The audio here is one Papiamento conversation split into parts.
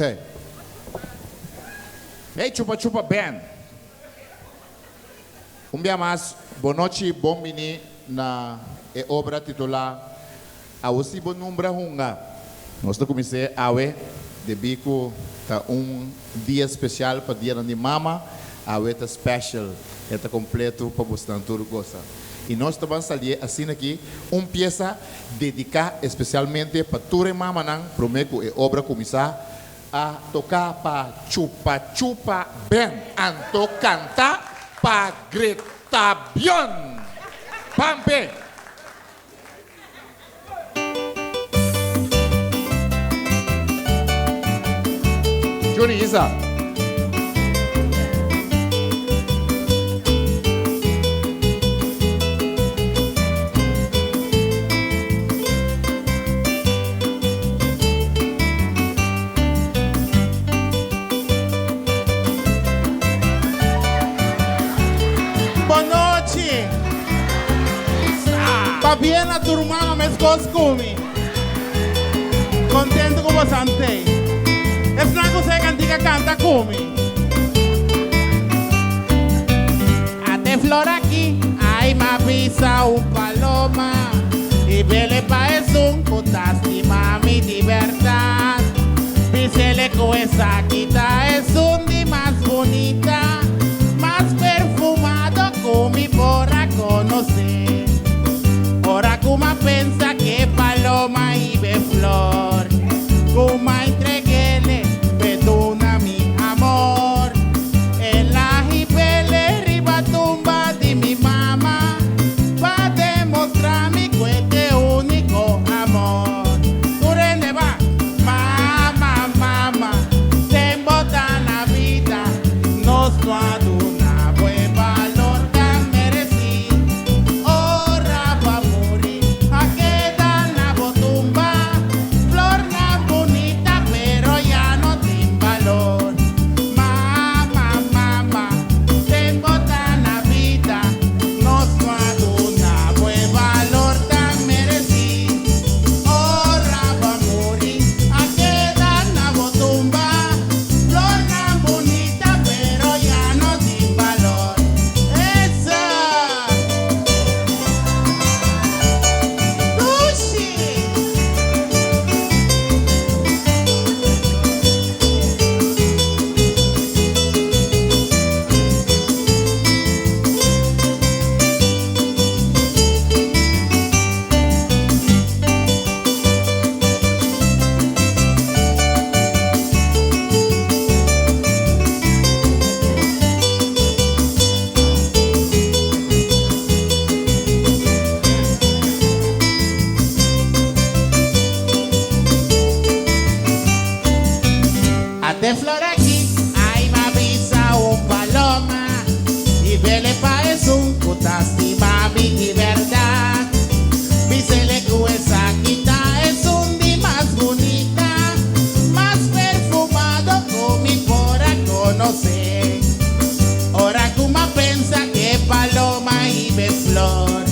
Hey. Hey Chupa Chupa Band. Un bia mas, bon nochi, bon bini na e obra titulá Awo Si Bo Nombra Hunga. Nos ta kumins'é awe debí ku ta un dia spesial pa Dianan di Mama. Awe ta special, e ta kompleto pa bosnan tur gosa. I nos ta ban salié asina aki un piesa dediká espesialmente pa tur e mamanan promé ku e obra kuminsá. A toca pa Chupa Chupa Band anto canta pa Gretabion. Pampe! Juni Isa. Bon nochi. Pabien na tur mama meskos ku mi. Kontentu ku boso ante. Esnan ku sa e kantika kanta ku mi. Ate flor aki, ai m'a bisa un paloma i bele pa esun ku ta stima mi di bèrdat. Bisele ku esaki ta esun di mas bunita, mas perfumado ku mi por a konosé. Ora ku m'a pensa k'e paloma i b'e flor ku m'a entreg'ele p'e duna mi amor. El a hib'ele riba tumba di mi mama pa demostrá mi ku e t'e úniko amor. Tur hende ba, Mama, mama, den bo ta na bida, nos no a duna bo e balor tan meresí. Ora bo a muri, a keda na bo tumba flornan bunita, pero ya no tin balor. Mama, mama, den bo ta na bida, nos no a duna bo e balor tan meresí. Ora bo a muri, a keda na bo tumba flornan bunita, pero ya no tin balor. Esa! Dushi! Ate flor aki, ai m'a bisa un paloma i bele pa esun ku ta stima mi di bèrdat. Bisele ku esaki ta esun di mas bunita, mas perfumado ku mi por a konosé. Ora ku m'a pensa k'e paloma i be flor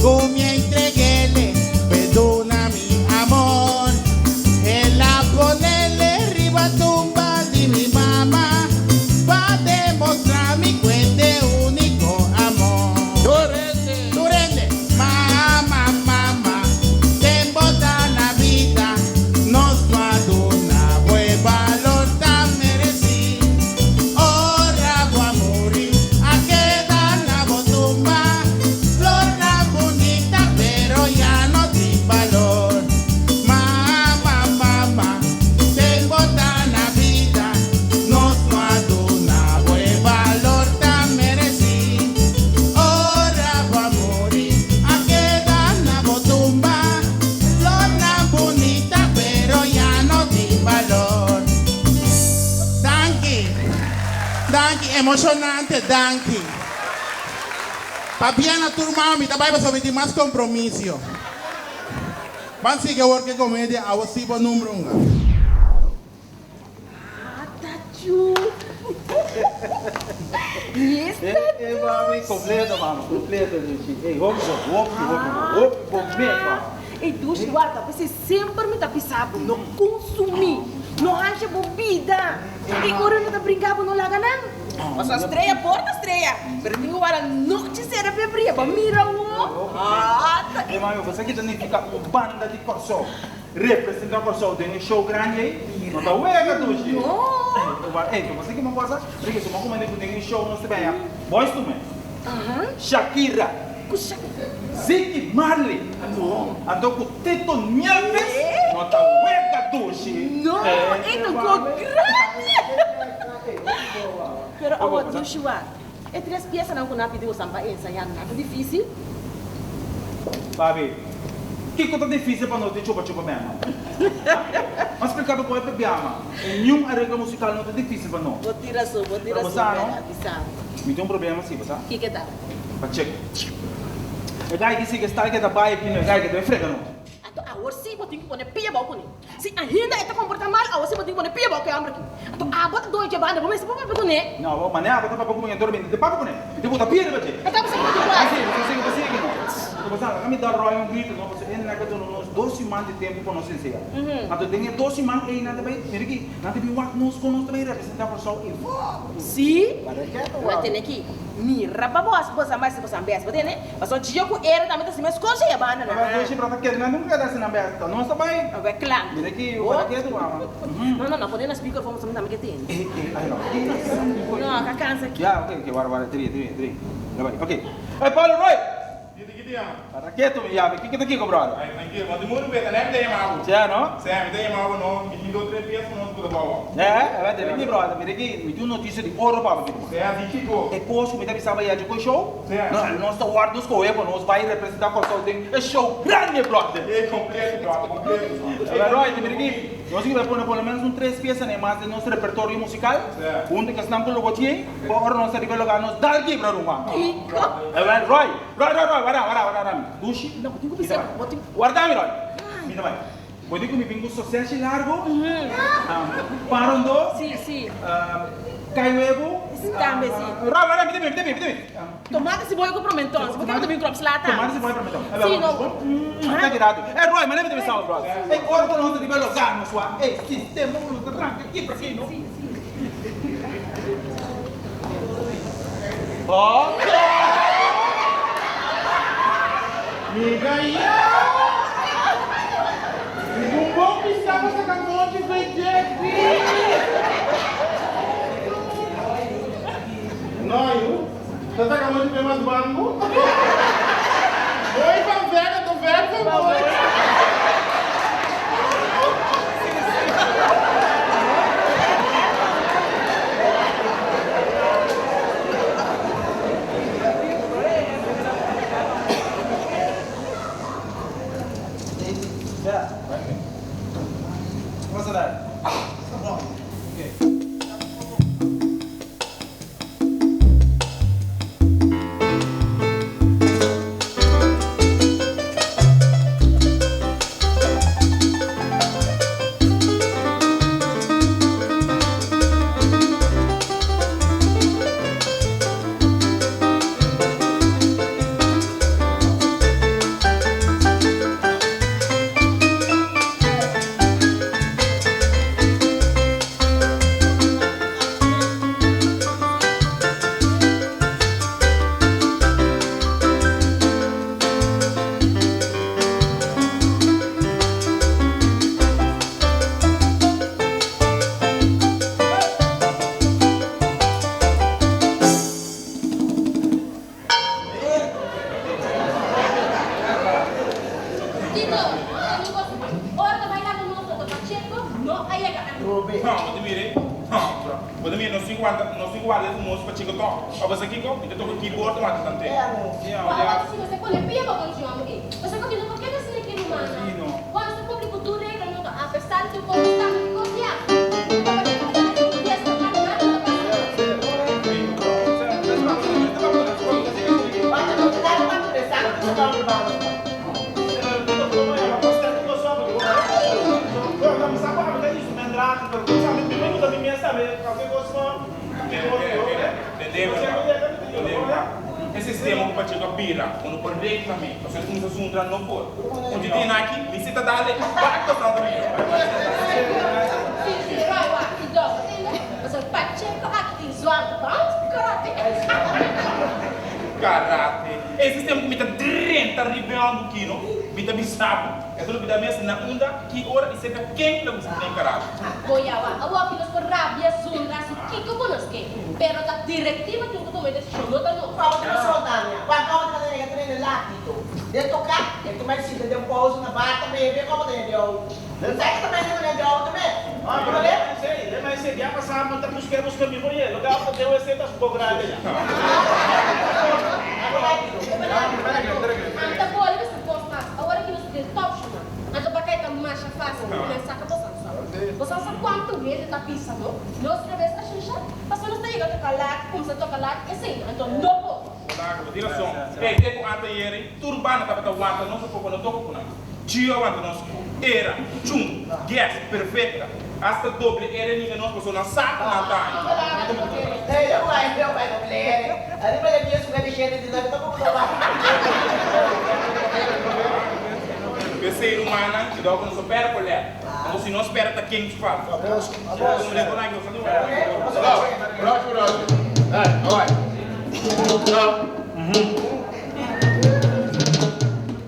ku mi a entreg'ele p'e duna mi. Mi amor, el a ponele riba tumba di mi mama pa demostra mi cu e t'e unico amor. Tur hende. Tur hende. Mama, mama, den bo ta na bida, nos no a duna bo e balor tan mereci. Ora bo a muri, a keda na bo tumba. Flornan bunita pero ya no tin balor. Mama, mama, den bo ta na bida, nos no a duna bo e balor tan meresí. Ora bo a muri, a keda na bo tumba. Flornan bunita pero ya no tin balor. Danki, danki, emoshonante, danki. Pabia na tur mami ta bai pasobra mi tin mas compromisio. Ban sigui awor ke comedia awo si bo number un. Ata chu. Esta E mami completo mama completo dushi ey hopi bon hopi hopi bon hopi bon mes mama. Ey dushi warda p'esei semper mi ta bisa bo no consumi. No hansha bo bida. I ora no ta bringa bo no laga nan. Pasobra strea por ta strea, pero tin ku wara nochi sera p'e bria. Bo mira awo? Ata. E mami, bo sa ki ta nifiká un banda di Kòrsou representá Kòrsou den e show grandi ei? No ta wega dushi. No. Ey, bo sa ki mi a pasa? Ricky, su mama ku den e show nos ta bini Boyz II Men, Shakira, Ziggy Marley, anto ku Tito Nieves, no ta wega dushi. No, e ta un kos grandi. Pero awor dushi wak, e tres piesanan ku nan a pidi bosan pa ensayá nan ta difísil? Papi, kiko ta difísil pa nos di chupa chupa mema? M'a splika bo kon e p'e biama. Niun areglo musikal no ta difísil pa nos. Bo tin rason, bo tin Pero bo rason, sa, no? Bella, bisa mi. Mi tin un problema si, bo sa? Kiko ta? Pacheco. E gai ki sigui sta ke ta bai aki no, e gai ke ta bai frega nos. Anto awor si bo tin ku pone pia bou kuné. Si ainda e ta komportá mal, awor si bo tin ku pone pia bou ku e hòmber aki. Anto abo ta doño dje banda, bo mester por papia kuné. No, bo manera abo ta papia ku mi, anto mi ta papia kuné. Mi ta bota pia riba dje. E ta bisa ku bo tin ku hasi. Bo ta sigui, bo sigui no. Anto bo sa, laga mi da Roy un grito no, pasobra e nan a duna nos dos siman di tempu pa nos ensayá. Anto den e dos siman ei nan ta bai, mira aki, nan ta bin wak nos kon nos ta bai representá Kòrsou ei. Si, Para ketu bo a wak. tene ki mira pa bo hasi bo sa mas si bo sa bes, bo tene? Pasobra djio ku era tambe ta hasi meskos dje e banda nan. Aba doshi brata kere nan nunka keda hasi nan bes, ta nos ta bai. Aba kla. Mira aki, para ketu wak. No, no, no, pone na speaker phone pasobra mi tambe ke tende. Eh, eh, ay no. No, ka kansa aki. Ya, ok, ok, wara, wara, tri, tri, tri. Ya bai, ok. Ey, Pablo Roy! Kiti, kiti ya? Para ketu mi yabi, kiko ta kiko, brother? Ay, tranquilo, bo tin muri beta, ne mi ta yama bo. Sea, no? Sea, mi ta yama bo, no, mi tin dos, tres pies ku nos ku ta bawa. Eh, a ber, mi brother, mira aki, mi tin un notisia di oro pa bo aki. Sea, di kiko? E kos ku mi ta bisa bo ya dje ku e show? Sea. No, nos ta wòrdu skohe pa nos bai representá Kòrsou den e show grandi, brother. Ey, kompleto, brother, kompleto. A ber, Roy, mira aki, nos tin ku bai pone por lo ménos un tres piesa n'e mas den nos repertorio musikal, huntu ku esnan ku lo bo tin, pa ora nos ta riba e lugá nos dal kibra ruman. Kiko? A ber, Roy, Roy, Roy, Roy, warda, warda, warda mi. Dushi. No, bo tin ku bisa, bo tin. Warda mi, Roy. Mi ta bai. Bo di ku mi bin ku soseshi largu, pan rondó, kai webu. Tambe si. Roy, warda, mi ta bin, mi ta bin, mi ta bin. Tomate, siboya ku promenton. Si bo ke bo ta bin krop sla tambe. Tomate, siboya, promenton. Si, no. Ta keda tu. Ey, Roy, manera mi ta bisa bo, brother. Ey, ora ku nos ta riba lugá nos wak. Ey, sistema ku nos ta tranka kibra aki, no. Mi gaya! Un bon pista pa saca mochi fe Jeffy! No, yu. Ta saca mochi fe mas bangu. Mooi van verre, to ver van mooi. Tito, mi cos ora ta bai laga nos ta Pacheco no a yega ainda. No, bo ta mira ei. No, bro. Bo ta mira, nos tin ku wanta, nos tin ku warda ku nos Pacheco tòg. Ò bo sa kiko? Mi ta toka keyboard wanta tant'é. Wou, wou ta si mester pone pia pa konchi hòmber ei. Pasobra ku mi no por keda asina ki rumannan. Wou, nos ta kumpli ku tur regla no ta apesar di tur kos nos tambe tin konfia. Anto Pacheco ta keda tin dies pa kla nada no ta pasa. E sistema ku Pacheco a bira, ku no por reklam'é, pasobra e kuminsá zundra no por. Un di dina aki, mi si ta dale bak pa Santo Domingo. riba e hòmber kino, mi ta bisa bo, e ta lubidá mes na unda, ki ora i serka ken lo bisa den karado. Bo yawa, awor ki nos por rabia, zundra, si kiko ku nos ke, pero ta direktiva tin ku tuma e desishon, no ta nos. Kòmbo ta nos Tania? Kua kòmbo ta nega ta nene latito? Den toká, e ta bai sinta den pousa na bar ta bebe, kòmbo ta hende outo? Nan sa ke ta mende ku hende outo mes. Ora le sei, le mai sei, dia pasá mi ta buska buska mi oye, lo ke auto deu esei ta su poco grande ya. Ami ta boli mester bos mas, awor aki nos ta den top shuma. Anto pa kai ta masha fácil, mi men saka bosan sa. Bosan sa kuantu hende ta bisa no, nos revés a shisha, pasobra nos ta yega toka laat, kumsa toka laat, esei, anto no por. Hola, bo tin rason. Ey, te ku anta yeri, tur banda tabata wanta nos a poko no toka ku nan. Gio a wanta nos ku era, chun, ges, perfecta, hasta doble ere ninga nos paso nan sa ku nan ta aña. Ey, yo bai, yo bai doble ere. Ariba e dia suga di shete di nan, ta komo ta bai. P'esei rumannan, cuidao ku nos no perde por lèt. Anto si nos perde ta ken su falta?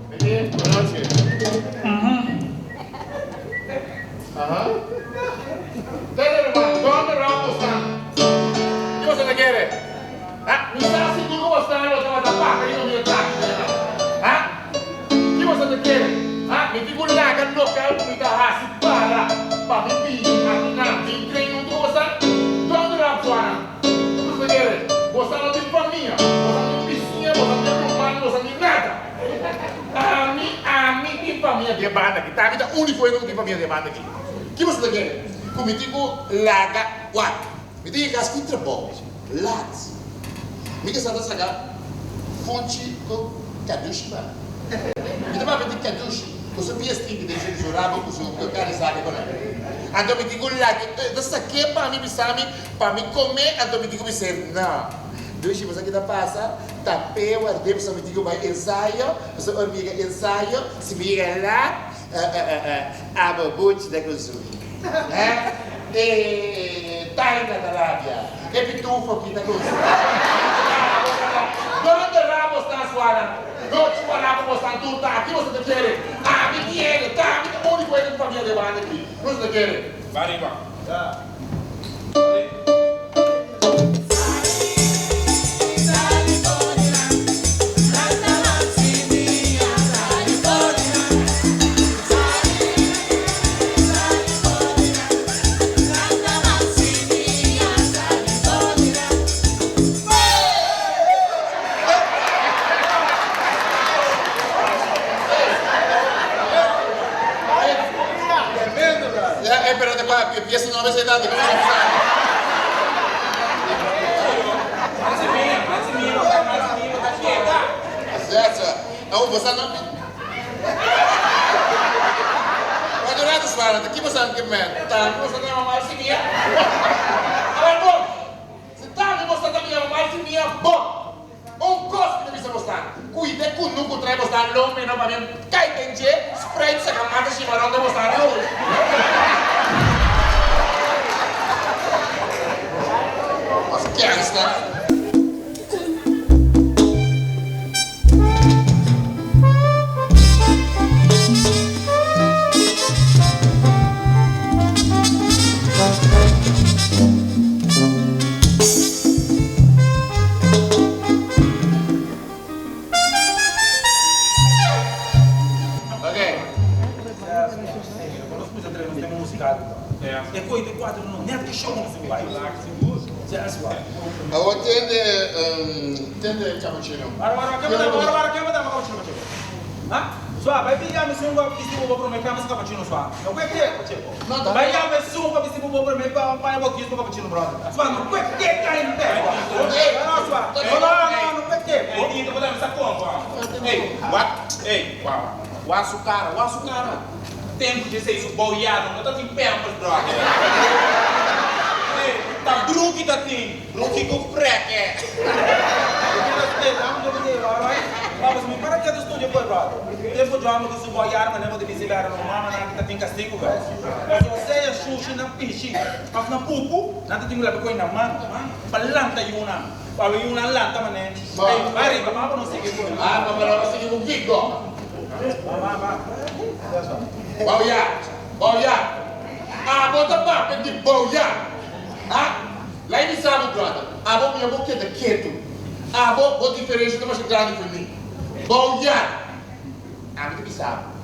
Miki, buenochi. Aha. Tende ruman, donde ròk bo stan? Ki boso ta kere? Ha? Mi sa sigur ku bo stan lo tabata paka riba mi atake keda. Ha? Ki boso ta kere? Ha? Mi tin ku laga lokal ku mi ta hasi para pa mi bini aki nan bin train huntu ku bo stan? Donde ròk suanan? Ki boso ta kere? Bo stan no tin famia, bo stan no tin bisiña, bo stan no tin ruman, bo stan no tin nada. Ami, ami tin famia den banda aki. Ta mi ta úniko hende ku tin famia den banda aki. Ki boso ta kere? Ku mi tin ku laga wak. Mi tin ke kas ki trabou. Lat. Mi ke sa ta saka funchi ku kadushi pa mi. Mi ta papia di kadushi ku su pia stinki den su rabo ku su kari saka ku nan. Anto mi tin ku laga e ta sak'é pa mi bisa mi pa mi kom'é anto mi tin ku bis'é no. Dushi bo sa ki ta pasa? Ta pe ward'é pasobra mi tin ku bai ensayo, pasobra ora mi yega ensayo, si mi yega lat, abo buchi ta konsumi. Hè? E taina ta rabia, e pitufo aki ta konsumi. Abo ta la, donde rabo sta suana? No chupa rabo bosnan tur ta aki boso ta kere. Ami tiene, ta ami ta úniko hende ku famia den banda aki. Boso ta kere. Ba riba. Ya, eh, pero te pa pieza no a tanto, ¿cómo se sabe? Cierto. Oh, você não Quando rato suara, que você não quer men? Tá, você não é uma simia. Agora bom. Se tá, você também é uma simia, bom. Un kos mi ta bisa bosnan, kuida e kunu ku trae bosnan lo meno pa mi kai den dje, Sprite saka mata shimaron den bosnan lus. Os gangster. Awor tende tende cappuccino. Ey, wak, ey, wak, wak su cara, wak su cara. Tempo dje sei su boyado no ta tin pampers, brother. Ey, ta bruki ta tin, bruki ku preke. Pa mi un lanta mané. Ey, bai riba, pa nos sigui ku. Ah, pa nos sigui ku kiko? Bouya, bouya. Abo ta papia di bouya. Ha? La'i bisa bo, brother, abo mi abo keda ketu. Abo, bo diferensha ta masha grandi for mi. Bouya. Ami ta bisa bo,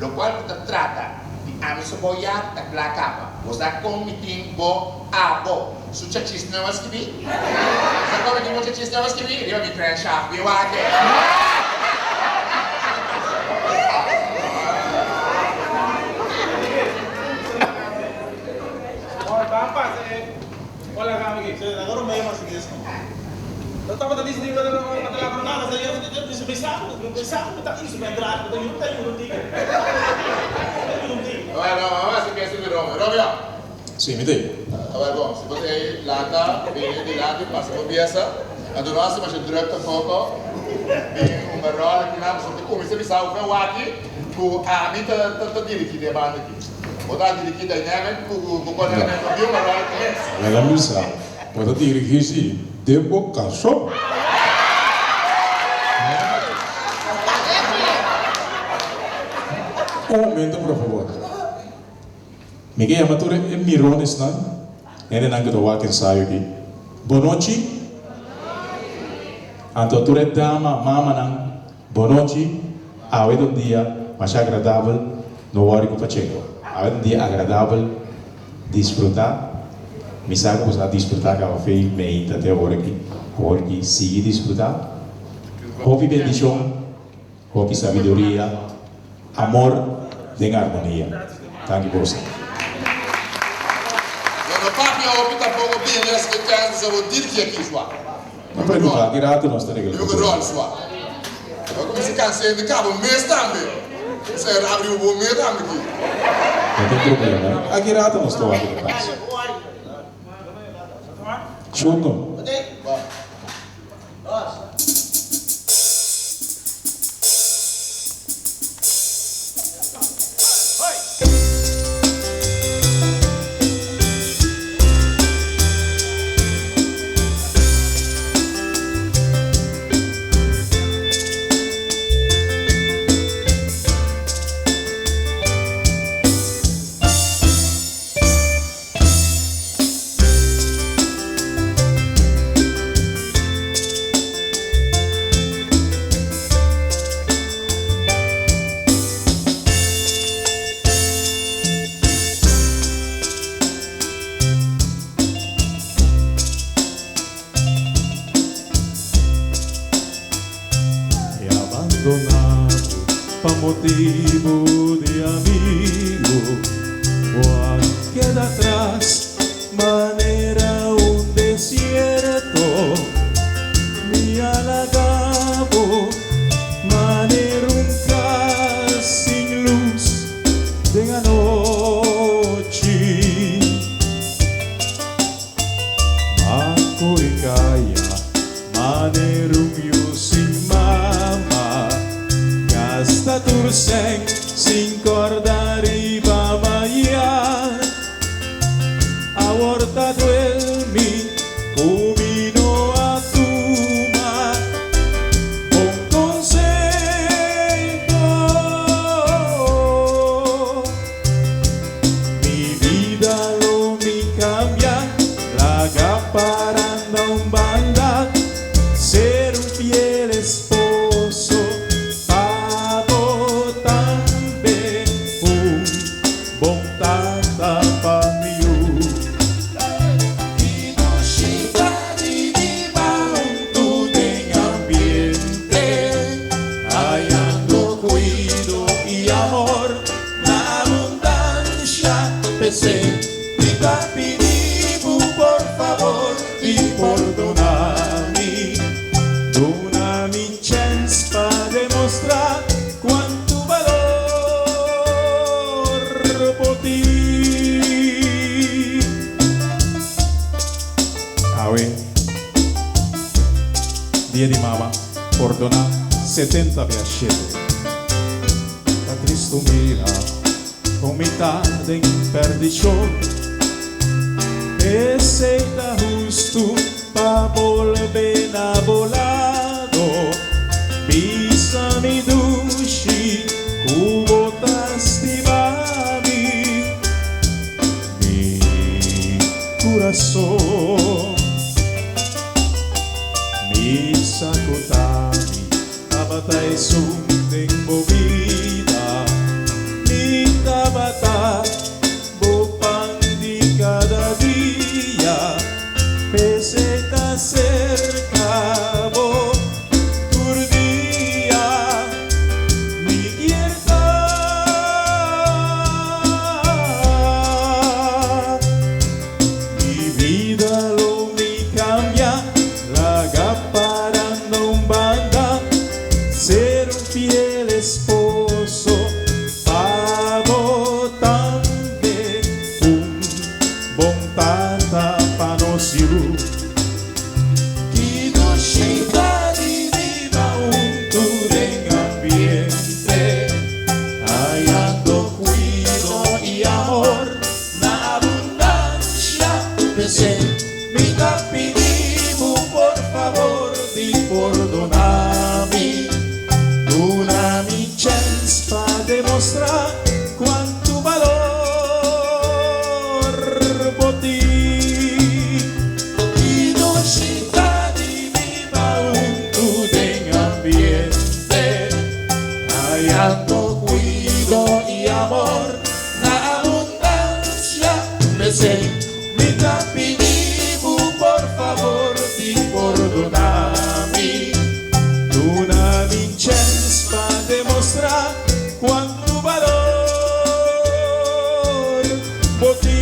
lokual ku ta trata di ami so bouya ta kla kaba. Bo sa kon mi tin bo abo su chachis nuevo a skibi? Bo sa kon mi tin bo chachis nuevo a skibi? Riba mi crankshaft bi wak. Bueno, vamos a haci piensa di Romeo. Romeo! Sí, mi ta ei. Awor bon, si bo ta ei, lanta, bini dilanti, pasa bo pieza. Anto no haci masha druk tampoco. Bin hunga rol aki nan, pasobra ta cuminsa bisa bo fe awaki cu ami ta dirigi den e banda aki. Bo ta dirigi Dynamic cu cu Dynamic no bin hunga rol aki mes. Laga mi sa, bo ta dirigi si den bo karson. Un momento por favor. Mi ke yama tur e mironesnan, hendenan ku ta wak ensayo aki. Bonochi. Anto tur e dama, mamanan, bonochi. Awe ta un dia masha agradabel, no wòri ku Pacheco. Awe ta un dia agradabel, disfrutá. Mi sa ku boso a disfrutá kaba fe meinta te awor aki. Awor ki sigui disfrutá. Hopi bendishon. Hopi sabiduria, amor den armonia. Danki boso. No no papia hopi tampoco bini as ke chance sa bo dirigi aki swa. No preocupa, aki rato nos ta regla Yo rol swa. Bo cuminsa cansa hende caba mes tambe. Sa e abri bo mes tambe aki. No tin problema, aki rato nos ta wak e pasa. Shundo. E abandoná bo pa motibu di amigu. Bo a keda atras manera un desierto. Mi a laga bo manera un kas sin lus den anochi. M'a kore kaya Manera un yu sin mama, gasta tur sèn sin kòrda riba mañan. Awor ta duel mi ku mi no a tuma bon konseho. Mi bida lo mi kambia, laga paranda un banda, ser un fiel esposo pa bo tambe, un bon tata pa mi yu. I dushi ta di biba huntu den ambiente, hayando kuido i amor. Na abundansha p'esei mi ta pidi bo por fabor di pordona mi. Duna mi chèns pa demostrá kuantu balor bo tin. Awe, dia di mama, pordona 70 bia shete. Ta tristu mira kon mi ta den perdishon. Esei ta hustu. pa bolbe na bo lado. Bisa mi dushi ku bo ta stima mi. Mi kurason. Mi sa ku ta mi tabata esun den bo bida. Mi tabata bo pan di kada dia. P'esei ta serka bo tur dia. Mi kier ta. Mi bida lo mi cambia, laga paranda un banda, ser un fiel esposo pa bo tambe, un bon tata pa nos yu. Ki dushi ta di biba huntu den ambiente, hayando cuido y amor na abundancia. P'esei mi ta pidi bo por favor di pordona mi, duna mi chens pa demostra cuantu balor bo tin. Ki dushi ta di biba huntu den ambiente, hayando cuido y amor na abundancia. P'esei mi ta pidi bo por favor di pordona mi, duna mi chens pa demostra cuantu balor bo tin.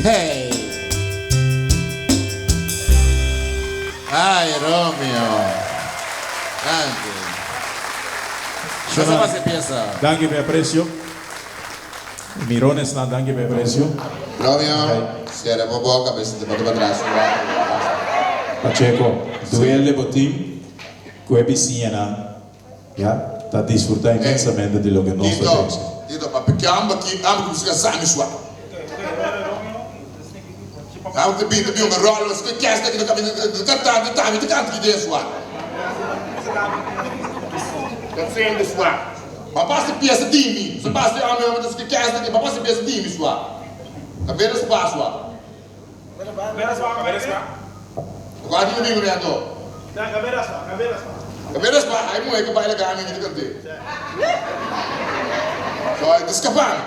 Hey! Ay, Romeo. Danki. Pasa pasa pieza. Danki pa e aprecio. Mirones nan danki pa e aprecio. Romeo, cera bo boca, bes te bota pa tras un rato. Pacheco, duele bo team cu e bisiñanan ya ta disfruta inmensamente di loke nos ta Tito, trece. Tito, papi ke amba ki amba ki busca sami sua. Amba ta bin ta bin un rolo ke kesta ki ta kaminda ta cantando ta mi ta canta ki den sua. Ta sende sua. Ma basta piesa di mi, so basta ame ame ta ke kesta ki ma basta piesa di mi sua. Ta bera spa sua. Kwa di mi mi anto? Kabera spa, ai muhe ke baila gami mi ta kante. So ai ta skapa mi.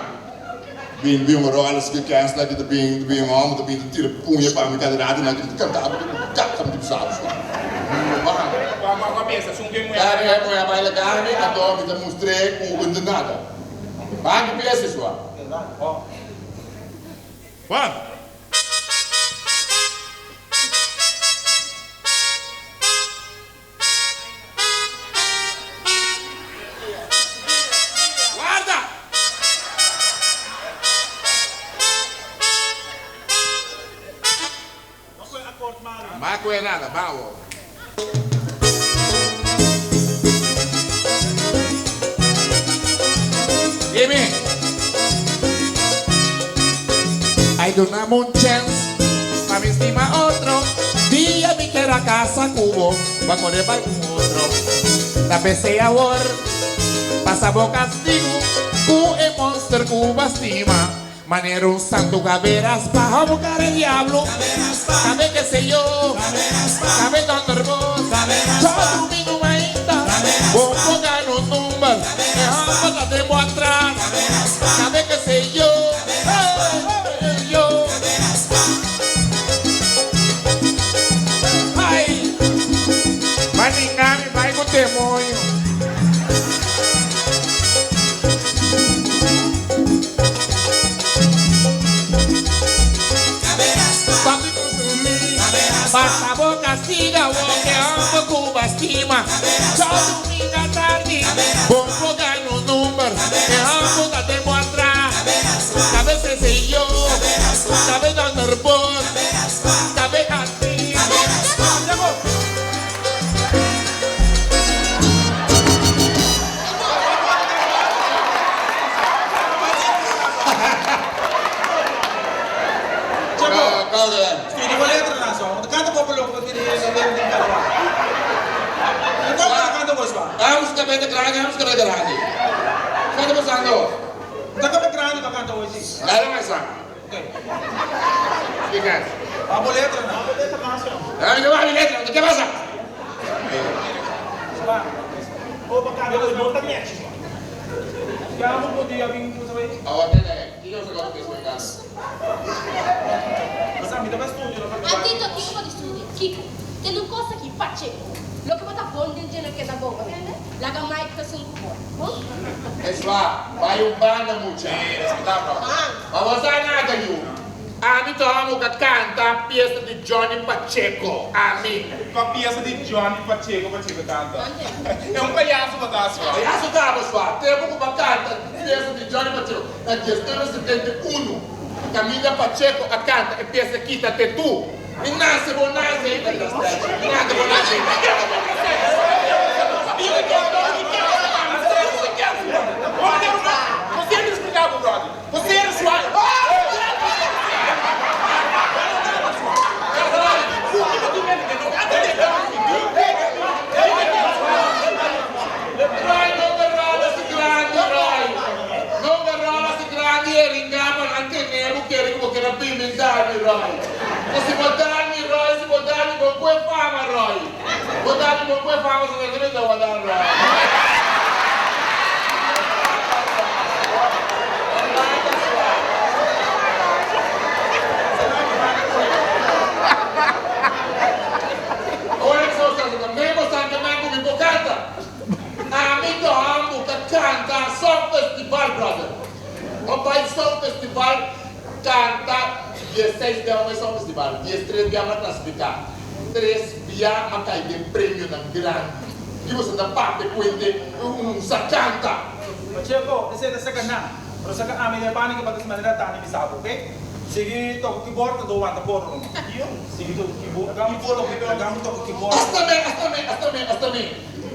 Bin bin un rol ke kesta ki ta bin ta bin un homber ta bin ta tira puña pa mi kada rato nan ki ta kanta mi ta kaka mi ta bisa sua. Kada e muhe a baila gami anto mi ta mustr'e ku un ta nada. Ban ki piesa sua. Juan. Warda! Ba koe nada, ba awor. Dime. Ay dunam un chens pa mi stima otro dia mi kier a casa cu bo pa kore bai cu otro ta pesey awor pasa bo castigo cu e monster cu bo a stima manera un santo cabe raspa hobo cara e diablo cabe ke se yo cabe donderbos djadomingo mainta bo por gana un number e homber ta den bo atras cabe ke se yo. Yo. Ai, maninga mi bai ku demonio. Papi consumí, pasa bo castiga bo ke homber ku bo stima. Djaduminga tardi, bo por gana un number, e homber ta den bo atras. Cabe sencillo, cabe donderbos, cabe a ti. Studia bo letra nan so. Canta poco loco pa tira e letra di cada wak. Di con bo ta canta bo swa? Vamos cabeza grandi, vamos cabeza grandi. Kiko ta pasando? Ta cabeza grandi pa canta hoy si. Dale mas sa. Ok. Explica. Ba bo letra nan. Dale, yo bajo mi letra, ¿qué pasa? Swa. O pa canta hoy no ta nechi swa. Kiamo bo dia bin kusa bay? Awor tene, kiko sa kota después canta? Basta mi ta bay studio no A Tito, kiko bo di studia? Kiko, tende un kos aki, Pacheco. Loke bo ta bon den dje no keda bon, bo tende? Laga Mike ta sun ku bo, bon? Eswa, bai un banda mucha. Ma bo sa nada yu. Ami ta homo ka kanta piesa di Johnny Pacheco, ami. Kua piesa di Johnny Pacheco Pacheco kanta? E un payaso bo ta swa. Payaso ta bo swa. Tempo ku bo a kanta piesa di Johnny Pacheco na 1971, kaminda Pacheco a kanta e piesa Kita Te Tu. Mi nase bo nase ainda mi nase bo nase ainda. Roy no garola si grandi Roy no garola si grandi e ringa pa nan tene bo kere ku bo kere piminta mi Roy so si bo dal mi Roy si bo dal mi bon kue fama Roy bo dal mi bon kue fama so nan ta bo dal Roy. Ora ku nos ta ta memo santa man ku mi por kanta. Ami ta hambu ta kanta Song Festival brother. No bai Song Festival kanta dieseis bia bai Song Festival diestres bia m'a klasifiká tres bia m'a kai den premionan grandi. Di boso ta papia kuente un sa kanta. Pacheco, esei ta saka nan, pero saka ami den banda ke bata si manera tani bisa bo, ok? Sigui toka keyboard ta do wanta koro no. Sigui toka keyboard, laga mi toka keyboard. Asta me, asta me, asta me, asta me.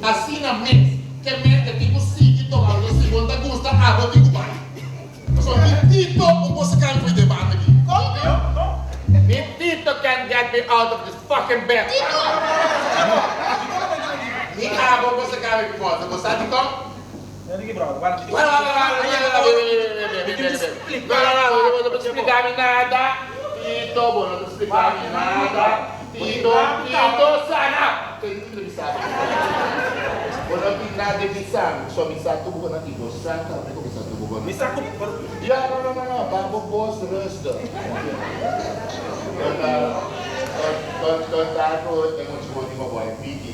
Asina mes, ke men e tin ku sigui toka algo si bo no ta gusta abo tin ku bai. Pasobra mi Tito un por saka mi for di den banda aki. Mi Tito can't get me out of this fucking bed. Ni abo por saka mi for. Bo sa dikon? No, no, no splika mi nada. Tito, bo no ta splika mi nada. Tito, Tito, sana! Bo no tin nada di bisa mi. So mi sa tur bo na i bo sa tambe ku mi sa tur bo na. Ya, no, no, no, no, ba bo bos rustig. Konta ku e mucha bo di bo boy Piki.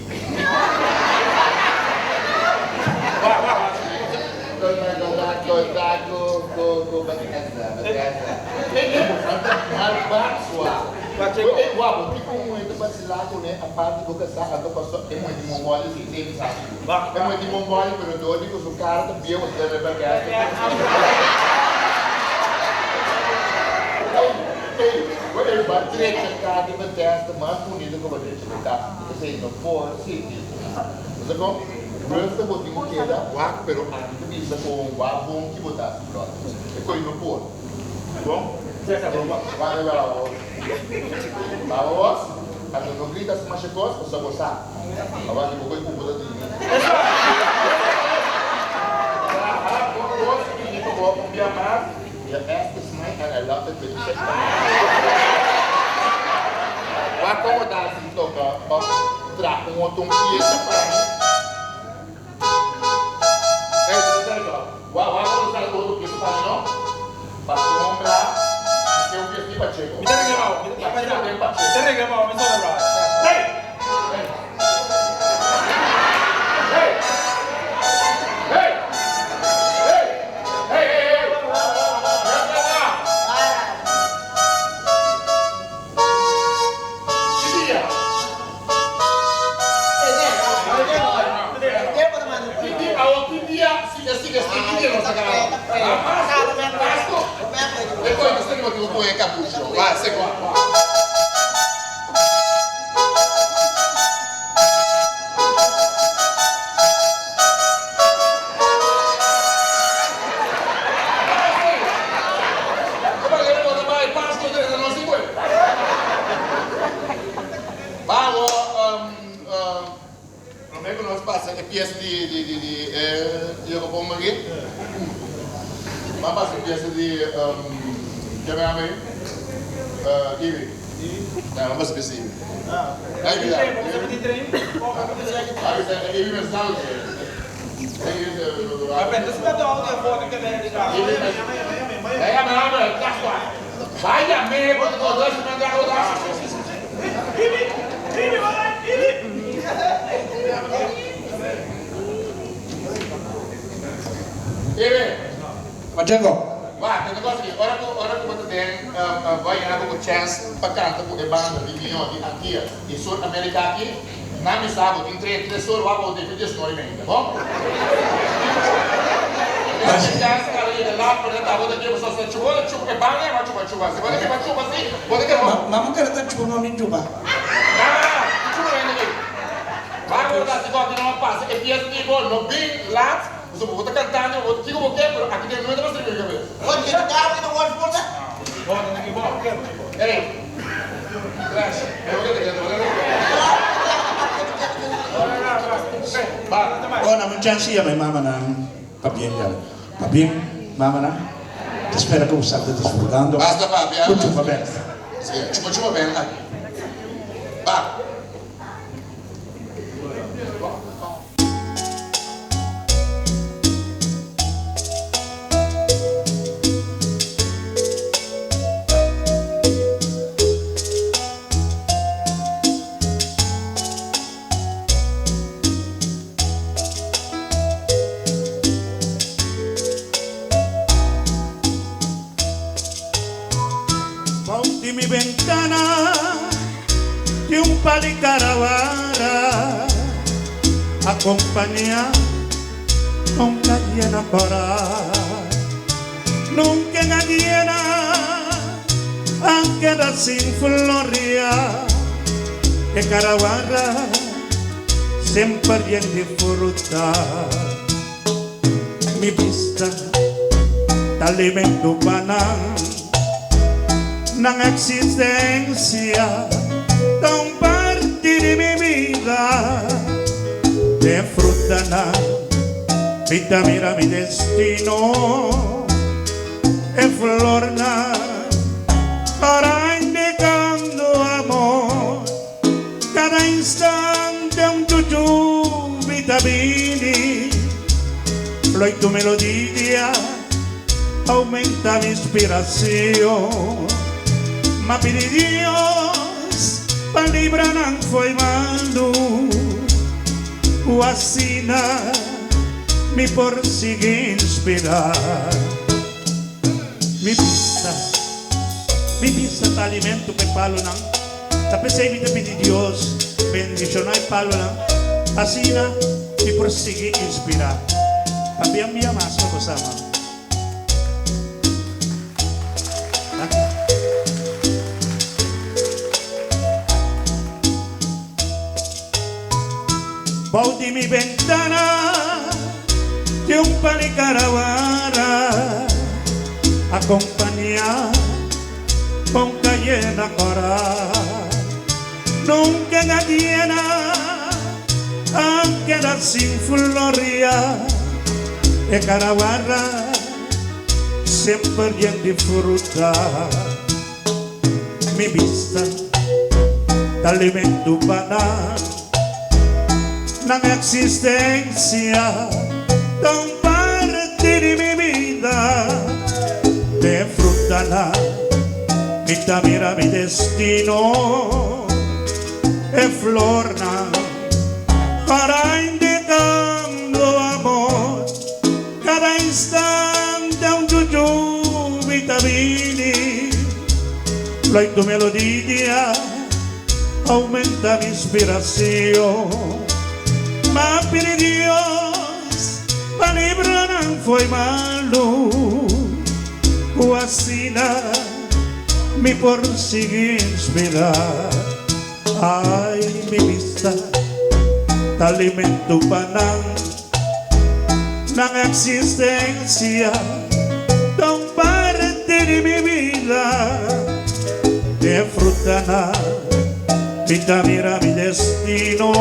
Konta ku Bethesda, Bethesda. E wak, bo tin un muhé ta basilá kuné aparte bo kasá anto paso e muhé tin mongoli si esei mi sa sigur. E muhé tin mongoli pero dor di ku su kara ta bieu ta bebe Bethesda. Ey, bo e ba drecha ka di Bethesda mas bunita ku ba drecha bo kas. Esei no por sinti. Bo sa kon? Rustig bo tin ku keda wak pero ami ta bisa kon wak bon ki bo ta hasi brother. E koe no por. Bon? Wak e wak bo. Baba bos, anto no grita asina masha kos pasobra bo sa. Awor aki bo koe ku bo ta dimi. Traha bo kos bini pa bo un bia mas. Your ass is mine and I love it with shit on it. Wak kon bo ta hasi toka of traha un otro piesa pa mi. Ey, bo ta sabi no? Wak wak kon bo ta traha un otro piesa pa mi no? Pasobra mi ke un piesa di Pacheco. Mi ta regla bo, mi ta regla bo, mi sora bro. Hey! Hey! Hey! Hey! Hey! Hey! Hey! Ki dia? Ki dia? Awor ki dia? Siga, siga, siga. Ki dia nos ta graba? Pasco? Pasco? E koe nos ta riba tin un koe kabucho. Wak, sek wak, wak. piesa di di di di e Jacobon aki. Ban pasa e piesa di ke mi yama ei? Iwi. Ya, ban pasa e piesa di Iwi. Ai bida. Iwi mes sal. Pacheco. Wak, tende kos aki, ora ku ora ku bo ta den bo a yena bo ku chèns pa kanta ku e banda di mihó di Antia i Sur Amerika aki, Nan mi sa bo tin tre tres or wak bo defi diesnoi meinta bo. Esaki chance kada yega lat pa nan ta bo ta ke pasobra si bo ta chupa e banda e chupa chupa si bo ta ke pa chupa si bo ta ke bo. Mama kere ta chupa mami chupa. Nah ki chupa meinta ki. Wak bo ta hasi bo aki no pasa e fiesta di bo no bin lat pasobra bo ta cantando bo ta kiko bo ke pero aki den no ta pa sirbi kabes. Bo ta kere kaba ki ta wòrdu forsa? Ey. Oh, na un chance yama e mamanan pabien ya. Pabien, mamanan. Ta spera ku boso ta disfrutando Basta papia. ku Chupa Band. Sí, Chupa Chupa Band aki. Ba. Bou di mi bentana tin un par di karawara Acompaña con cayena cora Nunca gallina a keda sin floria E karawara semper yen di fruta. Mi bista ta alimento pa nan, nan existencia ta un parti di mi bida. Den frutanan mi ta mira mi destino, e flornan para indicando amor. Kada instante un chuchu mi ta bini, Floy tu melodia aumenta mi inspiracion. M'a pidi Dios pa libra nan fo'i malu, ku asina mi por sigui inspira. Mi bista, mi bista ta alimento p'e palonan. Ta p'esei mi ta pidi Dios bendishoná e palonan, pa asina mi por sigui inspirá. Pabia un bia mas pa bo sa, mama. Danki. Bou di mi bentana tin un pali karawara akompañá. Con cayena cora Nunca gallina a keda sin floria E caraguarra semper yen di fruta Mi bista ta alimento pa nan Nan existencia ta un parti di mi bida Den frutanan mi ta mira mi destino E flornan para indicando amor Cada instante un juju mi ta bini Lo y tu melodia aumenta mi inspiracion M'a pidi Dios pa libra nan fo'i malu Ku asina mi por sigui inspira Ay mi bista ta alimento pa nan Nan existencia ta un parti di mi bida Den frutanan mi ta mira mi destino.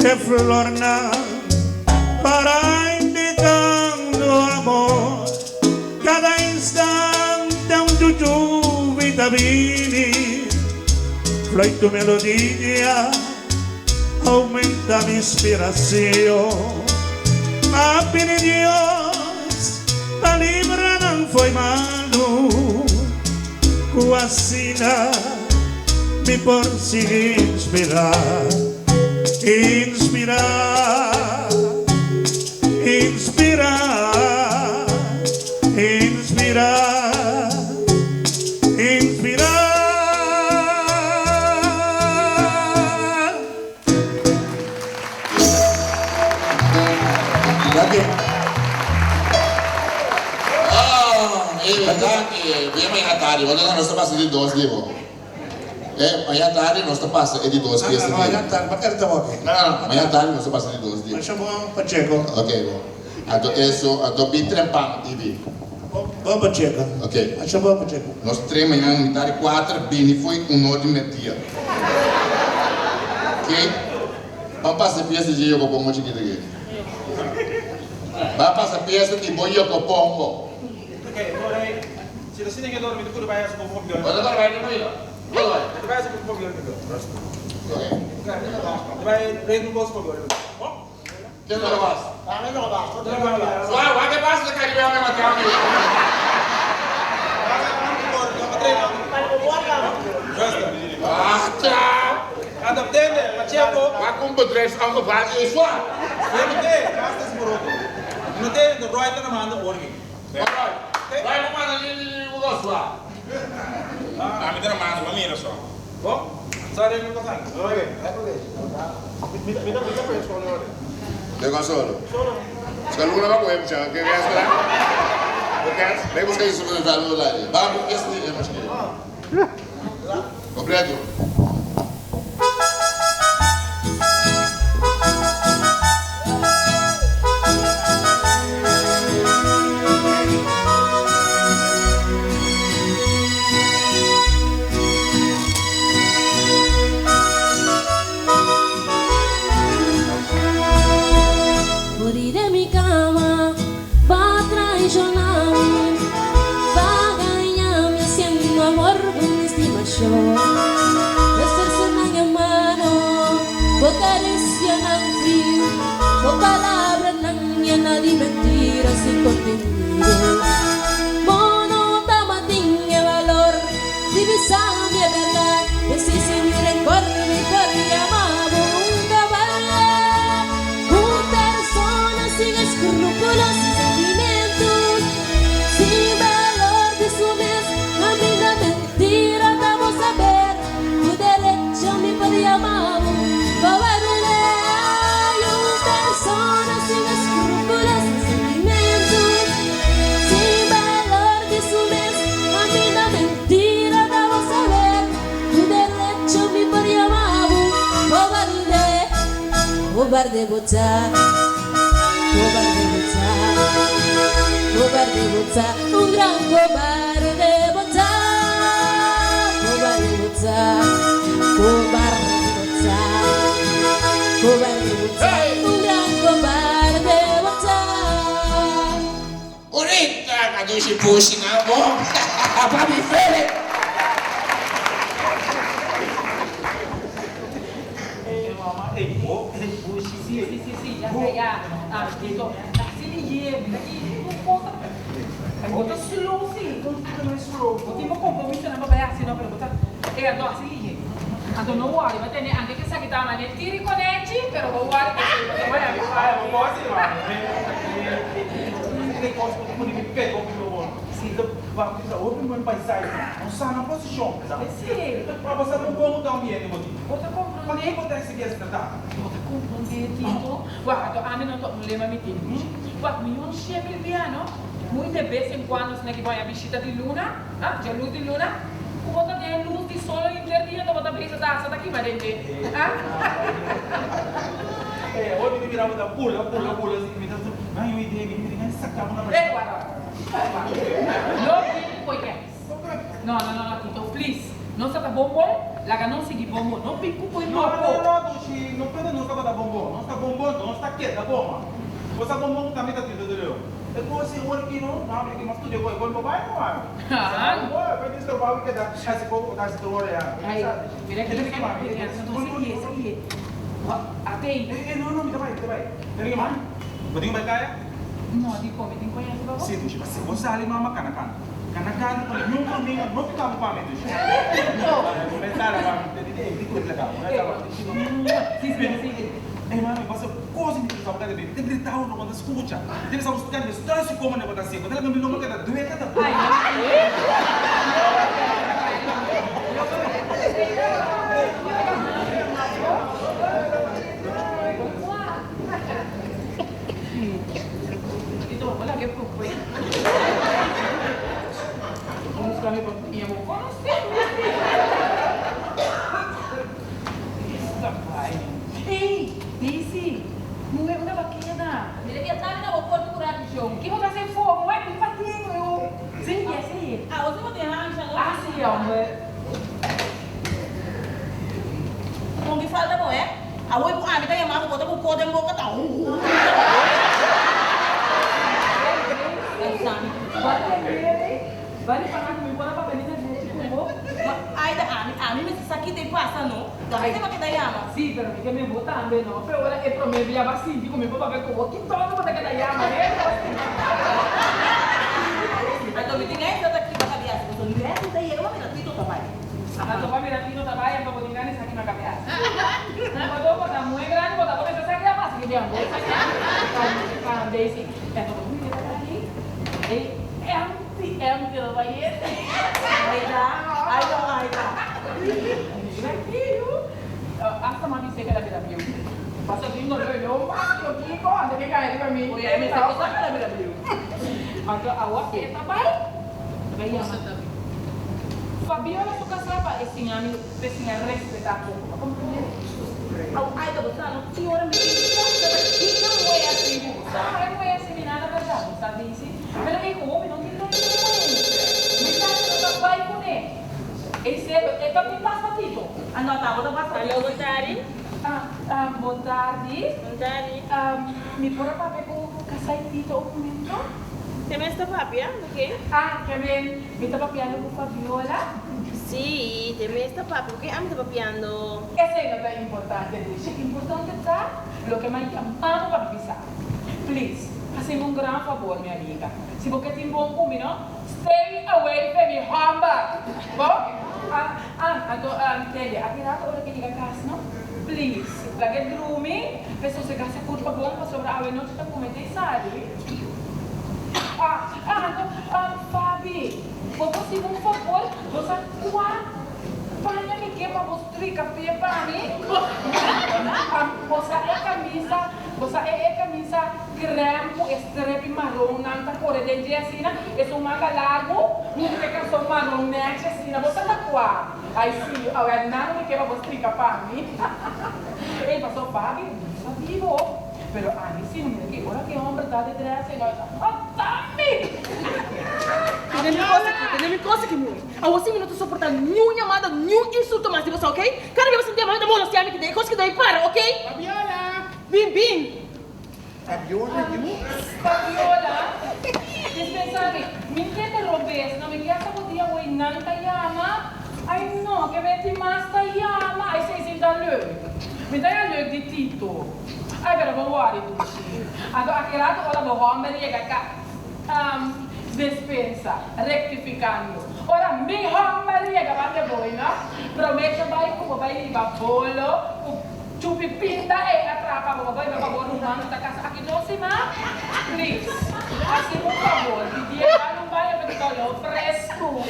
E flornan para indicando amor Cada instante un jujubi ta bini Floy tu melodia aumenta mi inspiracion A pidi Dios pa libra nan fo'i malu Cu asina mi por sigui inspira, inspira, inspira, inspira, inspira. Danki. Oh, e verdad que bien mañana tarde, bueno, nos ta pasa di dos di bo. Eh, mañana tarde nos ta pasa e di dos pieza di. Mañana tarde, pa ker ta wak? No, no, no, mañana tarde nos ta pasa di dos di. Masha bon, Pacheco. Ok, bon. Anto eso, anto bin trempan, Ibi. Bon, Pacheco. Ok. Masha bon, Pacheco. Nos tre mañana mitad di cuater bini fo'i un or di merdia. Ok? Ban pasa pieza di Yokopongo chikito aki. Ban pasa pieza di bo Yokopongo. Ok, ora ei, si ta sinti ke dormi, ta kuda bai hasi ku fobion. Bo ta bai dormi? Bo ta bai? Ta bai hasi ku fobion mi Ok. Ta bai rei ku bos fobion. Bo? Ken lo bas? Ami lo bas. Sua, wak e bas ta kai riba mi mata mi. Wacha! Wak un bedrijfsongeval ei sua. Roy, Roy bo manda ni bo sua. Llega solo. Ska luna ba kohe mucha ke ke espera. Bo kens? Bai buska instrumental no lai. Ba bu es ni e mashke. Completo. For di den mi cama ba traiciona mi, ba gaña mi haciendo amor cu mi stimacion. Eserce nan e mano, bo caricianan friu, bo palabranan yena di mentira sin contenido. Bo no tabatin e valor di bisa mi e berdad, p'esei sin mi rencor mi por yama bo un cobarde, un persona sin escrúpulos, sin sentimientos, sin valor di su mes. Caminda mentira ta bo saber, cu derecho mi por yama bo cobarde. Ay, un persona sin escrúpulos, sin sentimientos, sin valor di su mes. Caminda mentira ta bo saber, cu derecho mi por yama bo cobarde. Cobarde bo ta, cobarde bo ta, cobarde bo ta, un gran cobarde bo ta. Cobarde bo ta, cobarde bo ta, cobarde bo ta, un gran cobarde bo ta. Bonita kadushi pushi nan bon papi Fede. Nos ta ta bon bon, laga nos sigui bon bon. No bin ku koe No, loko. no, no, Dushi, no pende nos tabata bon bon. Nos ta bon bon, nos ta keda bon, man. Bo sa bon bon ku tambe ta Tito de Leon. E kos ei ora ki no, no habri ki mas studia ku e kon bo bai no, mami. Haan. Bo bai disturba bo keda hasi koko bo ta hasi tur ora ya. Ai, mira ki Tene ki mami, mira, tene no, sigui, sigui. Bo, atei. Eh, eh, no, no, mi ta bai, mi ta bai. Tene ki mami, bo tin ku bai kaya? No, dikon mi tin ku hasi pa bo? Si, Dushi, si bo sali mama kana kana. Kana kana pa niun kaminda no pika bo pa mi, Dushi. Comenzá la mami, te di di ku la kaba, comenzá mami. Si, si, si. Ey mami, bo sa kos mi ta kaba mi ta grita bo no ta skucha. Mi ta bisa bo skucha mi ta si komo bo ta hasi. Bo ta laga mi lomba keda due keda due. Con ki falta bo, eh? Awor ku ami ta yama bo, bo ta ku ko den boka ta hu. Ai da ami, ami mester sa kita e pasa no. Da mi tema kita yama. Sí, pero mi ke men bo tambe no. Pero ora e prome bia ba sinti ku mi por papia ku bo, ki tono bo ta keda yama, he? Anto mi tin gaina ta kiba kabiasa, pasobra mi mes mi ta yega pa mira Tito ta bai. Anto pa mira Tito ta bai, anto bo tin gana esaki na kabiasa. Bo ta muy grandi, bo ta comenzá sa kia mas ki bo sa kia. Calma, Daisy. Anto bo mira ta aki, e empty, empty lo bai e. Ai da, ai da, ai da. Mira aki, yu. Hasta mami seca la bira biu. Pasa tin dolor yo, mami, yo kiko, anto ke kai riba mi. Oye, mi sa cosa la bira biu. Anto awa e ta bai, bai yama. Fabiola su casá pa e siña mi. Pe siña respetá poco. Bo comprende? Au ai ta bo sa no tin ora mi tin forsa pa kika moe asi ku bo sa. No e moe asi mi nada berdad bo sa Daisy. Pero e hopi no tin tempo di moe. Mi sa ku no ta bai kuné. E serio e ta bin pas patito. A no ta bo ta pas patito. Alo bon tardi. Ah bon tardi. Bon tardi. Mi por a papia ku Kasai Tito un momento? Te mes ta papia, oke. Ah, Kevin, mi ta papiando ku Fabiola. Sí, te mes ta papia. Ku ken ami ta papiando? Esei no ta importante, Lucia. Importante ta loke mi a yama bo pa mi bisa. Please, hasi mi un gran fabor, mi amiga. Si bo ke tin bon ku mi, no? Stay away fe mi hòmber! Bo? Ah, ah, anto, tende, aki rato ora ke yega kas, no? Please, laga e drumi, p'e sosegá su kurpa bon, pasobra awe nochi ta kume te sali. Ah, ah, anto, ah, Fabi, bo por hasiba un favor? Bo sa kua paña mi ke pa bo strika pie pa mi? Ah, bo sa e kamisa, bo sa e e kamisa krèm ku e strepi maron nan ta kore den dje asina? Esun manga largu, huntu ku e karson maron nèchi asina. Bo sa ta kua? Ai si, awe nan mi ke pa bo strika pa mi. Ey, paso Fabi, no sa di bo. Pero ami si no mira ki ora ki homber ta de dress e no ta mata mi. Tene mi cos aki, tene mi cos aki muri. Awor si mi no ta soporta niun yamada, niun insulto mas di boso, ok? Cada bes boso ta yama mi ta molestia mi kende, e cos ki debe para, ok? Fabiola! Bin, bin! Fabiola yu? Fabiola, dispensa mi, mi kende robes, no mi kier ta bo dia hoy nan ta yama, ay no, ke menti mas ta yama, ay si sin ta leuk. Mi ta ya leuk di Tito. Ay pero bo wòri dushi. Anto aki rato ora bo hòmber yega ka despensa, rektifikando. Ora mi hòmber yega banda boy no, promé ke bai ku bo bai riba bolo ku chupi pinta ei a trapa bo, bo bai riba pa bo ruman ku ta kasa aki dos siman. Please, hasi un fabor, di dia bai un baño pa di doló fresku.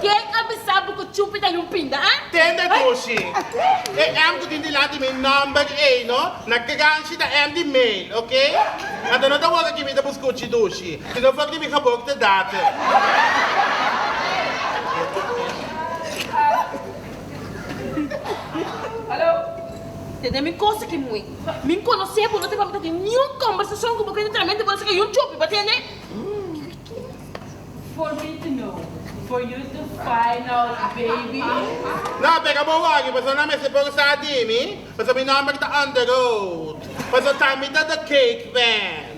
Ken a bisa bo ku chupi ta yun pinda, ah? Tende dushi. E M ku tin dilanti mi number ei no, na kranshi ta M di mail, ok? Anto no ta wòrdu ki mi ta buskuchi dushi, sino for di mi geboortedatum. Hallo? Tende mi kos aki mui. Mi konosé bo, no ta pa mi ta tin niun kombersashon ku bo, kende tramente bo ta saka yun chupi, bo tende? For me to know, for you to find out, baby. No, pega bo wak, pasobra nan mester por sa di mi, pasobra mi nomber ta on the road. Pasobra ta mi ta the cake man.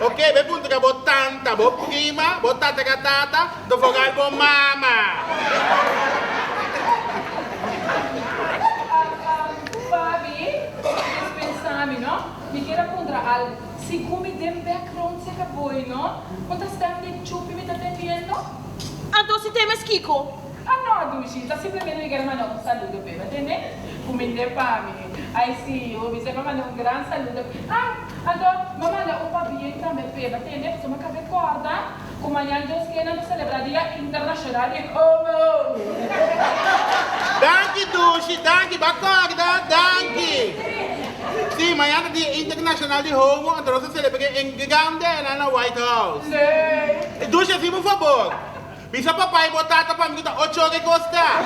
Ok, bai puntra bo tanta, bo prima, bo tataratata, do foral bo mama. Fabi, dispensa mi no, mi kier a puntra algo. Segun mi den background seka boy no, un ta stem di Chupi mi ta tendiendo? Anto si temes kiko? Ah no Dushi, ta simplemente mi kier manda un saludo p'e, bo tende? Kumind'e pa mi. Ai si, hopi se pa manda un gran saludo p'e. Ah, anto m'a manda un pabien tambe p'e, bo tende? Pasobra mi a kòrda ku mañan Dios ke nan ta selebrá Dia Internashonal di Homo. Danki Dushi, danki, bo a kòrda, danki. Sí, mañana ta Dia Internacional di Homo, anto nos ta celebr'é en grande einan na White House. Sí. Dushi, haci bo fabor, bisa papá y bo tata pa mi cu ta ocho ora e cos ta.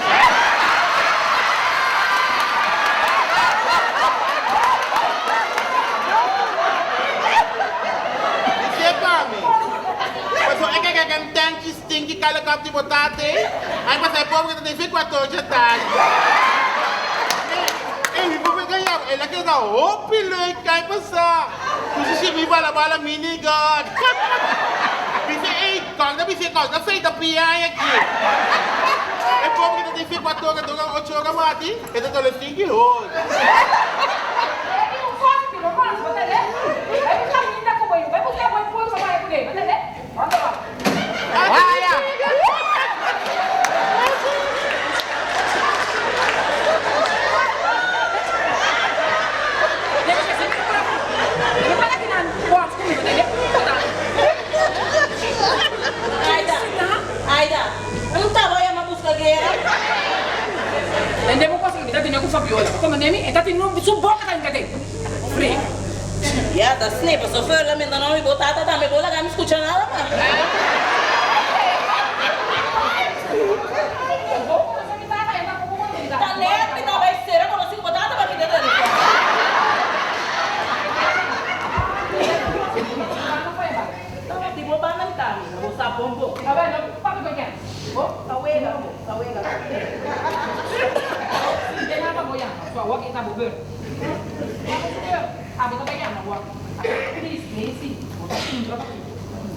Bis'é pa mi. Pasobra e keke ken tenchi stinky kala kap di bo tata ei, ai pasa e pobre ta den 24 tardi. Ey mi por venga yama el a keda hopi leuk kai pasa ku su shimi bala bala mini god Bisa ey kòrda bisa kòrda feita piai aki E pobre ta den 24 ora dora ocho ora mati e ta tole stinky hol. Ey un kos ki no mas bo tende Bai buska minda ku bo yu bai buska bo pul pa bai kuné bo tende Anda wak. Aya. Aida, Aida, un tabo yama busca guera. Tende bo cosa mi ta tene cu Fabiola. Bo come nemi e ta tin su boca ta hinca den. Fri. Ya ta sne paso fer lamenta no mi bo tata tambe bo laga mi scucha nada mas. Ta net mi ta bay cera conoci cu bo tata pa kita telefon. Tawat di bo banda mi ta amiga bo sa bon bon. Ta wega bo ta wega bo. Abo ta bay yama bo aki. Please, Daisy, bo ta puntra pa kiko.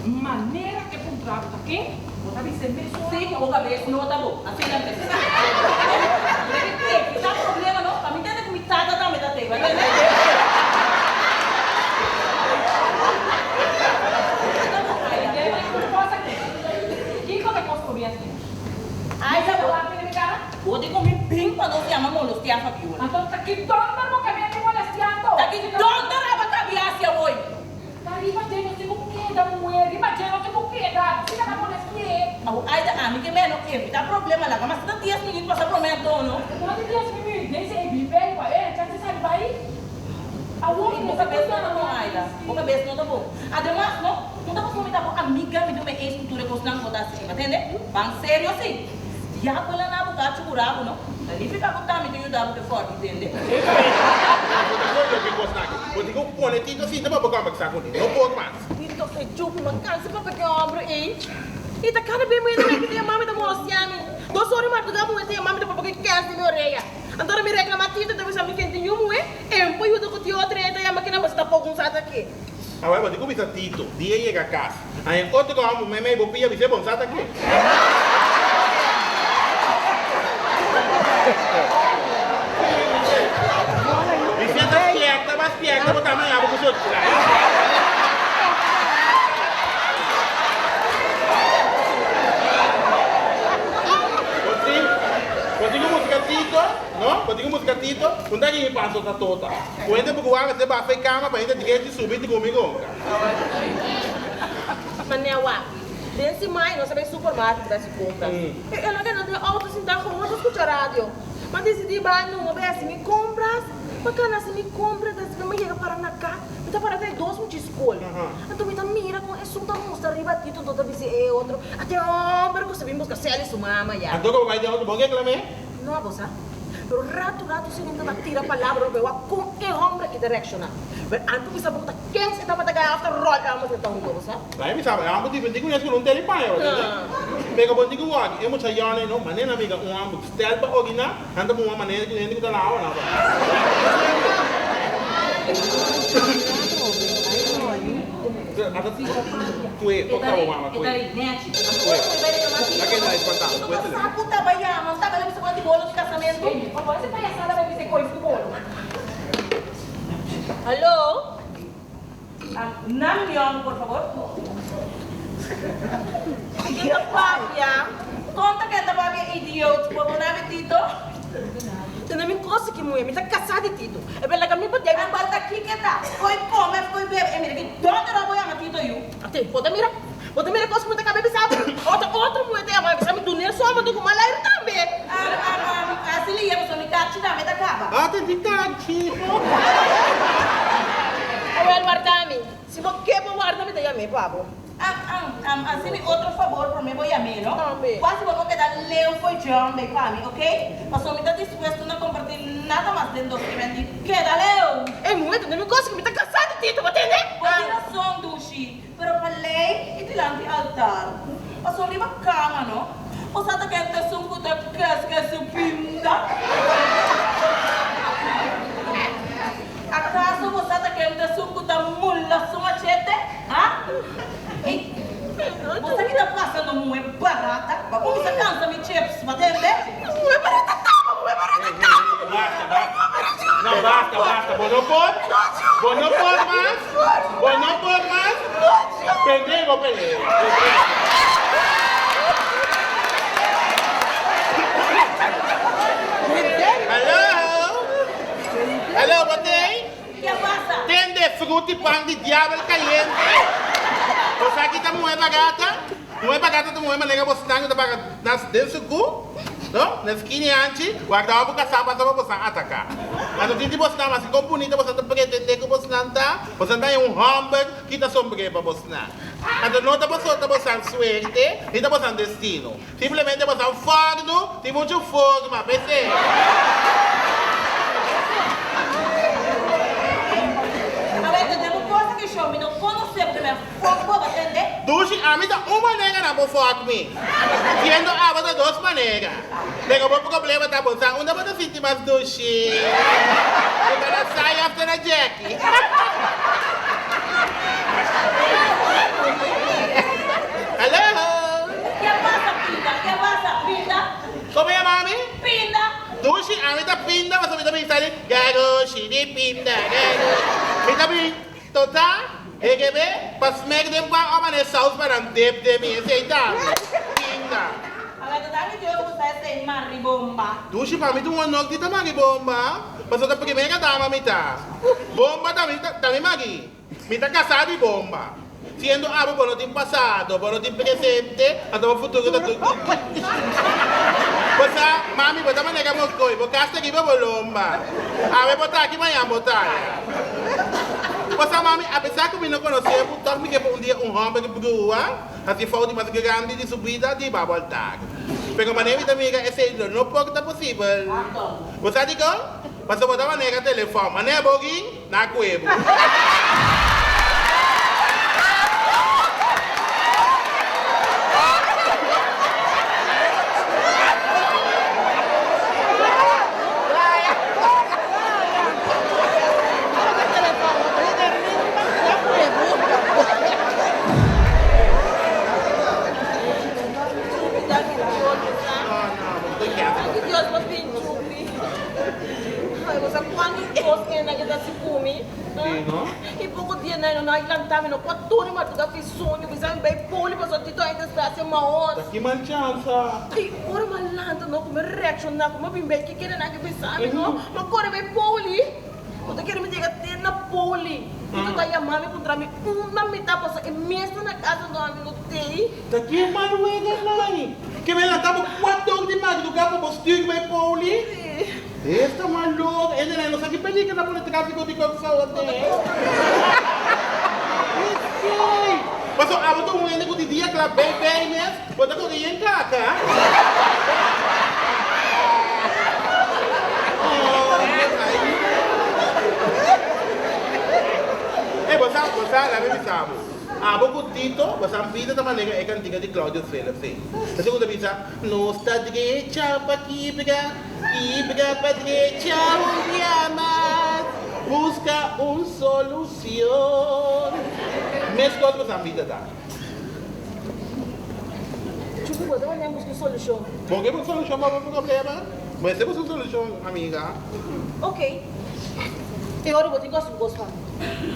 Manera ke puntra bo ta ken, bo ta bis'é mesora. Sí, ku bo kabes no ta bo. Asina mi ta bisa. Debe evitá problema no, pa mi tende ku mi tata tambe ta tei, bo a tende? Kiko ta kos ku mi asina? Ai, sa bo. Bo di ku mi bin pa nos yama molestiá Fabiola. Anto ta ki dònter bo kabia mi molestiando? Ta ki dònter aba kabia hacia hoy? Ta riba dje nos tin ku keda muhé, riba dje nos tin ku keda, asina ta molestié. Awo ai ta ami ke meno evita problema laga mas ta dies minüt pasa promé anto no. No di dies minüt, den si e bin bel pa e chance sali bai. Awo mi Bo mester kabes no keda ta bon Aida, bo kabes no ta bon. Ademas no, no ta pasobra mi ta bo amiga mi duna e escultura e kosnan ku bo ta hasi, bo tende? Ban serio si. Diabel a na bo cacho cu rabo no ta nifica cu ta mi ta yuda bo ke forti tende. Bo ta koyo ke kosnan aki. Bo tin ku pone Tito sinta pa bo kombersa ku ne. No por mas. Tito e chupi ma cansa papia ke hombre ey. Y ta cada bes muhé ta meki tin e mami ta molestia mi. Dos ora marduga muhé tin e mami ta papia ke kens di mi oreya. Anto ora mi reclama Tito ta bisa mi ken tin yu muhé e por yuda ku ti otro ey ta yama kinan boso ta poco un sata aki. Awor bo tin ku bisa Tito dia e yega cas. Aña otro homber meimei bo pia bis'é bon sa ta ke. Bis'é ta spierta ba spierta bo ta maña bo ku sochila. Bo tin bo tin ku musika Tito no bo tin ku musika Tito un ta gini paso ta tota ku hende por wak esei basa e kama pa hende drechi subi drumi ronka. Manera wak, den simai nos a bai supermarket pa hasi compras. E el a keda den auto sintá gewoon ta scucha radio. M'a dicidí bai numa bai hasi mi compras. M'a cana hasi mi compras, despues m'a yega para na cas. Mi ta para den dos mucha school. Anto mi ta mira con esun ta mustra riba Tito anto ta bisa e otro, Ate homber cu sa bin busca Sally su mama ya. Anto cu bo bai den auto bo a reclam'é? No, bo sa. Pero ratu ratu si nan ta tira palabra lo wak kon e homber aki ta reakshoná. Pero anto mi sa bo ta kens e tabata gaya òf ta ròl e homber ta hunga bo sa. Laga mi sa e homber di bendí ku nes ku un tele paña bo tende. Pega bo di ku wak e mucha yòn ei no manera nan miga un homber stel pa oriná nan ta muha manera ku hende ku ta lawa nan pa. Kue, kok ta bo mama kue. Kue. Laga e dai spantá bo, kue telefon. Hallo? Nan mi homber, por favor. Ken ta papia? Kon ta ken ta papia idioot? Por bo nami Tito? Tene mi cosa ki muhe, mi ta casá di Tito. E bel laga mi pa debe. Anto ta kiko ta? Koi come of koi bebe? E mira ki donder ora bo yama Tito yu. Ate, bo ta mira? Bo ta mira cos ku mi ta caba bisa bo? Ota otro muhe ta yama bisa mi dun'el soma anto ku malairu tambe. Am am am asi li yema so mi kachi tambe ta caba. Ate di kachi. Awel warda mi. Si bo ke bo warda mi ta yam'é pa bo. Am am am hasi mi otro fabor prome bo yam'é no. Tambe. Wak si bo por keda leu fo'i John bay pa mi ok. Pasobra mi ta dispuesto na comparti nada mas den dos kimen di keda leu. Ey muhe tende mi cos cu mi ta casa di Tito bo tende? Bo tin rason Dushi, pero pa ley y dilanti altar. Pasobra riba cama no. Bo sa ta kende esun cu ta casca su pinda? Acaso bo sa ta kende esun cu ta mula su machete? Ha? Ey, bo sa ki ta pasa no muhe barata? Bo cuminsa cansa mi chips, bo tende? Muhe barata taba, muhe barata taba! Basta, basta. No, basta, basta. Bo no por? Bo no por mas? Bo no por mas? Pende bo pelea. Hallo? Hallo, bo t'ey? Ke pasa? Tende fruti pan di diabel cayente. Bo sa ki ta muhe bagata? Muhe bagata ta muhe manera bo snan ku ta baga nas den su cu, no? Na skini hanchi, warda ora bo casá pasa pa bo san atacá. Anto tin di bo snan maske con bunita bo san ta pretende cu bo snan ta, bo san ta haña un homber ki ta sombré pa bo snan. Anto no ta pasobra ta bo san suerte, ni ta bo san destino. Simplemente bo san fornu tin muchu forma, p'esei. Awor ta den un cosa ki show mi no conoce porque mi a fuck bo, bo tende? Dushi, ami ta un manera na bo fuck mi. Siendo abo ta dos manera. Pero bo problema ta bo sa unda bo ta sinti mas dushi. Bo ta na Sai of ta na Jackie? Hello. Ke pasa pinda? Ke pasa pinda? Como yama ami? Pinda. Dushi, ami ta pinda pasobra mi ta bin sali garoshi di pinda garoshi. Mi ta bin tota hegebe pa smek den pan o mane saus pa nan dip den mi esey ta ami. Pinda. Awor ta dami Dios ku sa esey maribomba. Dushi, pa mi ta un honor di ta maribomba pasobra ta primera dama mi ta. Bomba ta mi ta mi mari. Mi ta kasá di bomba. Siendo abo bo no tin pasado, bo no tin presente, anto bo futuro ta tur Bo sa, mami, bo ta manera morkoi, bo kas ta riba bo lomba. Awe bo ta aki, mañan bo ta aya. Bo sa, mami, apesar ku mi no konosé bo, tòg mi ke pa un dia un hòmber brua hasi fout di mas grandi di su bida di hiba bo altar. Pero manera mi ta mira esei lo no por ta posibel. Bo sa dikon? Pasobra bo ta manera telefòn, manera bo rin, Na cuebo. Cuantu cos ena ke ta si cu mi? Y poco dia na no a lanta mi no por tuni marduga fi soño bisa mi bay poli pasobra Tito a desgracia maos. Ta ki mal chansa. Y ora mi a lanta no cu mi reacciona cu mi a bin bay kikere nan ke bisa mi no mi a core bay poli bo ta kere mi yega te na poli Tito ta yama mi puntra mi unda mi ta pasobra e mes ta na casa no ami no tey. Ta ki mal wega nan ke mi a lanta bo cuatro di marduga pa bo stuur bay poli. Esta malor, e nena no sa ki peliger na pone trafiko di Kòrsou aden. Esei! Pasobra abo ta un hende ku di dia kla bei bei mes, bo ta kore yen kaka. bisa bo. Abo ku Tito, boso bida ta manera e kantika di Claudio Philips ei. Esei ku ta bisa, Nos ta drecha pa kibra, kibra pa drecha un dia mas, buska un solucion. Meskos boso bida ta. Chupi, bo ta manera buska un solucion. Bo ke buska solucion pa bo problema? Mester buska un solucion, amiga. Ok. E ora bo tin ku hasi un kos pa mi.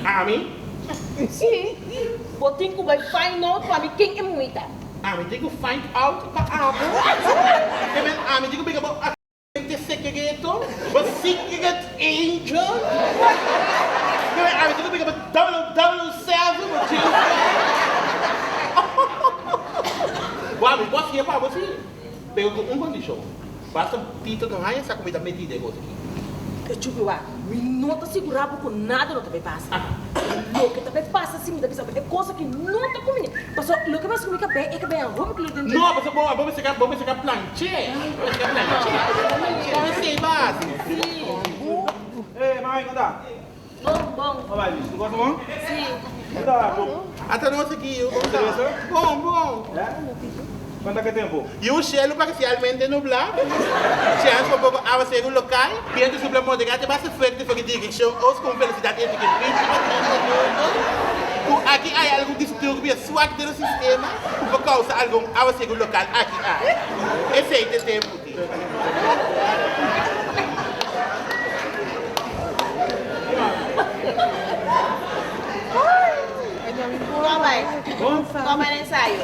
Ami? Si. Bo tin ku bai find out pa mi ken e muhé ta. Ami tin ku find out pa abo? Ke men ami tin ku bika bo agente sekreto? Bo secret angel? Ke men ami tin ku bika bo 007, bo James Bond? Bo ami por hasié pa abo si, pero ku un kondishon. Basta Tito no haña sa ku mi ta metí den kos aki. E chupi wak, mi no ta sigurá bo ku nada no ta bay pasa. Loke ta bay pasa si mi ta bisa bo e kos aki no ta kumini. Pasobra loke pasa ku mi kabei, e kabei a hopi kleur den dje. No, pasobra bo bo mester bo mester ka planch'é. Bo mester ka planch'é. Esei bas. Sí. Ey, mami, kon ta? Bon, bon. Kon bai, Luis? Tur kos bon? Sí. Kon ta, Bob? Ata nos aki, yu. Kon ta? Bon, bon. Kon ta ke tempu? Yu, shelu parsialmente nublá, chèns pa poko awaseru lokal, bientu supla moderá te basta fuerte for di direkshon oost ku un velosidat entre 20 pa 30 nudo. Ku aki ai algun disturbio swak den nos sistema ku por kousa algun awaseru lokal aki ai. Esei ta e tempu, ti. Kon bai na ensayo?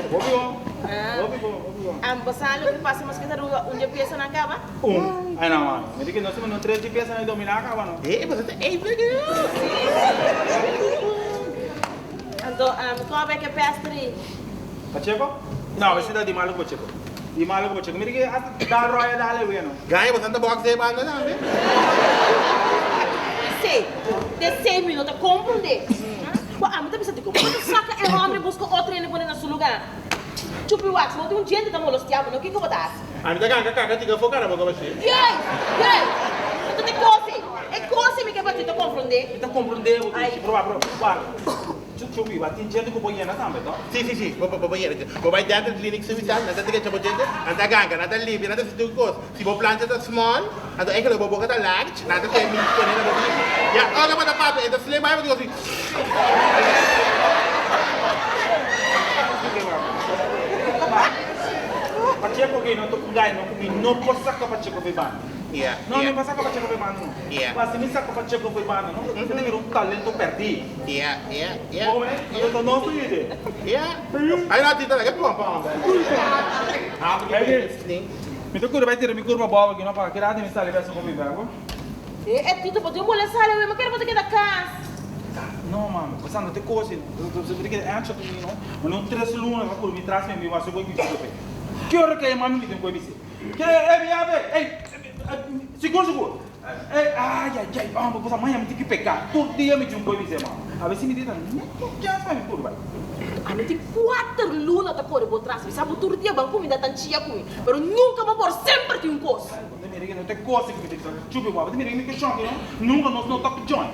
Pasá loke pasa mas ke ta ruga un dje piesanan kaba? Un. Ai nan mami. Mi di ke nos ta manda tres dje piesanan i dominá kaba no. E boso ta even ke. Anto kon bai ke pestri? Pacheco? No, mi si ta di malo ku Pacheco. Di malo ku Pacheco. Mi di ke hasta dal roya dal e weno. Gaya boso ta box e banda tambe. Esei, t'esei mi no ta komprondé. Bo ami ta bisa di komo bo ta saka e hòmber i buska otro hende pone na su lugá. Chupi wax, bo tin un djente ta molostiá bo, no kiko bo ta hasi? Ami ta ganga kaka tiga afó kara bo kaba shi. Yey! Yey! Anto ta e kos ei, e kos ei mi ke pa ti ta komprondé. Mi ta komprondé bo, Dushi. Proba, proba. Wak, Chupi, wak, tin djente ku bo yena tambe, to? Si, si, si. Bo, bo yena. Bo bai dental clinic sumisá, nan ta drecha bo djente, nan ta ganga, nan ta limpia, nan ta hasi tur kos. Si bo plancha ta small, anto eigenlijk bo boka ta large, nan ta kue mi pone na bo biki. Ya ora bo ta papia e ta slim bai bo ta gosi. Pacheco ki no ta gai no ku mi no por saka Pacheco for e banda. Yeah, No, mi yeah. por saka Pacheco for e banda no. Yeah. Pa si mi saka Pacheco for e banda no, ta bira un talento perdi. Yeah, yeah, yeah. Bo come? Yeah. Anto nos ta yud'e. Yeah. Ai no tita laga pompa homber. Hey, Mi ta kura bai tira mi kurpa bou aki no pa keda mi sali bes un kopi bek. E e Tito bo tin un bole sali awe mi kere bo ta keda kas. No mami, bo sa no te kosi no. Bo ta keda ancho ku mi no. Ma no tres luna ta kura mi tras mi mi wak su koe mi fia pe. Ki ora ke e mami mi tin koe bisi? Ke e mi abe ey sigur sigur. Ey ay ay ay homber bo sa maña mi tin ki peka tur dia mi tin koe bisi mami. Abesi mi tin ta neto chans pa mi kura bai. Ami tin kuater luna ta kore bo tras mi sa bo tur dia ban kuminda tan chia ku mi pero nunka bo por semper tin un kos. Bo ta mira ke no ta kos ku mi ta bisa chupi wou bo ta mira ke mi keshon aki no nunka nos no ta join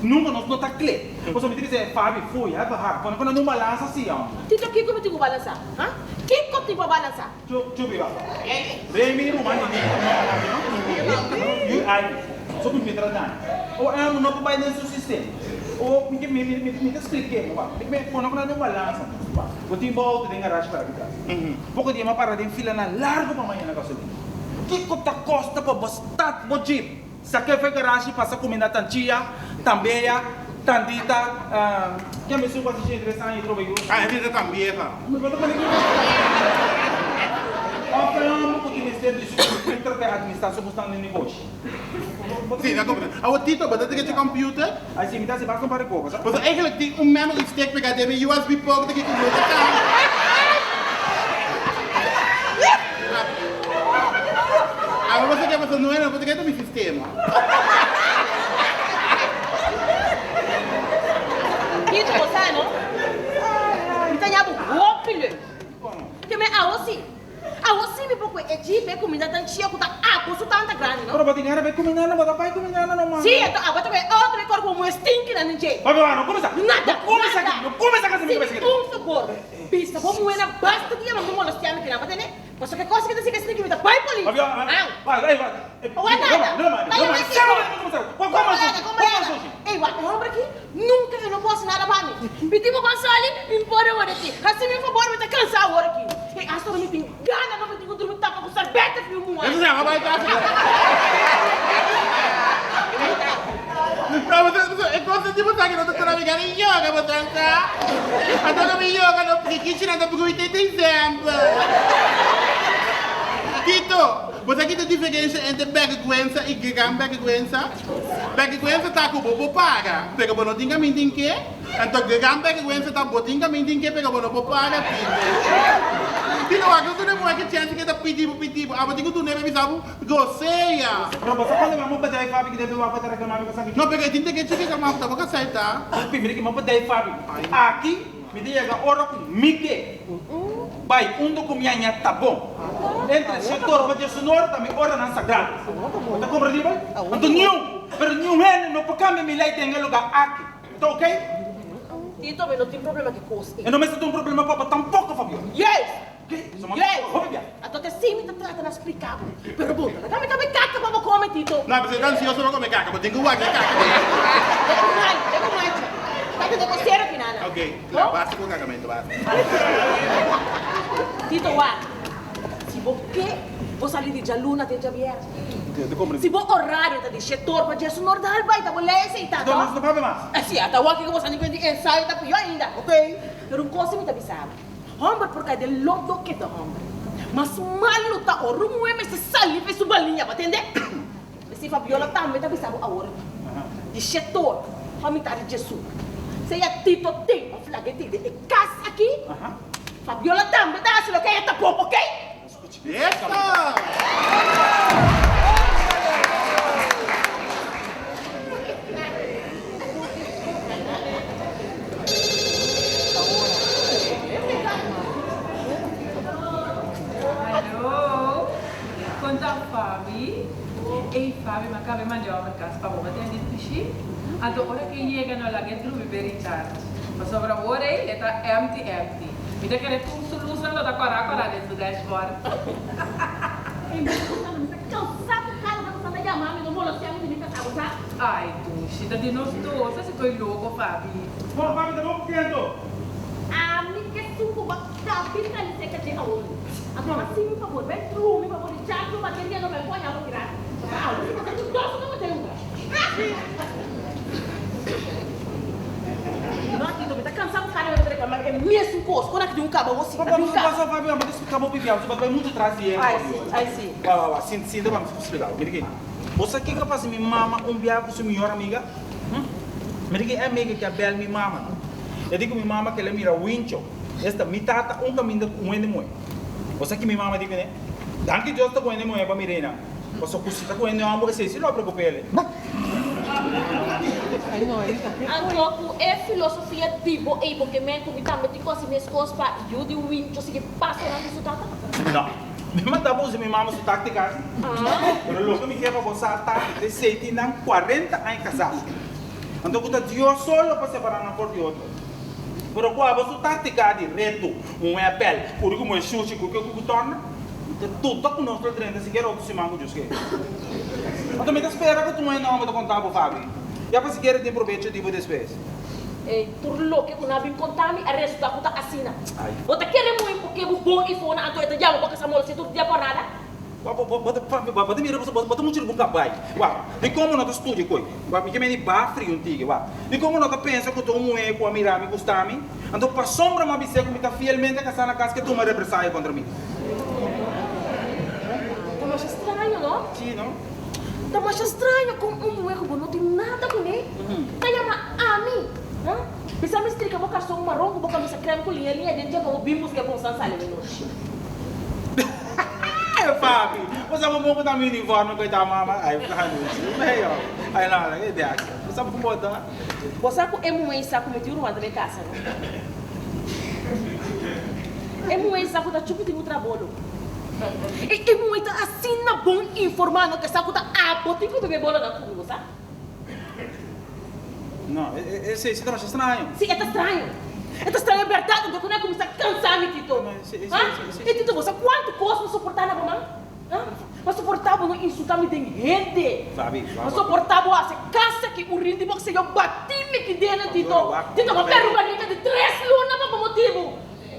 nunka nos no ta kle pasobra mi ta bisa e Fabi foei have a heart pone pone un balansa si hombre. Tito kiko mi tin ku balansa ha kiko tin pa balansa. Chupi wou Remy ruman di mi no aki no yu ai so ku mi tra dani o amo no por bai den su sistema o mi ke mi mi ta splike wou mi ke pone pone un balansa bo tin bo auto den garage para kita. Poko dia m'a para den filanan largu pa mañana gasolina. Kiko ta kosta pa bo start bo jeep, saka efe garashi pasa kuminda tan Chia, tan Bea, tan Dita, ke mi supo hasi 83 aña i troba yu. Ah, e Dita tan bieha. Mi por ta pone ki Of e homber ku tin mester di su computer pa e administra su busnan den negoshi. Si, na computer. Awor Tito, bo ta drecha computer? Ai si, mi ta hasi basta un par di kos. Pasobra eigenlijk tin un memory stick pegá den mi USB port aki ku no ta kaba. Awor bo sa ke pasobra no e no por ta mi sistema. Tito, bo sa no? Mi ta yabu hopi leuk. Te me awo si. Awo. Awo si mi por kue e jeep e kuminda tan chia ku ta abo su tanta grandi no. Pero bo tin gana bai kuminda no, bo ta bai kuminda no mama. Si, anto abo ta bai otro e kor ku bo stinky nan den dje. Papi wak no kuminsa. Nada, No kuminsa nada. aki, no kuminsa kasi mi Si kabes aki. un fabor, bisa bo muhé nan basta di yama mi molestia mi kinan, bo tende? Pasobra ke kos ki ta sigui stinky mi ta bai polis. Papi wak, Au. wak, ey wak. Wak nada. No mami, Bai no yama mami, Kiko. no mami, Kom laga, kom laga. Ey wak, e homber aki nunka e no por hasi nada pa mi. Pidi bo ban sali, mi por e wor aki. Hasi mi un fabor, mi ta kansa awor aki. Ey asta ora mi tin gana no mi tin ku drumi tapa ku sarbete fi un muhé. Eso se llama bai casa. No, pero e cosa tipo sa que no te toda mi gana yoga, bo tranca. Anto no mi yoga no pikichi nan ta bruite december. Tito, Bo sa kita diferensha entre bèrgwensa i gran bèrgwensa? Bèrgwensa ta ku bo por paga, pero bo no tin kaminda tin ke. Anto gran bèrgwensa ta bo tin kaminda tin ke, pero bo no por paga. Tito, Tito wak ku duna muhé ki chèns ke ta pidi bo pidi bo. Abo tin ku dun'é pa bisa bo grosea. Pero bo sa kuando mi amo bedrijf Fabi ki debe wak pa ta reklamá mi kos aki? No, pero e tin te ke chiki reklamá bo ta bo ka acepta. Primero ki mi amo bedrijf Fabi aki. Mi ta yega ora ku mi ke bai unda ku mi haña ta bon. Entre shete ora pa diesunor ta mi oranan sagrado. Bo ta komprendí bai? Anto niun, pero niun hende no por kambia mi lei den e lugá aki. Ta oké? Tito, mi no tin problema ku kos ei. E no mester ta un problema pa bo tampoko, Fabiola. Yes! Oké? So Yes! hopi bia. Anto te si mi ta trata na splika bo. Pero bo no laga mi kaba e kaka pa bo kome, Tito. No, pasobra e ta ansioso pa kome kaka. Bo tin ku wak e kaka. Te ku mal, te ku mal. Ta te ku sero kinana. Ok, kla, basta ku kakamento, basta. Tito, wak. Si bo ke, bo sali di djaluna te djabièrnè. Si bo orario ta di shetor pa djesunor, dal bai, ta bo lei esei ta, Tito, no? nos no papia mas. Si, ata wak ku bo sa ni kuenti ensayo ta pió ainda. Ok. Pero un kos si mi ta bisa bo. Homber por kai den lodo keda homber. Mas malu ta ora un muhé mester sali pa e su baliña, bo a tende? P'esei Fabiola tambe ta bisa bo awor di shetor pa mitad di Jesús. Sea Tito tin of laga e tin den e kas aki, Fabiola tambe ta hasi loke e ta bon, okey? Hallo, kon ta Fabi? Ey Fabi, mi a kaba e manda homber kas pa bo, bo tende pishi? Anto ora ke yega no laga e drumi be recharge, pasobra awor ey e ta empty empty. Mi ta kere tur su lusnan lo ta kòrá kòrá den su dashboard. Ey mi ta mi ta kansa ku kada bes ku sa ta yama mi no molestia mi di mi kasa bo sa. Ay Dushi, ta di nos dos a si toi loko Fabi. Bon Fabi ta bon contento. Ami ke suku bo ta bin sali seka dje awor. Anto hasi mi fabor, bai drumi pa bo recharge bo bateria no bai poña bo gratis. Pasobra awor si bo ta tur dos no bo ta yuda. No Tito, mi ta cansa cu cada vez bo ta reclama e mesun cos. Con aki tin un caba bo si, ta bin un caba. Pasa Fabio, amo ta explica bo pibia, bo ta bay mucho tras di e. Ay si, ay si. Wa wa wa, sinta sinta pa mi explica bo. Mira aki, bo sa kico a pasa mi mama un bia cu su mihor amiga? Hm? Mira aki e amiga ki a bel mi mama no. E di cu mi mama kele mira Wincho, esta mi tata un caminda cu un hende muhe. Bo sa ki mi mama di cune? Danki Dios ta cu hende muhe pa mi reina. Pasobra cu si ta cu hende homber esey si lo a preocupa el. Anto ku e filosofia di bo ei bo ke men ku mi tambe tin ku hasi meskos pa yu di Wincho sigui pasonan di su tata? No. Mi manda bo usa mi mama su taktika. Pero loke mi ke pa bo sa ta ku esei tin nan kuarenta aña kasá. Anto ku ta Dios so lo por separá nan for di otro. Pero ku abo su taktika di reto, muhé apèl, kuri ku muhé shushi ku ke ku ku tòrna, mi ta duda ku nos lo drenta sikiera otro siman ku Dios ke. Anto mi ta spera ku tu hende homber ta konta bo, Fabi. Ya pa sikiera tin probecho di bo despues. Ey, tur loke ku nan a bin konta mi a resulta ku ta asina. Bo ta kere muhé purke bo bon i fona anto e ta yama bo kasa molo si tur dia por nada? Bo ta Fabi, bo ta mira bo ta mucha di bo kabai. Wak, dikon bo no ta studia koe? Wak, mi ke meni ba fri un tiki. Wak, dikon bo no ta pensa ku ta un muhé ku a mira mi gusta mi? Anto pasobra mi a bis'é ku mi ta fielmente kasá na kas ke tuma represaya kontra mi. Ta masha straño, no? Sí, no? Ta masha straño kon un muhé ku bo no tin nada kuné ta yama ami, ha? Bisa mi strika bo karson maron ku bo kamisa krèm ku liña liña den dje pa bo bin buska e bonsan sali mi nochi. Ay, papi, bo sa bo ku ta mi uniforme ku e ta mama? Ay, meyo. Ay, no, no, e de aki. Bo sa bo ta. Bo sa ku e muhé sa ku mi tin ruman ta den kasa, no? E muhé sa ku ta chupi tin un trabolo. E e muhé ta asina bon informá no ke sa ku ta abo tin ku bebe bolonan ku mi, bo sa? No, esei si ta masha straño. Si, e ta straño. E ta straño bèrdat, anto ku nan a kuminsá kansa mi, Tito. Ha? E Tito, bo sa kuantu kos mi soportá na bo man? Ha? Mi a soportá bo no insultá mi den hende. Fabi, Mi a soportá bo hasi kasa ki un rin di bokseo batí mi ki denen, Tito. Tito, mi a pèrdè un barriga di tres luna pa bo motibu.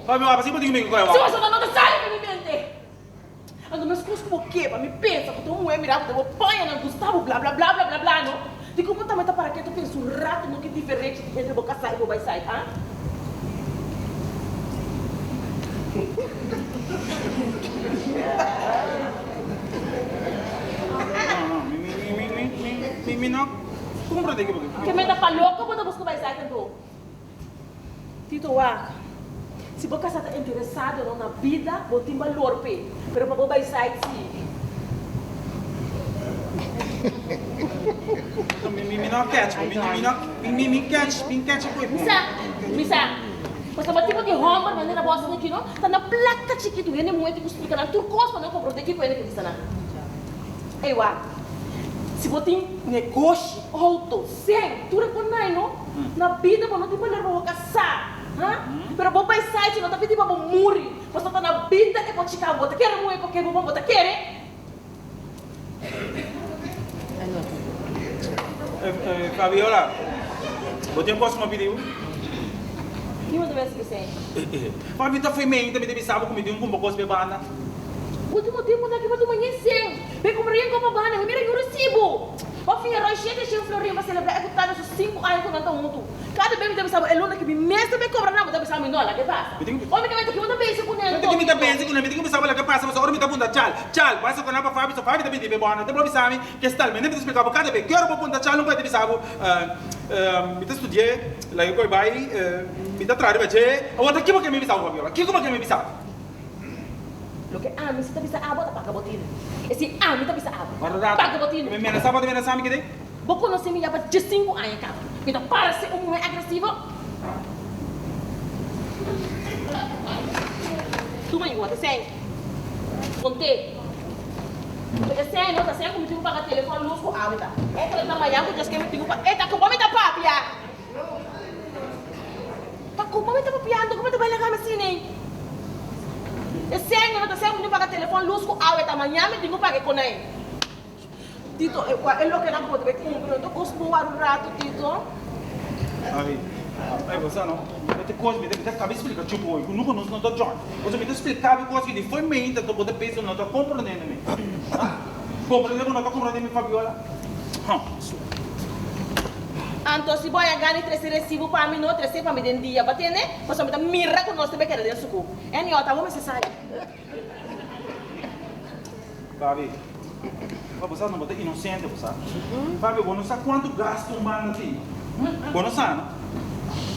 Fabi, wak, si bo tin ku mi ku koe wak. Si bo no ta sali di mi mente. Anto meskos ku bo ke pa mi pensa ku ta un muhé mira bo den bo pañanan gusta bo bla bla bla bla bla bla no. Dikon bo tambe ta para ketu pensa un ratu no ki diferensha tin entre bo kasá i bo baisait ha? No no mi mi mi mi mi mi mi no komprende ke bo ke. Ke meta pa loko bo ta buska baisait anto? Tito wak, si bo kasa ta interesado no na bida, bo tin balor p'e, pero pa bo bai site si. No, mi, mi, mi no catch, mi, mi, no, mi, mi, mi catch, mi catch e Mi sa, mi sa. Pasobra tipo di homber manera bo asina aki no, ta na plaka chikitu, hende muhe tin ku splika nan tur kos pa nan komprondé kiko hende ke bisa nan. Ey wak, si bo tin negoshi, outo, Sen, tur e por nai no. Na bida bo no tin balor pa bo kasá, ha? Pero bo bai sai si no ta pidi pa bo muri, pasobra ta na bida e por chika bo ta kere muhé por ke bo bon bo ta kere. Fabiola, bo tin kos ku mi a pidi bo? Ki bo ta mester bisei? Fabi, ta foi meinta mi ta bisa bo ku mi tin un kumpa kos pa e banda. Ultimo tempu nan ki bo tuma ñe sen. Be kumpra yen kopa banda, mi mira yu resibu. Bo fia Roy shete shen florin pa selebrá e ku ta na su sinku aña ku nan ta huntu. Kada be mi ta bisa bo e luna ki mi mes ta be kobra nan, bo ta bisa mi no, laga e pasa. Ora mi ta menta ki bo ta bense ku nan Menta ki mi ta bense ku nan, mi tin ku bisa bo laga e pasa pasobra ora mi ta punta Chal, Chal, bai sokona pa Fabi, so Fabi ta bini be bòna, te por bisa mi ke stal. Mi ta splika bo kada be, ki ora bo punta Chal un kos e ta bisa bo, mi ta studi'é, laga e koi bai, mi ta traha riba dje. Awor ta ki bo ke mi bisa bo, Fabiola? Kiko bo ke mi bisa bo? Loke ami si ta bisa abo ta paga bo tinu. E si ami ta bisa abo, Guarda rato. paga bo tinu. Mi menasá bo ta menasá mi kede? Bo konosé mi ya pa diesinku aña kaba. Mi ta parse un muhé agresivo? Tuma yu, ta esei. Kont'é. Ku esei no ta esei ku mi tin ku paga telefòn, lus ku awa ta. E ta mañan ku djaske mi tin ku paga. E ta ku bo mi ta papia. Pa como mi ta papiando como ta bai laga mi asina ei? E señor no ta sa mi paga telefon luz cu awe ta mañana mi tin cu paga e conai. Tito e cua e loke nan por bai cumpra no ta cos bo wak un rato Tito. Abi, ay bo sa no, mi ta cos mi ta mi ta caba explica chupo hoy cu nunca nos no ta join. Pasobra mi ta explica bo cos cu di fo'i meinta ta bo ta pensa no ta comprende mi. Ha? Comprende bo no ta comprende mi Fabiola? Ha. Anto si bo a gana trese resibu pa mi, no trese pa mi den dia, bo tende? Pasobra mi ta mira ku nos ta keda den suku. Anyhow, ta bo mester sali. Fabi, bo sa no bo ta inosente, bo sa. Fabi, bo no sa kuantu gastu un banda tin. Bo no sa, no?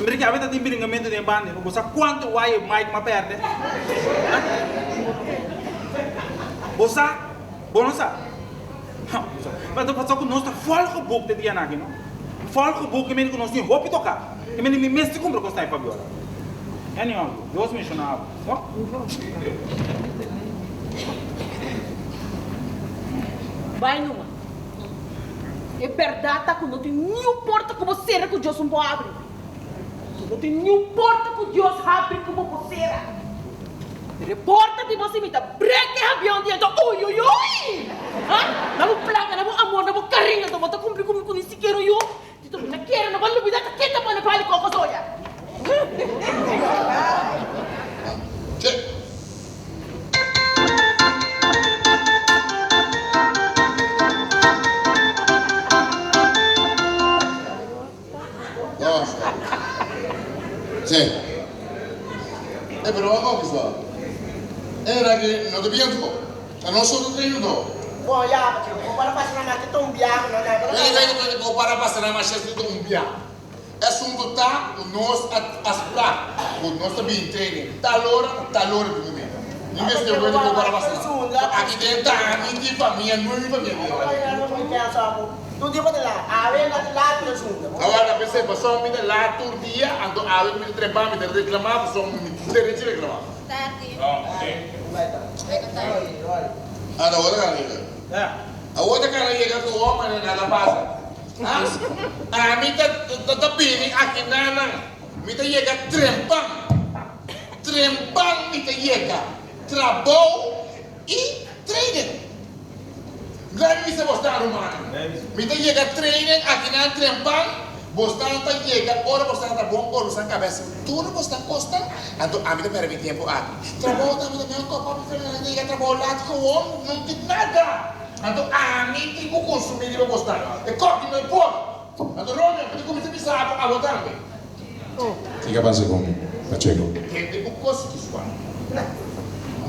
Mira ki awe ta tin bringamentu den e banda, bo sa kuantu waya Mike ma perde? Bo sa? Bo no sa? Ma ta pasa ku nos ta volgeboekt e dianan aki, no? Volgeboekt ke mende ku nos tin hopi toká. Ke mende mi mester kumpra kos na e Fabiola. Anyhow, Dios menshoná bo, no? Bai numa. E bèrdat ta ku no tin niun porta ku bo sera ku Dios un por habri. No tin niun porta ku Dios habri ku bo por sera. Reporta di bo si mi ta break e avion di anto ui ui ui! Ha? Na bo plaka, na bo amor, na bo cariño anto bo ta cumpli cu mi cu ni sikiera un yu? Tito mi ta kere no bo lubida ta ken ta pone pali coco soya. Che. Sí. E pero wak ook is wel. E raki no ta biento. Ta no soto treino do. Bon ya, pachi, bo para pasa na mas te un biaha no na. Wait, wait, wait, bo para pasa na mas te un biaha. E asunto ta ku nos a afsprak ku nos ta bin training tal ora, tal ora di momento. Ni mester wende bo para pasa na. Aki den ta ami tin famia, no mi famia tin aki. Tur dia bo ta laat. Awe no ta laat mi ta zunda. Awor ta pens'é, pasobra mi ta laat tur dia, anto awe ku mi ta trempa mi ta reklamá pasobra mi tin derecho di reklamá. Tardi. Oh, oké. Ah, ta awor ta kana yega. Awor ta kana yega ku homber na nada pasa. Ah, ami ta ta bini aki nanan. Mi ta yega trempan. Trempan mi ta yega. Trabou i training. Laat mi bisa bos ta rumannan. Mi ta yega training akinan trempan, bosnan ta yega ora bosnan ta bon ora bosnan kaba hasi tur bosnan kosnan, anto ami ta perde mi tempu aki. Trabou tambe ta mihor kopa mi fernando ta yega trabou laat gewoon no tin nada. Anto ami tin ku konsumi riba bosnan. E kòki no e por. Anto Romeo mi ta kuminsá bisa abo abo tambe. Kiko a pasa ku Pacheco? Hende ku kos kisual.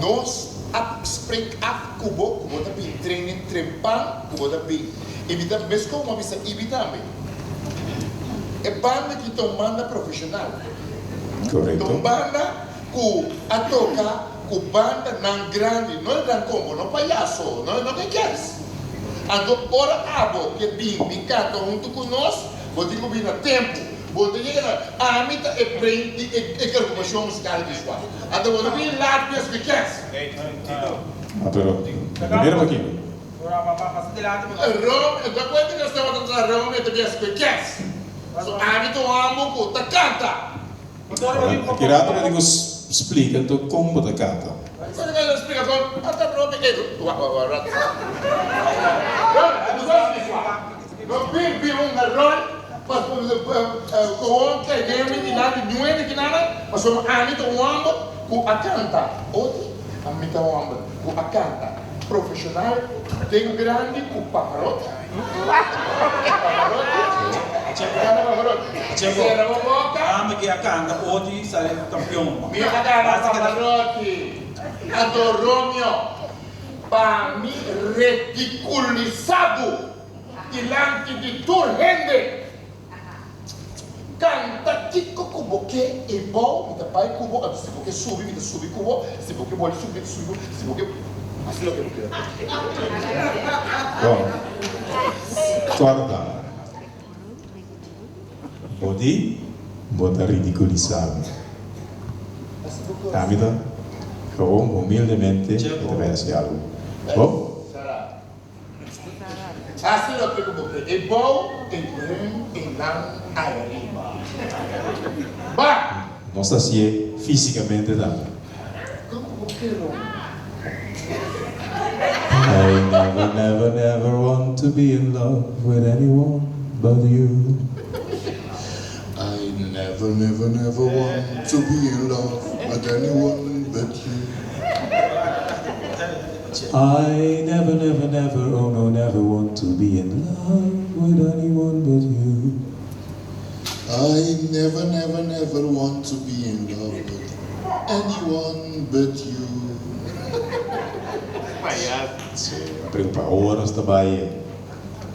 Nos a spreek af ku bo ku bo ta bin training trempan ku bo ta bin i mi ta meskos ku mi a bisa Ibi tambe. E banda ki ta un banda profesional. Ta un banda ku a toka ku bandanan grandi, no e gran combo, no payaso, no no ke kers. Anto ora abo ke bin bin kanta huntu ku nos, bo tin ku bin na tempu. Bo ta yega na ami ta e brain di e e agrupacion musical visual. Anto bo ta bini laat mes cu e kers. Ah, pero primero pa kico? Romeo, ta cuenta cu nos tabata tra Romeo ta bias cu e kers. So ami ta un homber cu ta canta. Aki rato bo tin cu splica anto con bo ta canta. Con bo ta splica con ata Romeo e wa wa wa rato. Romeo, no bin bin un error. Gewoon kende mi dilanti niun hende kinana, pasobra ami ta un hòmber ku a kanta. Oti, ami ta un hòmber ku a kanta profeshonal den grandi ku Pavarotti. Pavarotti, kanta Pavarotti. Sera bo boka. Ami ke a kanta oti sali kampion. Mi a gana Pavarotti. Anto Romeo, pa mi redikulisa bo. Dilanti di tur hende. Kanta kiko ku bo ke i bou mi ta bai ku bo, anto si bo ke subi mi ta subi ku bo, si bo ke boli subi mi ta subi ku bo, si bo ke hasi loke bo kere. Bon, kòrda, bo di bo ta ridikulisá mi. Ami ta gewoon humildemente mi ta bai hasi algu. Bon? Hasi loke ku bo ke. E bou, e ren, e nan ariba. Ba! Nos ta hasié físikamente tambe. Kon ku bo ke Ron? I never never never want to be in love with anyone but you. I never never never want to be in love with anyone but you. I never never never oh no never want to be in love with anyone but you. I never never never want to be in love with anyone but you. Preocupa ora nos ta bai.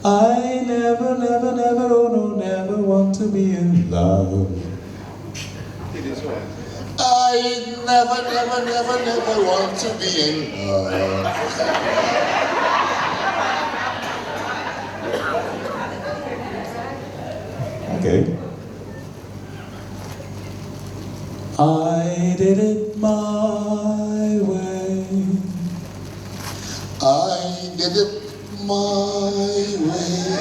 I never never never oh no never want to be in love. I never never never never want to be in love. Okay. I did it my way. I did it my way.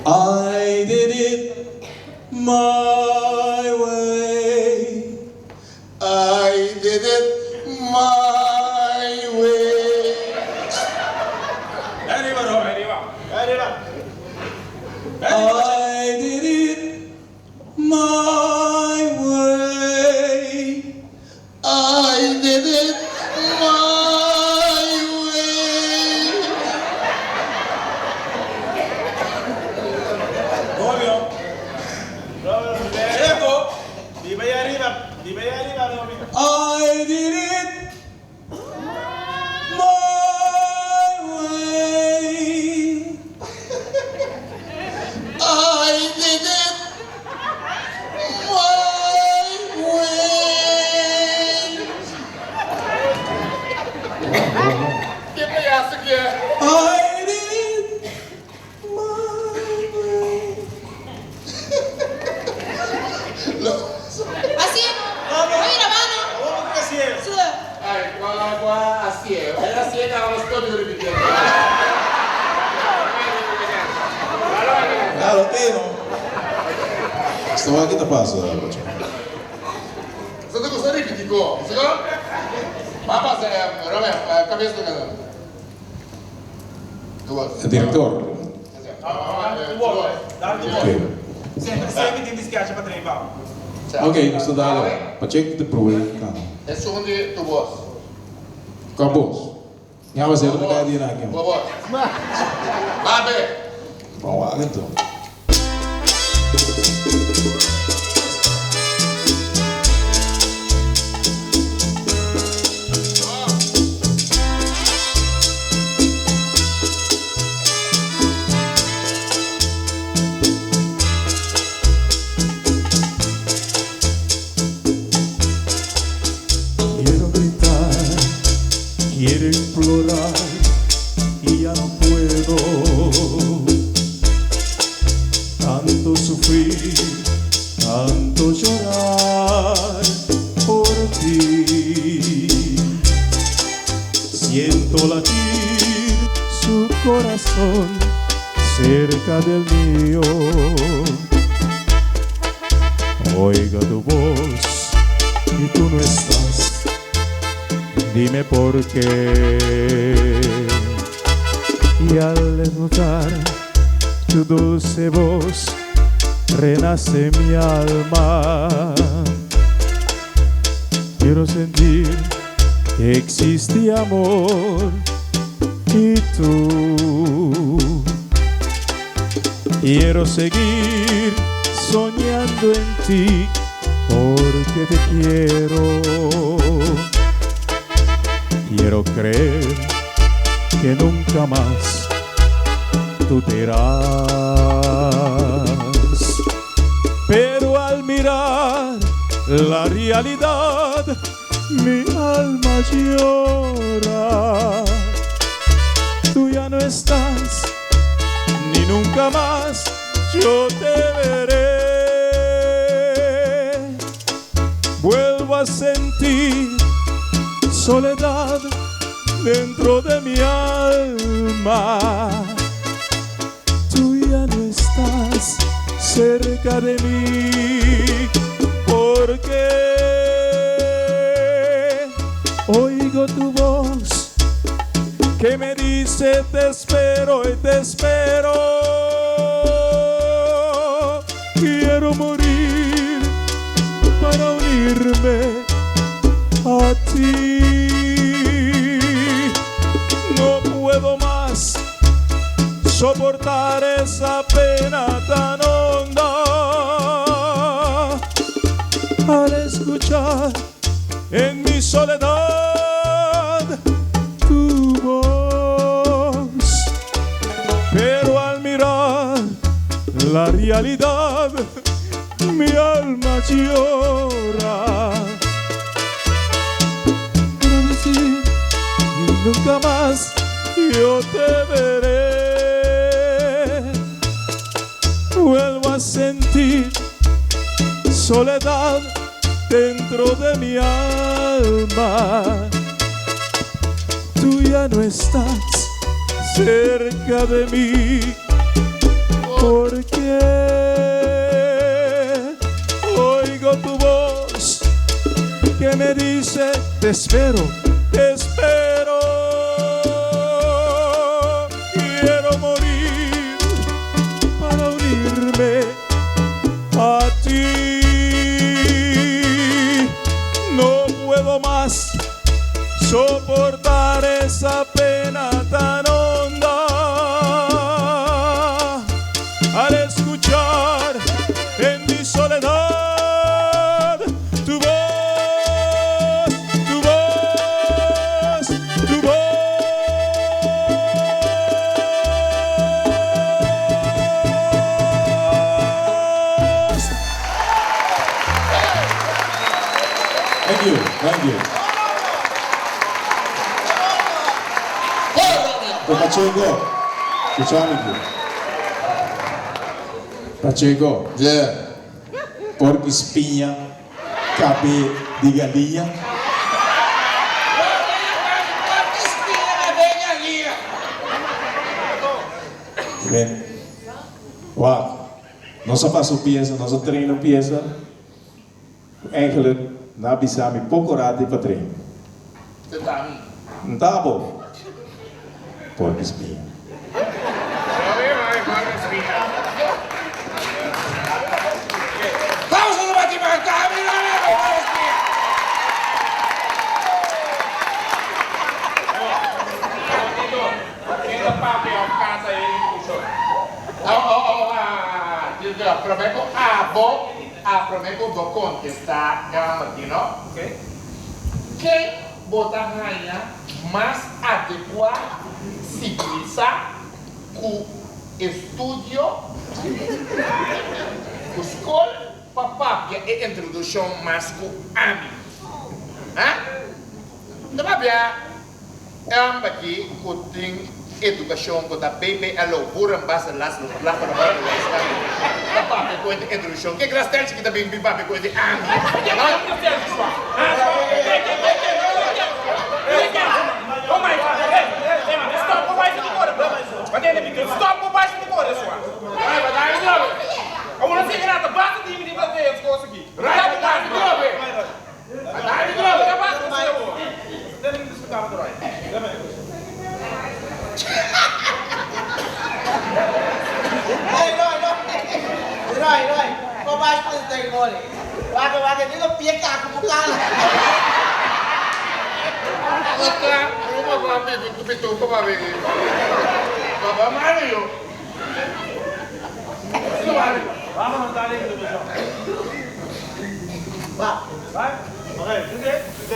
I did it my way. I did it my way. I did it my way. I did it my way. Romeo. Checo. Biba ahí ariba. Biba ahí ariba, Romeo. I did it my way. I did it my way. Ke payaso ki e? I did it my way. Esei kaba bo stop di repitié. Claro, ok no. Esta wak ki ta pasa, Pacheco? Bo ta gusta ripití ko, si no? Ba pasa, Romeo, kabes ta keda. Tu bos. E director. Ok. Semper tin diskecha pa train bou. Ok, nos ta dale. Pacheco ta proe kaba. Esun di tu bos. Kua bos? Mi a wase ta kai di na aki. Kua bos? Babe! Bon wak anto. Quiero gritar, quiero implorar y ya no puedo. Tanto sufrir, tanto llorar por ti. Siento latir su corazón cerca del mío. Oiga tu voz y tú no estás. Dime por qué. Y al escuchar tu dulce voz, renace mi alma. Quiero sentir que existe amor y tú. Quiero seguir soñando en ti porque te quiero. Quiero creer que nunca más tú te irás. Pero al mirar la realidad, mi alma llora. Tú ya no estás, ni nunca mas yo te veré. Vuelvo a sentir soledad dentro de mi alma. Tú ya no estás cerca de mi, porque oigo tu voz que me dice te espero y te espero. Quiero morir para unirme a ti. No puedo más soportar esa pena tan honda al escuchar en mi soledad tu voz. Pero al mirar la realidad, mi alma llora. Quiero decir que nunca más yo te veré. Vuelvo a sentir soledad dentro de mi alma. Tú ya no estás cerca de mí, porque oigo tu voz que me dice te espero, te espero. Quiero morir para unirme a ti. No puedo más soportar esa pena tan honda al escuchar en mi soledad tu voz, tu voz, tu voz. Thank you, thank you. Pacheco, escucha mi aquí. Pacheco. Yeah. Porky spiña, cabe di galiña. Porky spiña, Men, wak, nos a pasa un piesa, nos a train un piesa, ku eigenlijk nan a bisa mi poko rato pa train. Te ta mi. Nta bo. Porky spia. Prome ku abo a prome ku bo kontestá Gambertino, ken bo ta haña mas adekuá sivilisá ku estudio ku skol pa papia e introdushon mas ku ami? Ha? Ta papia Amba ki ku tin edukashon ku ta BBLO, Boeren Bassen Laslo Lachterwijs ta papia ku e introdushon. Ke grasteltje ki ta bin bin papia ku e di ami? Roy, Roy, bo bash pa di mole. Wak, wak, e no pie kaku bo kala. Otra, un papá bibi ku pituko pa bibi. Papá Mario. Vamos a darle introducción. Va. Vai? Ok, ok, ok.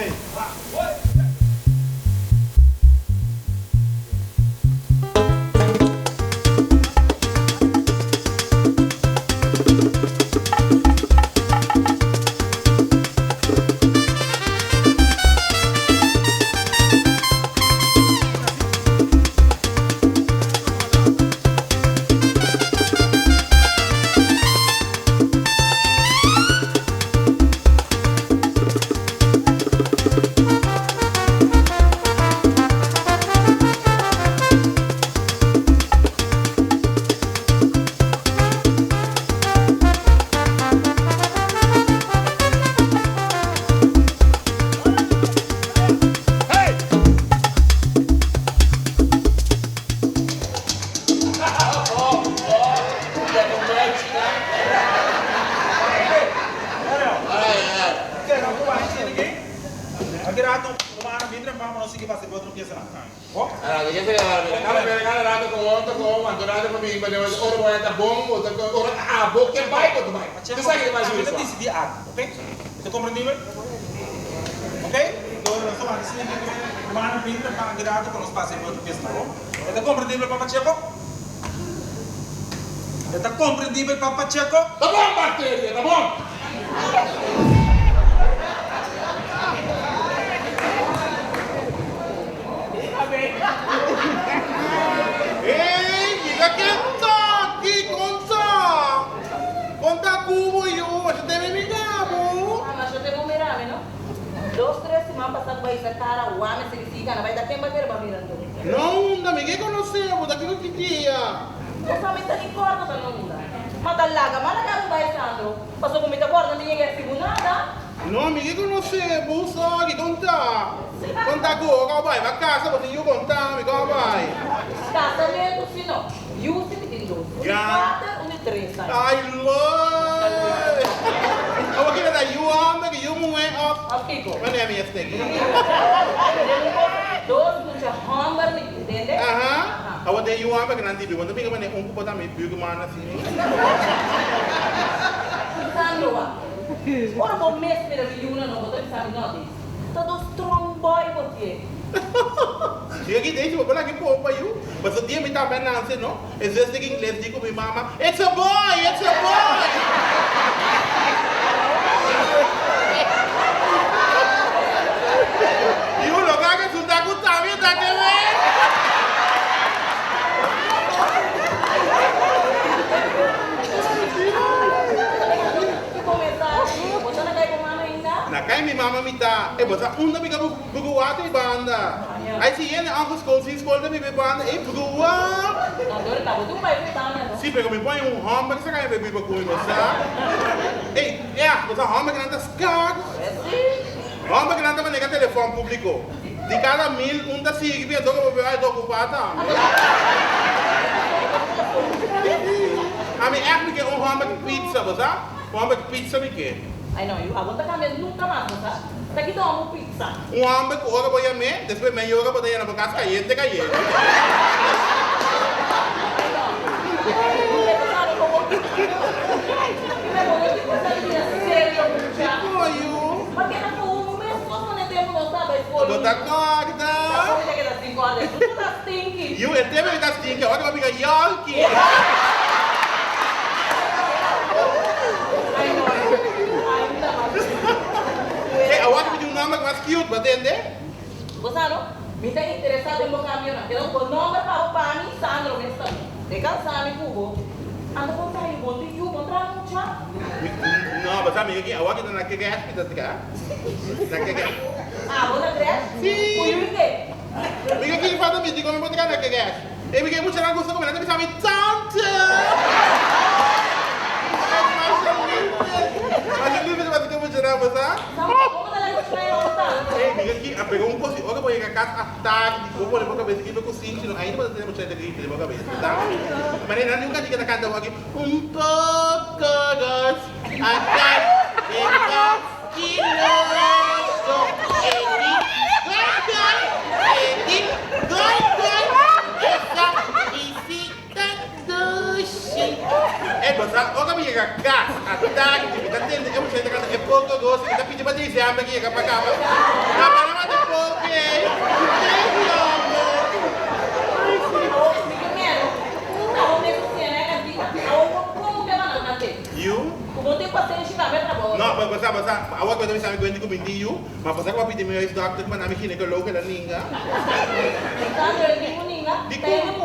Ta bon bacteria, ta bon! Hey, yega Kentucky, konsa? Konta ku bo yu, masha teme mira bo. Ah, masha teme mira mi, no? Dos, tres siman pasa ku bai sa kara wame sigi sigi kana bai ta ken bai kere ba mira anto? No unda, mi ke konosé bo, ta kiko ki dia? Bo sa mi ta di kòrda ta no unda. Ma ta laga ma laga bo bai Sandro, paso ku mi ta kòrda mi yega si bo nada. No, mi ke konosé bo, sorry, konta. Konta ku bo kaba bai pa kasa, bo tin yu konta mi kaba bai. Kasamentu si no, yu si mi tin dos, un di kuater, un di tres aña. Ay loy! Awor kila ta yu homber ku yu muhé òf? Òf kiko? Wanneer mi esté ki? Dos mucha homber mi tin, tende? Aha. Awor den yu homber ku nan dibi, bo no ta bringa manera un ku bo ta mi buurman asina. Sandro wak, ora bo mes mira mi yunan no bo ta bisa mi no dis. Ta dos strong boy bo tie. Diga ki Daisy bo por laga e popa yu. Pasobra dia mi tambe a nanse no, e zus den ingles di ku mi mama, It's a boy! It's a boy! Yu lo ka resulta ku tambe ta ke wen. Bo ta na kai bo mama ainda? Na kai mi mama mi. ta. E bo sa unda mi ka brua ta e banda. Ai si hende afgeschool sin school ta biba e banda e brua. Si pero mi por haña un homber sa ka biba ku mi bo sa. Ey echt bo sa homber kinan ta skars. Homber kinan ta manega telefon publico. Di kada mil un ta sirbi anto ku bo bai ta ocupa tambe. Ami echt mi ke un homber ku pizza bo sa. Un homber ku pizza mi ke. Ay no yu, abo ta cambia nunca mas bo sa. Ta kita homo pizza. Un homber cu ora bo yam'é, despues media ora bo ta yena bo cas cayente cayente. Ay no. E bo sabi como Pero bo no tin cu sa bira serio mucha. Di yu? Ma keda cu un mes cos manera tempo nos taba e scol. Bo ta corda? Ta como ta keda sin corda. Su ta stinky. Yu, e tempo mi ta stinky, awor bo bira yolky. Ay no yu. Ay mi ta mas. Hey, awor mi tin un nomber mas cute, bo tende? Bo sa no? Mi ta interesa den bo cambionan. Keda cu bo nomber pa bo pa mi, Sandro mes ta mi. E cansa mi cu bo. Anda con ta yu bon tin yu, bon traha mucha. No, bo sa mi aki, awor ki ta na crèche mi ta traha. Na crèche. Ah, bo na crèche? Si. Cu yu ke? Mi aki falta mi di con mi bo traha na crèche. E mi ke muchanan gusta cu mi, nan ta bisa mi tante. Ay, masha liefde. Masha liefde ta bati cu muchanan, bo sa? Ey, mi aki a pega un cos di ora bo yega cas a tardi, bo pone bo cabes riba cusinchi, no ainda bo ta tene muchanan ta grita den bo cabes, bo sa? Manera nan di un cantica ta canta bo aki, Un poco dos a tarde dos kiloso e di goi goi e di goi goi esa visita dushi. Ey, bo sa, ora mi yega cas a tardi, mi ta tende e muchanan ta canta e poco dos y mi ta pidi pa december yega pa caba. Ma pa nan mata poco ey, te amo. Yu? No, bo sa, bo sa, awor bo ta bisa mi cuenta cu mi tin yu, ma bo sa cu bo a pidi mi huisdokter pa na mi ginecoloog el a ninga. Dicon?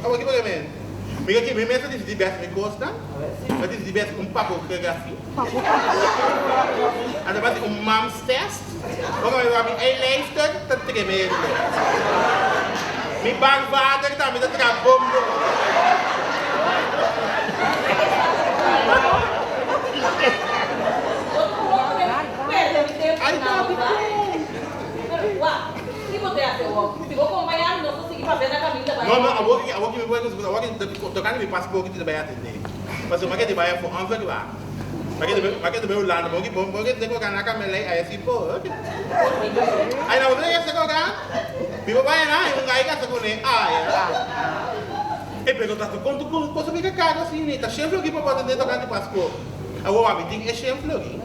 Awor ki bo ta men? Mi aki mi mes a dicidi bes mi cosnan, mi a dicidi bes un papografia, anto mi a haci un mams test, ora mi wak mi eylijster ta tremendo, mi barvader tambe ta traha bombo. Ay no, dicon? No, no, awor ki, awor ki mi por a awor ki tokante mi paspoort ki ta bai atendé. Pasobra mi a keda bai afó onverwacht. Mi a keda bai, mi a keda bai Hulanda, bo ki, bo ki ta koga na Kamelei, aya si por. Ay, na bo ta yesa koga? Mi por bai na, un gai kasa kuné, aya. E pero ta kon tu cosa mi ka kaga asina, ta shen flogi pa bo atendé tokante paspoort. Awor wak, mi tin e shen flogi,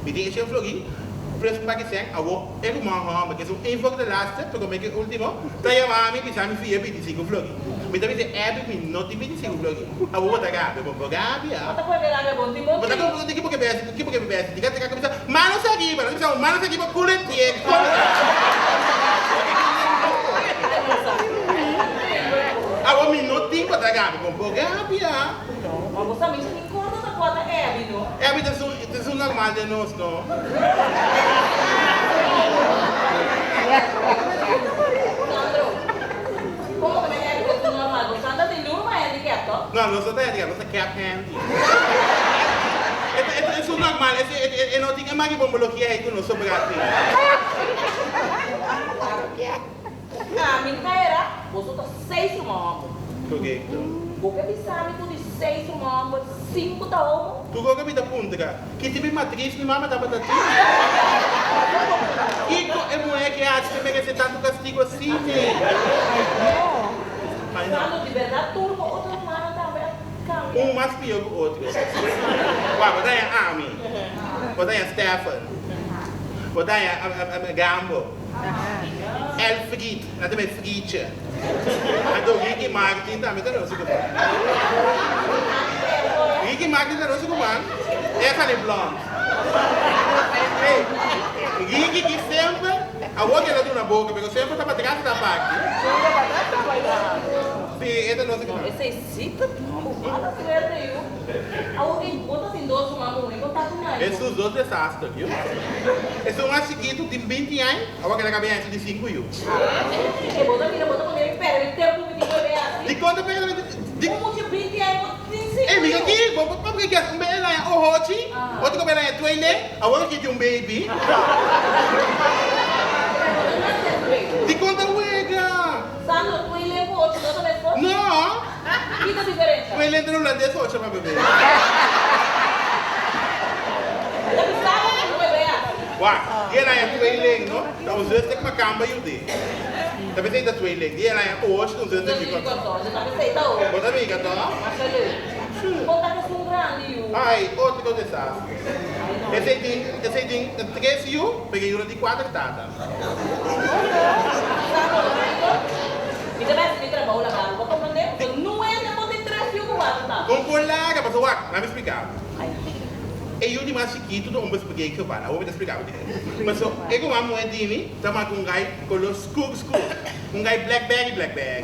mi tin e shen flogi, plus un paki sèn, awor. E ruman hòmber, ke su un for de laatste, promé ke último, ta yama mi bisa mi fia bintisinku florin. Mi ta bisa Abby mi no tin bintisinku florin. Awor bo ta rabia, bo por rabia. Bo ta puede rabia bon tin bon Bo ta tin. ku ki bo ke besi, ki bo ke besi. Diga te ka bisa, manos ariba. Nan ta bisa manos ariba culo en tierra. Awor mi no tin bo ta rabia, bo por rabia. Ma bo sa mi si tin korto ta kua ta Abby no. Abby ta su ta su normal den nos no. Sandro, Como cu Abby ta su normal? Bo Sandra tin luna handicap to? No, nos no ta handicap, nos ta cap handy. E ta e su normal, e e no tin e maribombologia ey cu nos sobra tin. Ami ta era, boso ta seis ruman homber. Korekto. Bo ke bisa mi ku di seis ruman homber, sinku ta homo? Tur ora mi ta puntra, ki tipo di matris mi mama tabata tin? Kiko e muhé ke haci ke merece tantu castigo asina? Ay no. Sandro, di berdad tur bo otro rumannan tambe a cambia? Un mas pior ku otro. Wak, bo ta haña ami, bo ta haña Stefan, bo ta haña Gambo. El friet, nan ta bay frietje. Anto Ricky Martin tambe ta rosa ku man. Ricky Martin ta rosa ku man, e a sali blond. Ey, Ricky ki semper, awor ke el a duna boka, pero semper ta patras ta parti. Sí, e ta nos No, esei sí ta mala suerte, yu. Awor ki bo ta tin dos ruman muhé, bo ta ku nan, yu. Esun dos desaster, yu. Esun mas chikitu tin binti aña, awor keda kabia aña su di sinku, yu. E bo ta mira, bo ta pone mi pèrdè mi tempu mi tin ku e be asi. Dikon ta pèrdè mi tempu? Un mucha binti aña bo tin sinku, yu. Ey, mira aki, bo bo papia ki un be el aña ohochi, otro be el aña tweele, awor aki tin un baby. Dikon ta wega? Sandro, tweele ku ocho no ta meskos? No! Kiko diferensha? Tweele entre holandes ocho pa bebe. Ta bisa bo ku no bebe asi. Wak, di el aña tweeling no, ta un zuster makamba yud'é. Ta pesei ta tweeling. Di el aña ocho ta un zuster di Kòrsou. Ta pesei ta ocho. Bo ta miga tò? Masha leuk. Kon ta esun grandi yu? Ai, otro desastre. Esei tin, esei tin tres yu, pero e yunan tin kuater tata. Mi ta bèsti mi trabou laga bo komprondé pasobra no hende por tin tres yu ku wak ta. Kon por laga pasobra wak, laat mi splika bo. E yu di mas chikitu ta un bespreek geval, awor mi ta splika bo dikon. Pasobra e ruman muhé di mi ta maka un gai kolor skur skur, un gai blackberry blackberry.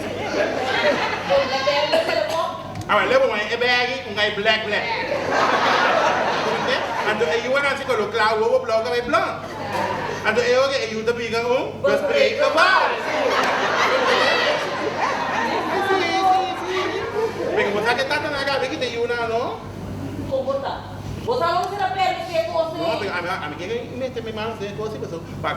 Blackberry no telefon? Awor lei bo muhé e berry un gai black black. Komprondé? Anto e yu a nase kolor kla, wowo blou, kabei blond. Anto e ora e yu ta bira un bespreekgeval. Pero bo sa ke tata nan a gabi kita e yunan no? Kon bo sa? Bo sa no mester a permití e kos ei? No, pero ami ami kere mete mi mano den e kos ei pasobra pa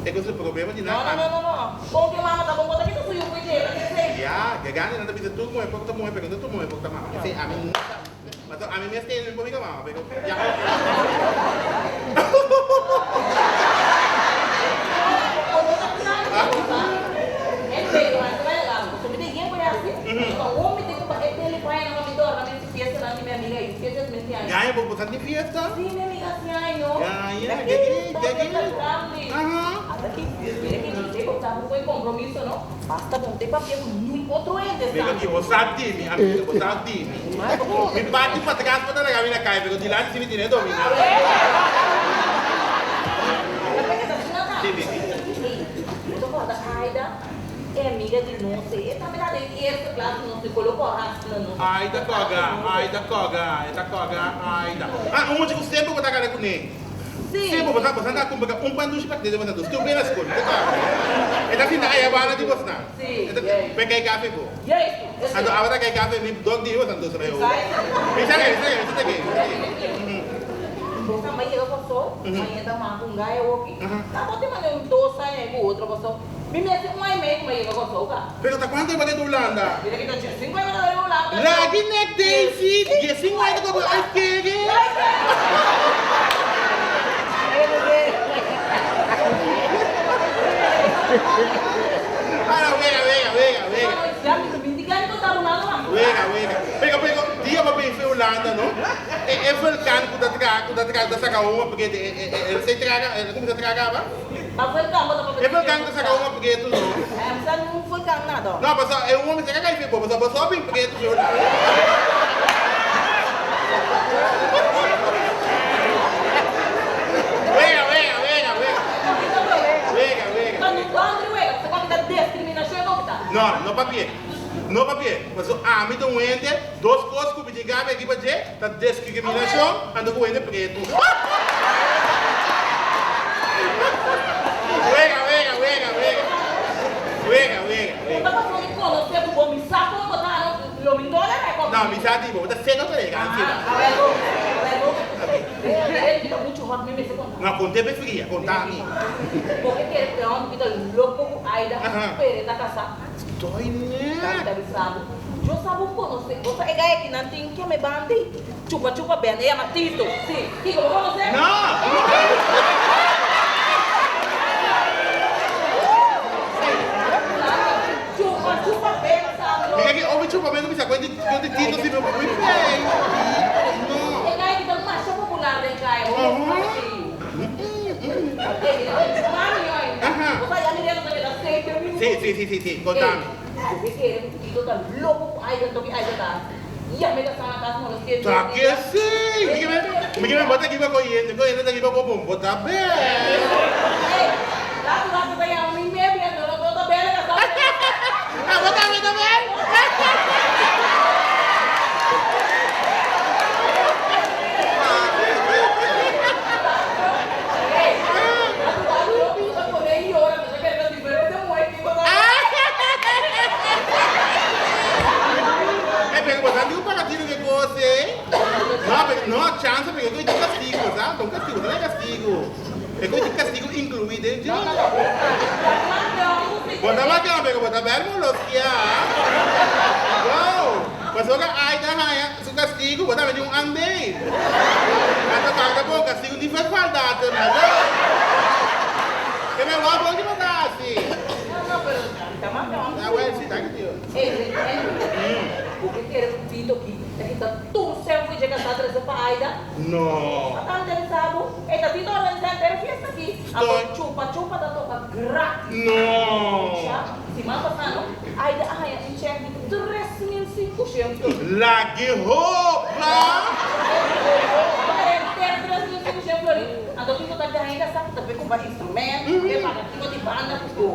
e kos e problema di nan. No, no, no, no, no. Kon ke mama ta bon bo ta kita su yu ku e dje, ta kere Ya, gagandi nan ta bisa tur muhe por ta muhe pero no tur muhe por ta mama. Esei ami no sa. Paso ami mes kende mi por bira mama pero ya. Gaña bo sa tin fiesta? Gaña aha. Mira ki bo sa di mi amiga bo sa di mi. Mi parti patras pa ta laga mi na kai pero dilanti si mi tine domina. Aida koga, Aida koga, e ta koga Aida. Ah un mucha ku semper bo ta gana kuné. Sí, bo sa, bo sa ta kumpra un pan dushi pa kende bo sa dus. Tur bira skol, bo ta. E ta sinta aya banda di bosnan. E ta pe kai kafe bo. Anto awa ta kai kafe mi dok di bo sa dus reo. Mi sa ke, mi sa ke, mi sa ke, mi sa ke. Bo sa mai yega Kòrsou, mai yega mas un gaya hopi. Ta bo tin mane un dos aña ku otro Kòrsou. Mi mester un aña i mei ku mai yega Kòrsou ka. Pero ta kuantu e bata di Hulanda? Mira ki ta diesinku aña bata di Hulanda. Lagi nek Daisy, diesinku aña ta kobra uitkering. Ahora wega wega wega wega. Wega wega. Pero pero dia bo bin fi Hulanda no, e e vulkan ku ta traha ku ta traha ku ta saka huma pretu e e e esei traga e kuminsa traga aba? E vulkan ku ta saka huma pretu no. No pasobra e huma mester a kai fi bo pasobra bo so bin pretu fi Hulanda. Wega wega wega wega. Wega wega. No no papia no papia pasobra ami ta un hende dos kos ku mi tin gabi aki pa dje ta deskriminashon anto ku hende pretu. Wega wega wega wega wega wega wega. No mi sa di bo bo ta seka otro rega ansi na. No konte pe fria konta mi. Estoy net. Chupa chupa bende yama Tito. Si. Kiko bo konosé? No! Chupa chupa bende Sandro. Mi ke obi chupa bende bisa kuen di Tito si mi obi fei. No. E guy ki ta masha popular den kaya. Bo mes konosé yu. Mami oi. Bo sa ya mi rendo ta keda seis minuto. Si si si si si. Kontami. Bo ke kere ku Tito ta loko ku Aida toki Aida ta hasi. Ya mi ta sana kas molestia tur Ta dia. ke si! Mi ke mi ke men bo ta kiba koyente, koyente ta kiba bo bon, bo ta bel. Ey, laat rato ta yama mi media, no no ta bel ka sa. Ah, bo tambe ta bel? inclui den dje. Bo ta wak pero bo ta bel molostia. Wow! Pasobra Aida haña su castigo, bo tambe tin un aandeel. Anto kaka bo castigo di vervaldatum, hallo! Ke men wak bo di bo ta hasi? Awel si, danki Dios. Ey, Henry, bo ke kere ku Tito ki ta kita tur sèn ku dje kasá trese pa Aida? No. Pa ta interesá bo? Ey, ta Tito organisá henter e fiesta aki. Anto chupa chupa ta toka gratis. No. Sha, siman pasá no, Aida a haña un chèk di 3500. Lag'e hopa! Paga henter 3500 florin. Anto Tito ta gaña e kasá ku ta bay kumpra instrumènt, bay paga kiko di banda ku tur.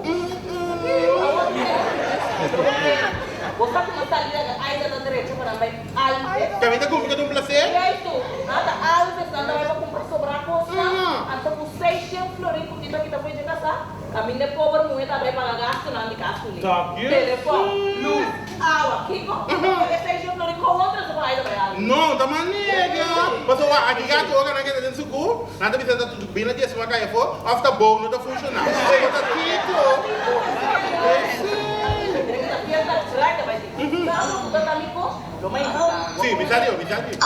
Bo sa kuma salida di Aida ta derecho pa nan bai Alves. Caminda cu mi ta un placer. Juisto, nan ta Alves, nan ta bai pa cumpra sobra cosnan. Anto cu seishen florin cu Tita kita fo'i dje casa, caminda e pober muhe ta bai paga gastonan di cas cune. Telefon, luz, awa, kico? E seishen florin con otro esaki Aida bai Alves? No, ta manera. Pasobra aki gato ora nan keda den sucu. Nan ta bisa ta bina di esuma kai afó òf ta bou no ta funshoná. Bo ta Tito. Sí, mi sa di, mi sa di.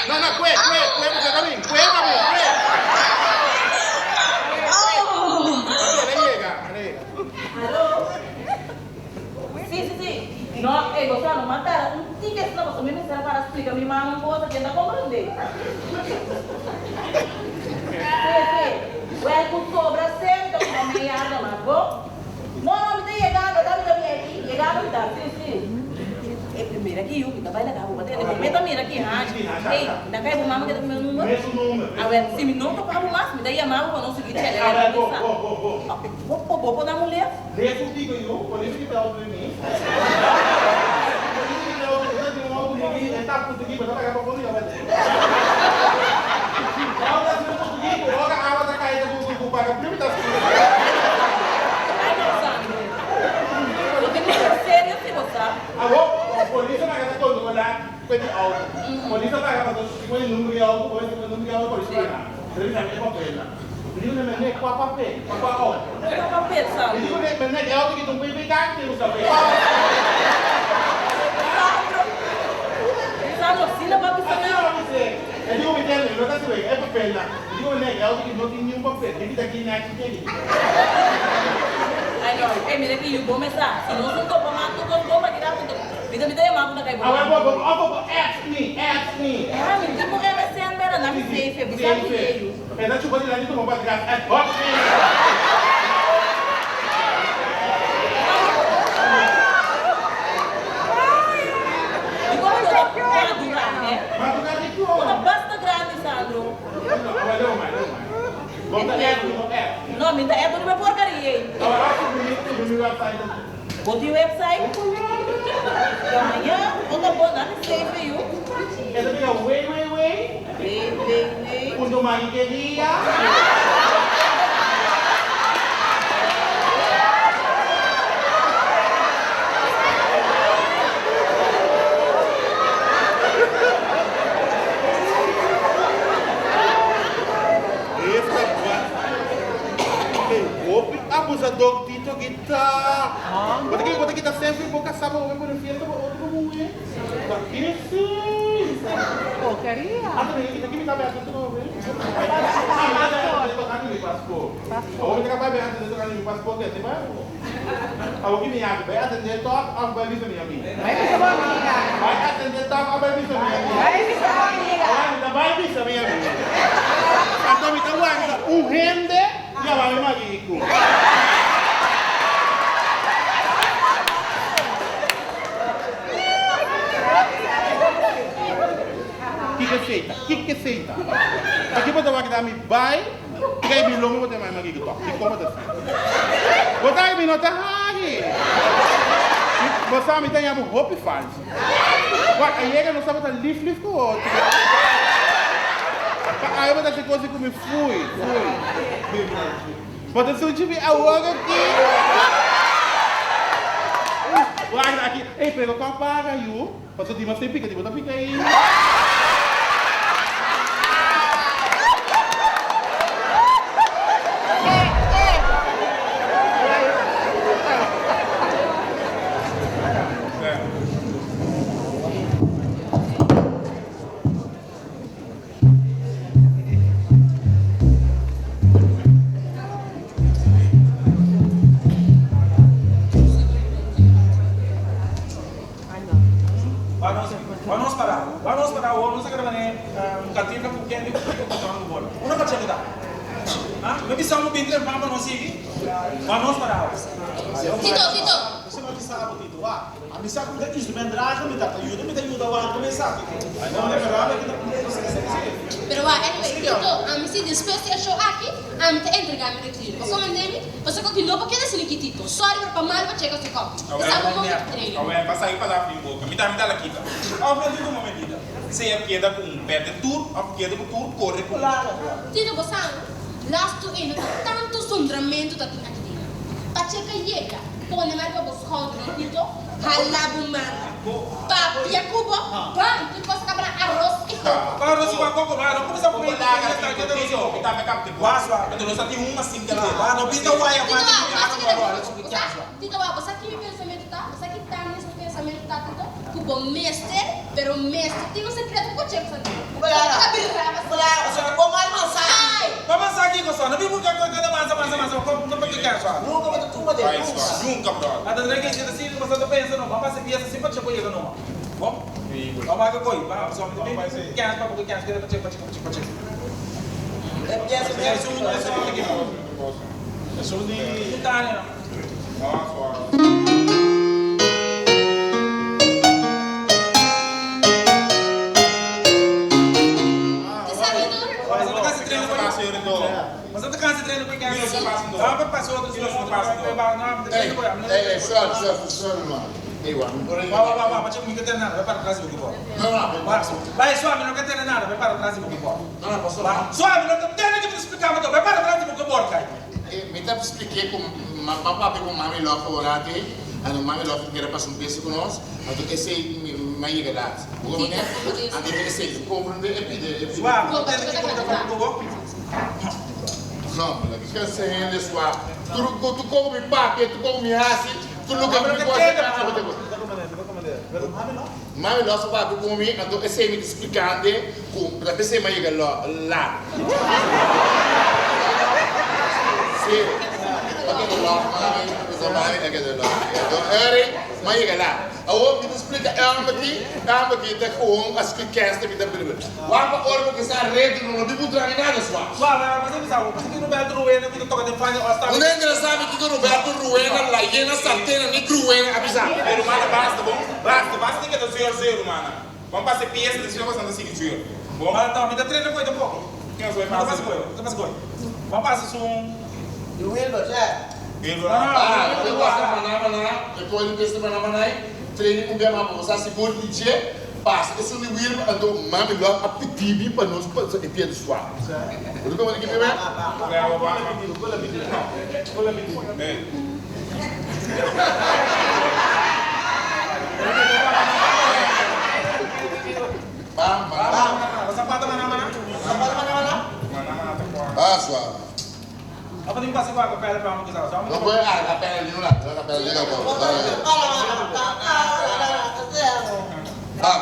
No, no, kue, kue, kue bo ta bin, kue ta bin, kue. Ok, el a yega, el a yega. Sí, sí, sí. No, ey, boso a no mata un tiki asina, boso mi mester a para splika mi mama un cosa ke N ta komprendé. Sí, sí. Wèl, ku sobra se mi ta kuma meia arda mas, bo? No, no, mi ta yegando, ta mi ta bin aki, yegando mi ta, sí, sí. E mira ki yu, mi ta bai laga bo, bo tende ku mi ta mira ki hachi. Ey, mi ta kai bo mama ke ta ku mi number? Awèl, si mi no topa bo mas, mi ta yama bo pa nos sigui chèlè lèlè mi sa. Bo, bo, bo por da un lef? Lees un tiko yu, polis ki ta auto di mi. Polis ki ta auto di mi, ta auto di mi, e ta portugues, bo ta paga pa fondo ya bate. Ora ta portugues, ku ora awa ta kai ta ku ku paga primi ta skuru. Ai no Sandro, bo tin ku ser serio si bo sa. Awo, polis a paga ta kontrola kue di auto. Polis a paga pasobra si pone numero di auto, bo mester pone numero di auto, polis a paga. Pero mi sa e papelnan. Mi dico ne qua papel, pa qua auto. Qua papel, Sandro? Mi dico ne ne e auto ki ta un PPK ki usa pe. Sandro, Sandro, si lo ba bisa Asina lo bis'é. E dico mi tende, mi no ta siwey, e papelnan. Mi dico ne e auto ki no tin niun papel, mi kita ki neki keri. Ay no, ey mira ki yu bo mesa, si nos un topa mas tur cos bon pa keda punto. Mi ta mi ta yama bo ta kai bo. Awe bo bo of bo ask me, ask me. Ah, mi tin un MSN bera, na mi safe, bisa mi yu. E ta chupa dilanti tuma pa tras at hot me. Dikon bo ta madura he? Madura dikon? Bo ta basta grandi Sandro. No, awe lo mai, lo mai. Bo ta app mi, bo app. No, mi ta app riba e porcaria ei. Awe a subi mi, subi mi website anto. Bo tin website? Ya maña bo ta bo, na mi safe yu. E ta bira www. Www. Punto Magikeria. Esta ba e hopi abusador Tito Guita. Bo ta kere bo ta kita semper bo kasá pa bo bai pone fiesta pa otro muhé? Ta esei! Porcaria. Ata mi kita kimi ta bai atende no ve? Ah, mi ta bai atende tocante mi paspoort. Awor mi ta bai bai atende tocante mi paspoort ke te bai awor. Awor ki mi haci? Bai atende tok of bai bisa mi amiga? Bai bisa bo amiga. Bai atende tok of bai bisa mi amiga? Bai bisa bo amiga. Awor mi ta bai bisa mi amiga. Anto mi ta wanta un hende yama mi marico. Kiko esei ta? Kiko esei ta? Aki bo ta wak da mi bai, kei mi lomo bo ta yama mi marido tok. Dikon bo ta asina? Bo ta mi no ta hari. Bo sa mi ta yama bo hopi falsu. Wak ayera nos tabata lif lif ku otro. Pa awe bo ta hasi kos ku mi fui, fui. Bo ta sunchi mi awor aki. Wak aki, ey pero kon paga yu? Pasobra di mas tin pika di bo ta pika ei. Ah, mi bisa bo bin trempan pa nos sigui. Pa nos para awe. Tito, Tito. Esei mi a bisa bo, Tito. Wak, a mi sa ku mi ta instrument drager, mi ta ta yuda, mi ta yuda wak ku mi esaki. No, de verdad mi ta Pero wak, anyway, Tito, ami si despues di e show aki, ami ta entrega mi retiro. Bo komende mi? Pasobra ku no por keda sin aki, Tito. Sorry, pero pa malu pa cheka su kòp. Esaki bo mon training. Awen, pasa aki palabra den boka. Mi tambe ta la kita. Òf no, Tito, un momentito. Sea keda ku un pèrdè tur òf keda ku tur kore ku un. Tito bo sa no? Lastu ei no ta tantu zundramentu ta tin aki den. Pa cheka yega, pone man riba bo skoudernan Tito, hala bo manga, papia ku bo, bam! Tur kos a kaba na aros i koko. Aros i koko, ma no kuminsá ku Koko laga Tito, Tito, mi tambe kapte bo. Anto nos a tin un asin kende. Tito a, basta keda bo sa? Tito a, bo sa ki mi pensamentu ta? Bo sa ki tan mes mi pensamentu ta Tito? Ku bo mester, pero mester tin un sekreto ku Chef Santiago. Clara, Ta bira basa. Clara, pasobra bo mal mansa Ai! Bo mansa kiko so? No bin ku kada mansa mansa mansa bo no papia kèr so. Nunka bo ta tuma den, Ai nunka. so, nunka brother. Ata dre ke si ta sirbi bo sa ta pensa no, bo a pasa fiesta sin pache bo yega numa. Bo? Bo wak koi, ba so mi ta bin kèns pa bo kèns keda pache pache pache pache. E piensa E esun esun aki no. Esun di. Tania no. No so. Ey, ey, sir, sir, sir, man. Ey, wak, mi por Mi ta splik'é ku m'a papia ku mami Love orati, anto mami Love kere pasa un bes ku nos, anto esei mi a yega lat. Bo komprendé? Anto esei, komprendé e pide e pide. No, mi ta kese hende sua. Tur tur koko mi papia, tur koko mi hasi, tur loke mi por hasi, Mami Love a papia ku mi, anto esei mi ta splikand'e ku ta p'esei mi a yega lat. Sí, a keda lòf mami, pasobra mami a keda lòf. Anto eri mi a yega lat. Awor mi ta splika e hòmber aki, e hòmber aki ta gewoon a skri kèster mi ta bira. Wak pa ora ku kisa reto no no bin puntra mi nada swa. Un hende no sabi kiko Roberto Ruena, La Yena, Sartena ni Gruena a bisa. Pero rumana basta bon, basta, basta di keda zeur zeur rumana. Bon pasa e pies despues boso ta sigui zeur. Bon. Mi ta trena koe tampoco. Ken soy Mi ta pasa koe, mi ta pasa koe. Bon pasa su. Di Wilbur, sè. Wilbur. Ah, e pasa maná maná, e koe di pesa maná maná ei, training un bia mas bo sa sigur di dje. Pasa esun di Wilma anto mami Love a pidi mi pa nos pasa e pia di swa. Bo ta komprende kipi men? Bam, bam. Ah, swa. No puede a capela ni una, a capela ni una. Bam.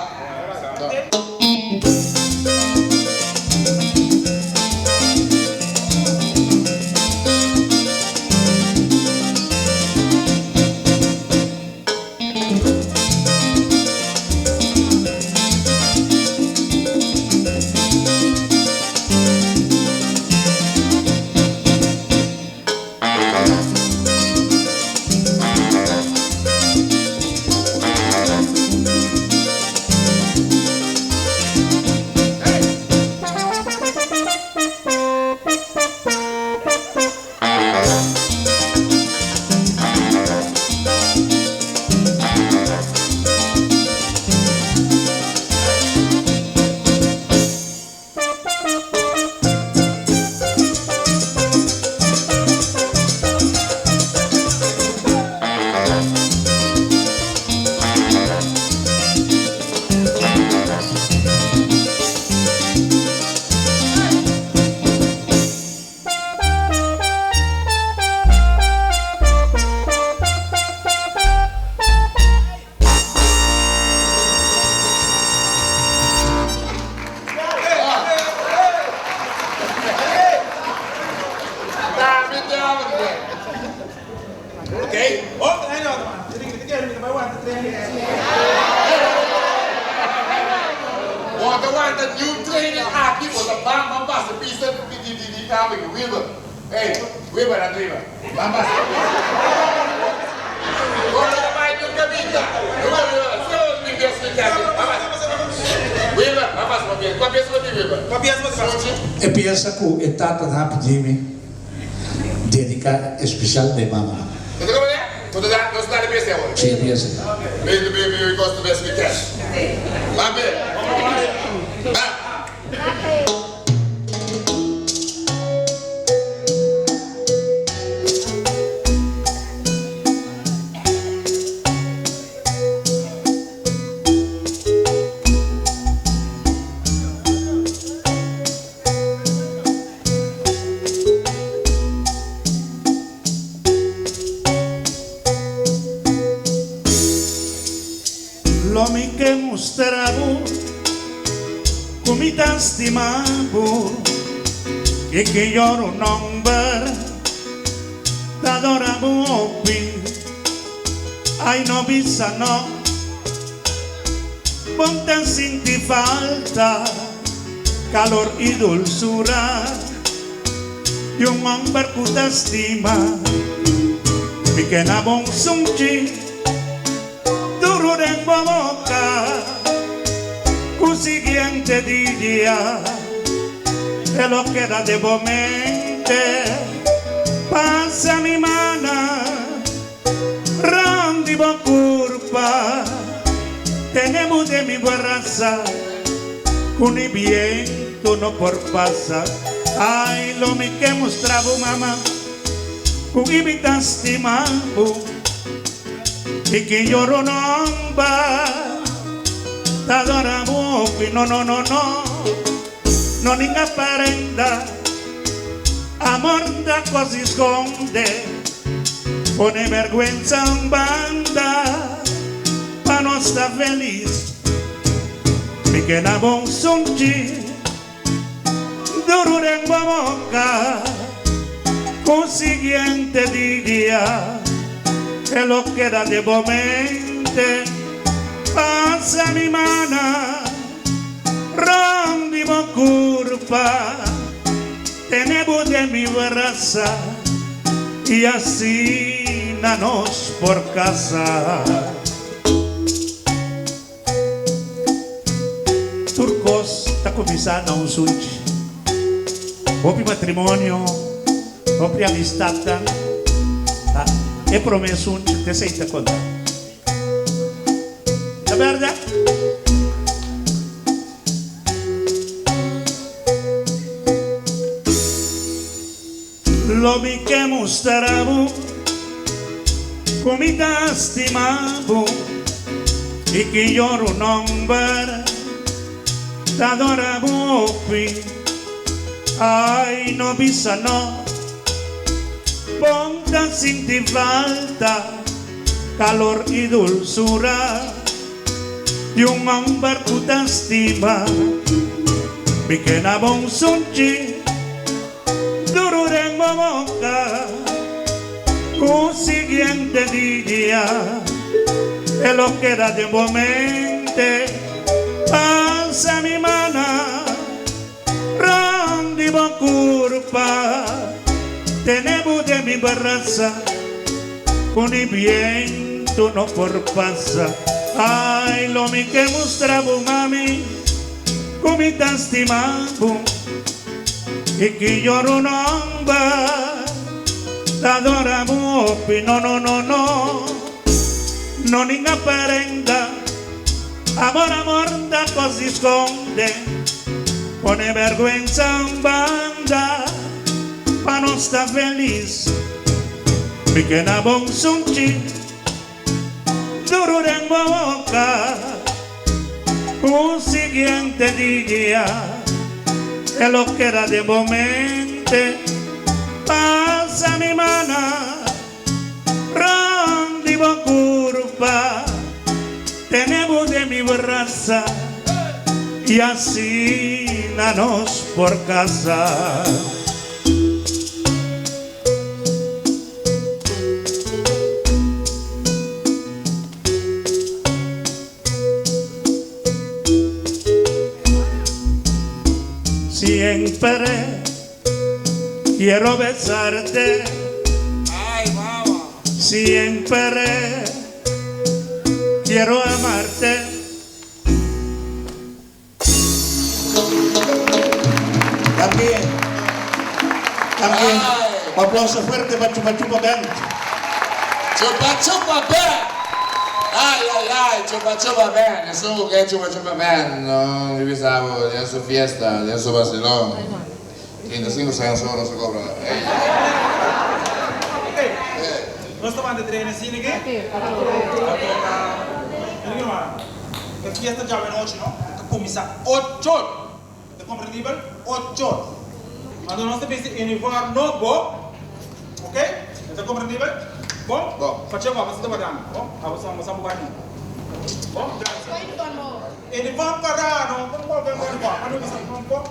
Bo ta wanta niun training aki, bo ta ban ban pasa pista di di di di Wilber. Ey, Weber, ando iba. Ban pasa. Ora ta bai tur caminda. Weber, Weber, so mi bes mi casa. Ban pasa. Weber, ban pasa pa pies. Cua pies bo tin, Weber? Cua pies bo tin? Sunchi. E pieza cu e tata ta pidi mi dedica especial na e mama. Bo ta comprende? Bo ta da, nos ta da pies awor. Si, e pieza. Baby, baby, we cost the best we cash. Ban be. Ban. Lo mi ke mustra bo ku mi ta stima bo i ke yoro nomber ta dora bo hopi. Ai no bisa no, bon ta sinti falta kalor i dulsura di un homber ku ta stima. Mi ke na bon sunchi. Duru den bo boca cu siguiente dia e lo keda den bo mente. Pasa mi mana rond di bo curpa, tene bo den mi brasa cu ni biento no por pasa. Ay, lo mi ke mustra bo mama cu mi ta stima bo. I ki yoro nomba ta dora hopi no no no no no ninga parenda amor ta cos esconde pone vergüenza un banda pa nos ta feliz mi keda bon sunchi duru den bo boca cu siguiente dia e lo keda den bo mente pasa mi mana rond di bo curpa tene bo den mi brasa y asina nos por casa. Tur kos ta kuminsá na un sunchi. Hopi matrimonio, hopi amistatnan ta e promé sunchi ku esei ta konta. Ta bèrdè? Lo mi ke mustra bo ku mi ta stima bo i ki yoru nomber ta dora bo hopi. Ai no bisa no, bon ta sinti falta kalor i dulsura di un homber ku ta stima. Mi ke na bon sunchi. Duru den bo boca cu siguiente dia e lo keda den bo mente. Pasa mi mana rond di bo curpa, tene bo den mi brasa cu ni biento no por pasa. Ay, lo mi ke mustra bo mami cu mi ta stima bo. I ki yoru nomber ta dora bo hopi no no no no no ninga prenda amor amor ta kos di skonde pone bergwensa un banda pa nos ta felis mi ke na bon sunchi duru den bo boka Cu siguiente dia e lo keda den bo mente. Pasa mi mana rond di bo curpa, tene bo den mi brasa y asina nos por casa. Siempre Quiero besarte siempre. Quiero amarte. También, también, un aplauso fuerte para Chupa Chupa Band. Chupa Chupa Band! Ay, ay, ay, Chupa Chupa Band. Eso que es Chupa Chupa Band. No, yo pensaba, en su fiesta, en su vacilón. 35 años solo no se cobra. Ey. Nos ta manda trainer asina ke? E fiesta djawe nochi no ta kuminsá ochor. Ta komprendibel? Ochor. Anto nos ta bisti uniform nobo. Ok? E ta komprendibel? Bon? Pache bo, abo ta wardami. Bon? Abo sa bo sa bo bai no. Bon? Uniform kara no. Kon bo bai uniform? Anu bisa bon?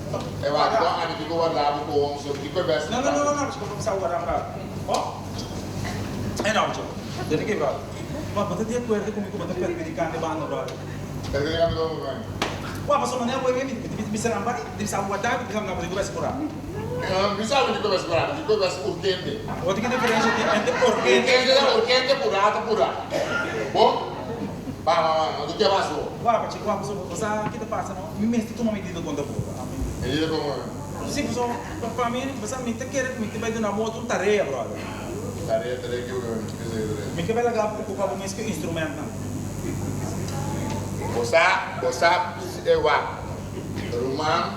E wak, bon ami kiko warda bo kon so kiko e best. No no no no no, bo bisa warda mi rato. Bon? E no, Joe. Debe ke brother. Bo bo ta di akuerdo ku mi ku bo ta perhudikando e banda brother. Perhudikando komo man? Wak, pasobra manera bo e mi mi ta bisa nan bai, mi ta bisa warda mi ta bisa nan bo tin ku bai sigurá. Mi sa bo tin ku bai sigurá, mi tin ku bai urgente. Bo tin ki diferensha tin entre urgente. Urgente ta urgente, purá ta purá. Bon? Ba, ba, ba, no ta ke mas bo. Wak, chico, wak, pasobra bo sa ki ta pasa no? Mi mester tuma medida kontra bo. Medida komo? Si, pasobra pa mi, bo sa, mi ta kere ku mi ta bai duna bo otro un tarea, brother. Tarea, tarea ke bo ke esei tarea? Mi ke bai laga bo okupa bo mes ku instrumentnan. Bo sa, bo sa, e wak, ruman,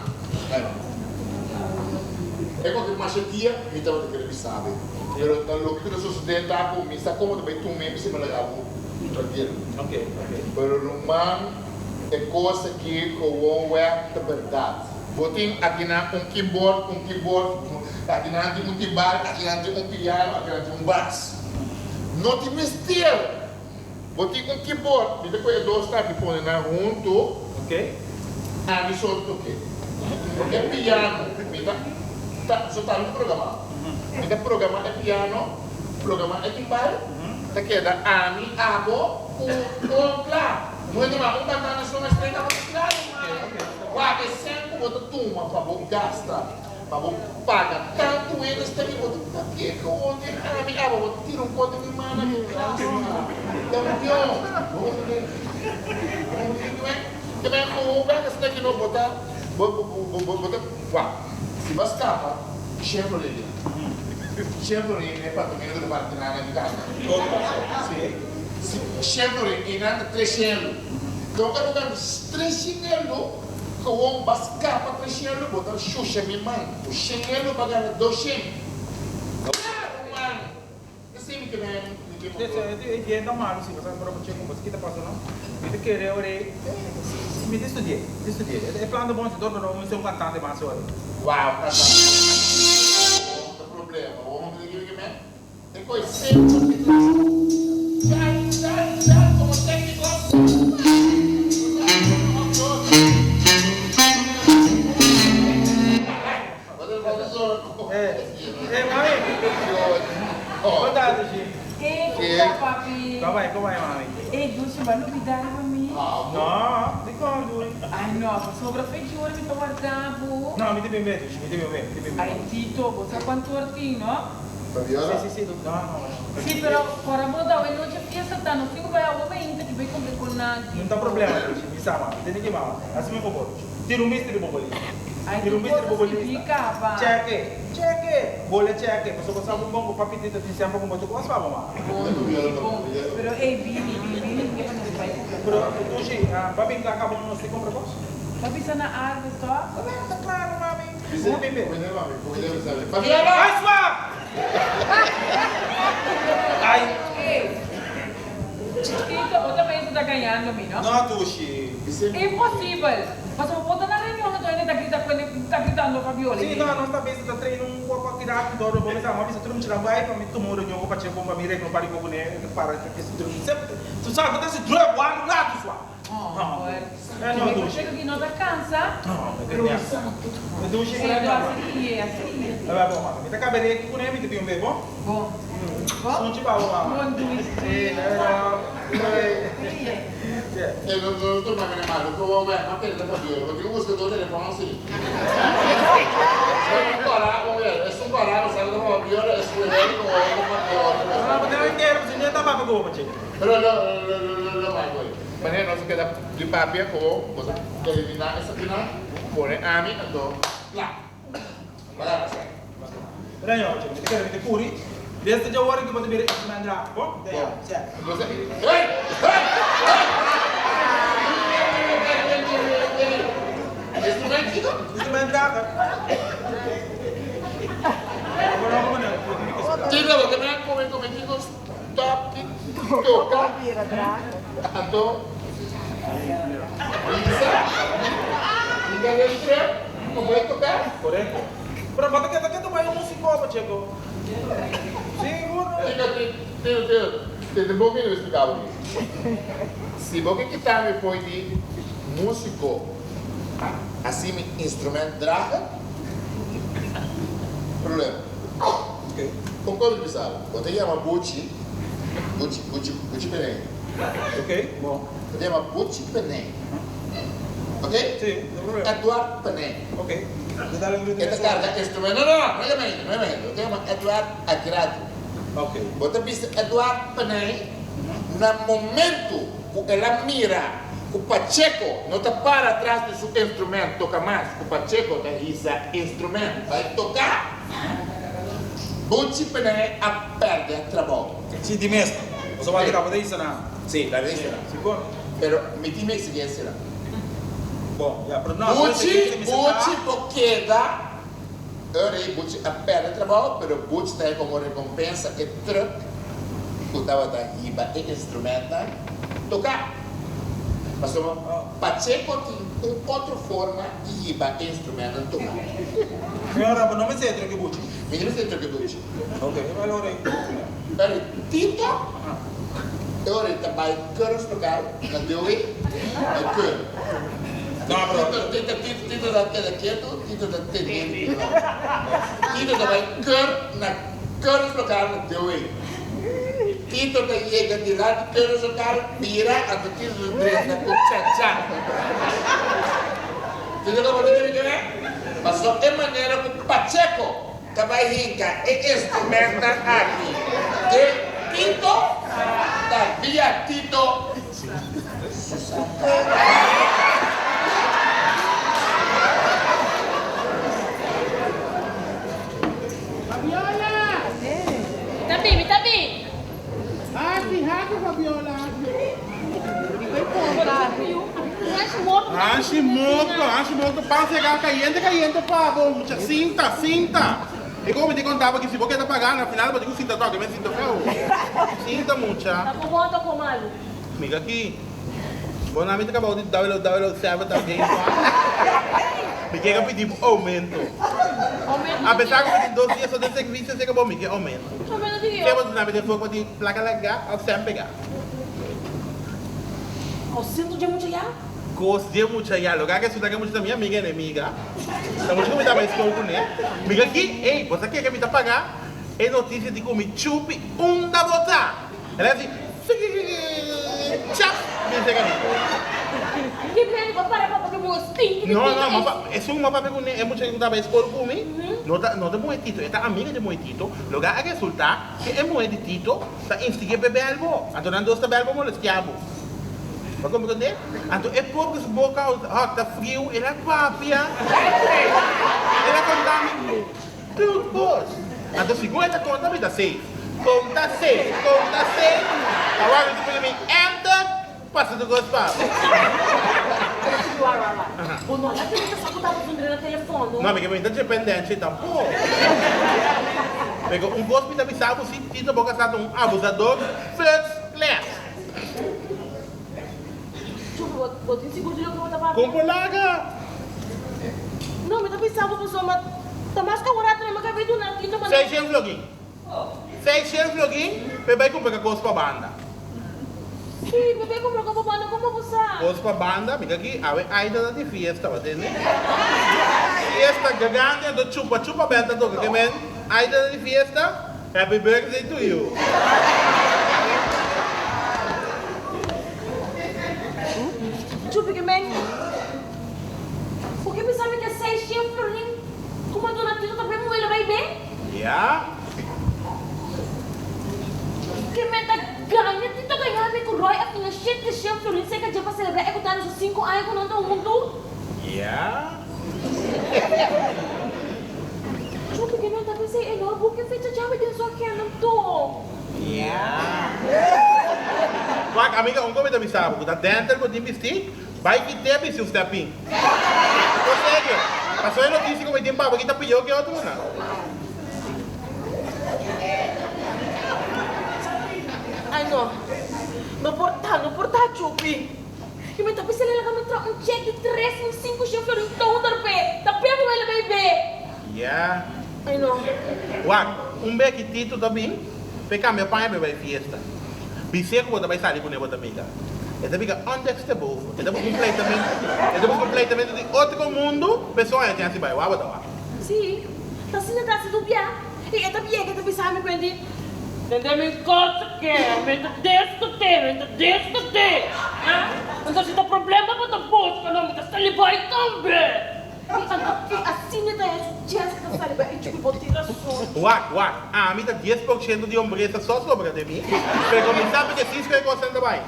e koke masha dia mi tabata kere bisa bo, pero ta loke ku ta sosode ta ku mi sa komo ta bai tuma e bisa mi laga bo tranquilo. Pero ruman, e kos aki gewoon wèk ta bèrdat. Bo tin akinan un keyboard, un keyboard, akinan tin un timbal, akinan tin un piano, akinan tin un bas. No tin mester. Bo tin un keyboard, mi ta kohe e dos taki pone nan huntu, ami so ta toke. E piano, mi ta, ta, so ta mi ta programa. Mi ta programa e piano, programa e timbal, ta keda ami, abo, ku un kla. No e tuma un cantante so mester ta claro man. Wak e cen cu bo ta tuma pa bo gasta, pa bo paga tantu hende sta ki bo ta papia gewoon den ami abo bo ta tira un pot di mi mana ki klas man. Campeon. Bo comprende? Bo comprende ki men? Te men gewoon wak esta ki no bo ta bo bo bo bo ta wak si bo a scapa Chevrolet di Chevrolet na e apartamento ku ta parti nan na di casa. Si. Si Chevrolet einan ta tres shelu. Don ka bo kanta tres shinelu, gewoon ba skapa tres shelu, bo ta shusha mi man. Ku shinelu ba gana dos shen. Claro man! Esei mi ke men, mi ke motor. E idea ta malu si, pasobra bo che como kita pasa no. Mi ta kere ora e, mi ta studia, mi ta studia. E plan ta bon si, dor pero mi ser un cantante mas ora. Wow, cantante. No ta problema. Bo mi ta kere ke men. E koe semper di klas. Djal, djal, djal komo tékniko. Sí, pero ora bo ta awe nochi fiesta ta, no tin ku bai awe mainta ki bai kumpli ku nan. No ta problema Luchi, mi sa mami. Tene ki mama, hasi mi fabor. Tira un bista riba bo lista. Ay, Tira un tur bista riba kos bo a skibí lista. kaba. Cheke, cheke! Bole cheke, pasobra bo sa ku bon ku papi Tito tin semper ku bo ta kos pa bo mama. Bon, sí, bon. Pero ey, bini, bini, bini, mi ke pa nos bai kumpra Pero, kos. Tushi, papi kla kaba nos tin kumpra kos? Bo bisa na Alves, tòg? Ta klaro, mami. Tito, bo ta pensa ta gañando mi, no? No, Tushi. Imposibel! Pasobra bo ta na reunion anto hende ta grita cu hende ta gritando Fabiola Si, no, nos ta bisa ta train un poco aki rapido dor bo mester a bisa tur muchanan bai pa mi tuma un reunion cu Pacheco pa mi regla un par di cos cu ne para semper tu sa bo ta hasi druk wak un rato sua. Homber. Eh, no, Mi dushi. Pacheco ki no ta cansa. No, mi ta cansa. Mi dushi Eh, grandi. do así, así. A ver, bon, mama. Mi ta caba reki cune, mi ta bin un be, bon? Bon. Bon. Sunchi pa bo, mama. Bon, dushi. Sí, no, no. Eh, no, no, no tuma mene malo, ku bo wè, ma pende pa Dios, bo tin ku buska tur telefòn si. Es un kòrá, bo wè, es un kòrá, bo sa ku ta pa Viola, es un hende ku bo pa Viola. No, no, bo tin entero, si no ta papia ku bo, Pacheco. Pero lo, lo, lo, lo, lo mai koe. Manera nos a keda di papia ku bo, bo ta eliminá esakinan, pone ami, anto kla. Wala na sa. Mira ño, Pacheco, mi ta kere mi ta kuri. Desde djaora ki bo ta bira instrument draag, bo? Bo. Bo sa, hey! Hey! Hey! Instrument kiko? Instrument drager. Tito, bo ta mira come come kiko stop di toca anto bisa hinga den trip ku bai toca. Korekto. Pero bo ta keda keda bai un musiko, Pacheco. Sigur. Tito, Tito, Tito, tende bon mi lo explica bo mi. Si bo ke kita mi fo'i di musiko asi mi instrument dragen, problema. Kon kon mi bisa bo? Bo ta yama Buchi, Buchi, Buchi, Buchi Peney. Bo ta yama Buchi Peney. Ok? Edward Peney. E ta karga instrument. No, no, no, no yama hende, no yama hende. Bo ta yama Edward Agrado. Bo ta bisa Edward Peney na momento ku el a mira ku Pacheco no ta para tras di su instrument toka mas, ku Pacheco ta hisa instrument bai toka. Buchi Peney a perde trabou. Si, di mes. Boso wak trabou ta hisa nan. Si, ta hisa nan. Sigur. Pero mi tin mi exigencia nan. Bon, ya, pero no, Buchi, Buchi por keda, ora ei Buchi a perde trabou, pero Buchi ta haña como recompensa e truck cu tabata hiba e instrumentnan toca. Pasobra Pacheco tin un otro forma di hiba e instrumentnan toca. Señora, bo no mester truki buchi. Mi no mester truki buchi. Ok, e ora ei. Pero Tito, e ora ei ta bai keurig lokaal na Dewey, bai keur. No, pero. Tito, Tito, Tito, Tito ta keda ketu, Tito ta tende. Tito ta bai keur na keurig lokaal na Dewey. Tito ta yega dilanti keurig lokaal, bira, anto Tito ta drenta ku chacha. Tito ta wòrdu di mi Pasobra e manera ku Pacheco ta bai hinka e instrumentnan aki den Tito ta via Tito Susana. Fabiola! Mi ta bin, mi ta bin. Hasi, hasi Fabiola. Hashi morto, hashi morto, pan sega cayente cayente pa bo, mucha sinta, sinta. E como mi te contaba que si bo keda paga, na final bo tin cu sinta toque, mi sinta feo. Sinta mucha. Ta cu bon ta cu malu. Miga aki. Bo na mi ta caba di 007 ta game pa. Mi kega pidi bo aumento. A pesar cu mi tin dos dia so den servicio sega bo mi ke aumento. Ke bo duna mi den forma di placa laga of sem pega? Kos sintu dje mucha ya? Kos dje mucha ya. Loke a resulta ke mucha ta mi amiga enemiga. Ta mucha ku mi ta bai skol kuné. Miga ki, ey, bo sa keke mi ta paga e notisia di ku mi chupi unda bo ta. El a hasi Chap! Mi a sega mi. Ki mende bo para papia ku bo stinki di No, tito no, es. ma esun ma papia ku ne e mucha ku ta bai skol ku mi no ta no ta muhe Tito, e ta amiga di muhe Tito. Loke a resulta ke e muhe di Tito ta instig'é p'e bèl bo. Anto nan dos ta bèl bo molestiá bo. Bo a komprendé? Anto e pobre su boka hòt ta friu, el a papia, el a konta mi. Tur kos. Anto sigun e ta konta mi ta safe. Konta safe, konta safe. Awor mi ta pone mi enter, pasa tur kos pa bo. Bo no a kere ta sa ku tabata zundre na telefon, no? No, mi ke mi ta dependente tampoco. Pero un kos mi ta bisa bo si, Tito bo kasá ta un abusador first class. Chupi, bo, bo tin sigur di loke bo ta papia? Kon por laga? No, mi ta bisa bo pasobra ta mas kawarato mi ka bin duna Tito manera. Seis shen florin. Seis shen florin p'e bai kumpra kos pa banda. Sí, bebé kumpra kos pa banda, komo bo sa? Kos pa banda, mi kaki awe Aida ta di fiesta, bo tende? Fiesta grandi anto chupa chupa bel ta toka ke men Aida ta di fiesta, happy birthday to you. Chupi ke men, bo ke bisa mi ke seis shen florin ku bo a duna Tito ta bai muela bai be? Ya. Ke men ta gaña Tito gaña mi ku Roy a fina 700 florin serka dje pa selebrá e ku ta na su sinku aña ku nan ta huntu. Ya. Chupi ke men ta pens'é e no a buka e fecha djawe den su agenda anto. Ya. Wak, amiga, un komi ta bisa bo ku ta denter bo tin bistí, bai kit'é bisti un stèpin. Por serio, paso e notisia ku mi tin pa bo aki ta pió ke otronan. Ay no, no por ta, no por ta Chupi. Y mi ta bisa el laga mi traha un check di 3500 florin toter p'e, ta p'e bo el a bay be. Ya. Ay no. Wak, un be ki Tito ta bin, p'e cambia paña p'e bay fiesta. Bis'é cu bo ta bay sali cun'é bo ta miga. E ta biga ondersteboven. E ta busca un pleitamento, e ta busca un pleitamento di otro mundo p'e soña tin haci bay. Wak bo ta wak. Sí, ta asina ta hasi dubia. I e ta biega e ta bisa mi kuenti, Tende mi kos ke, mi ta diskutí, mi ta diskutí. Ah, anto si ta problema bo ta buska, no, mi ta sali bai tambe. I anto ki asina ta e su chèns ku ta sali bai i chupi bo tin rason. Wak, wak, ami ta 10% di hombresa so sobra den mi, pero mi sa p'e sis ku e kosnan ta bai.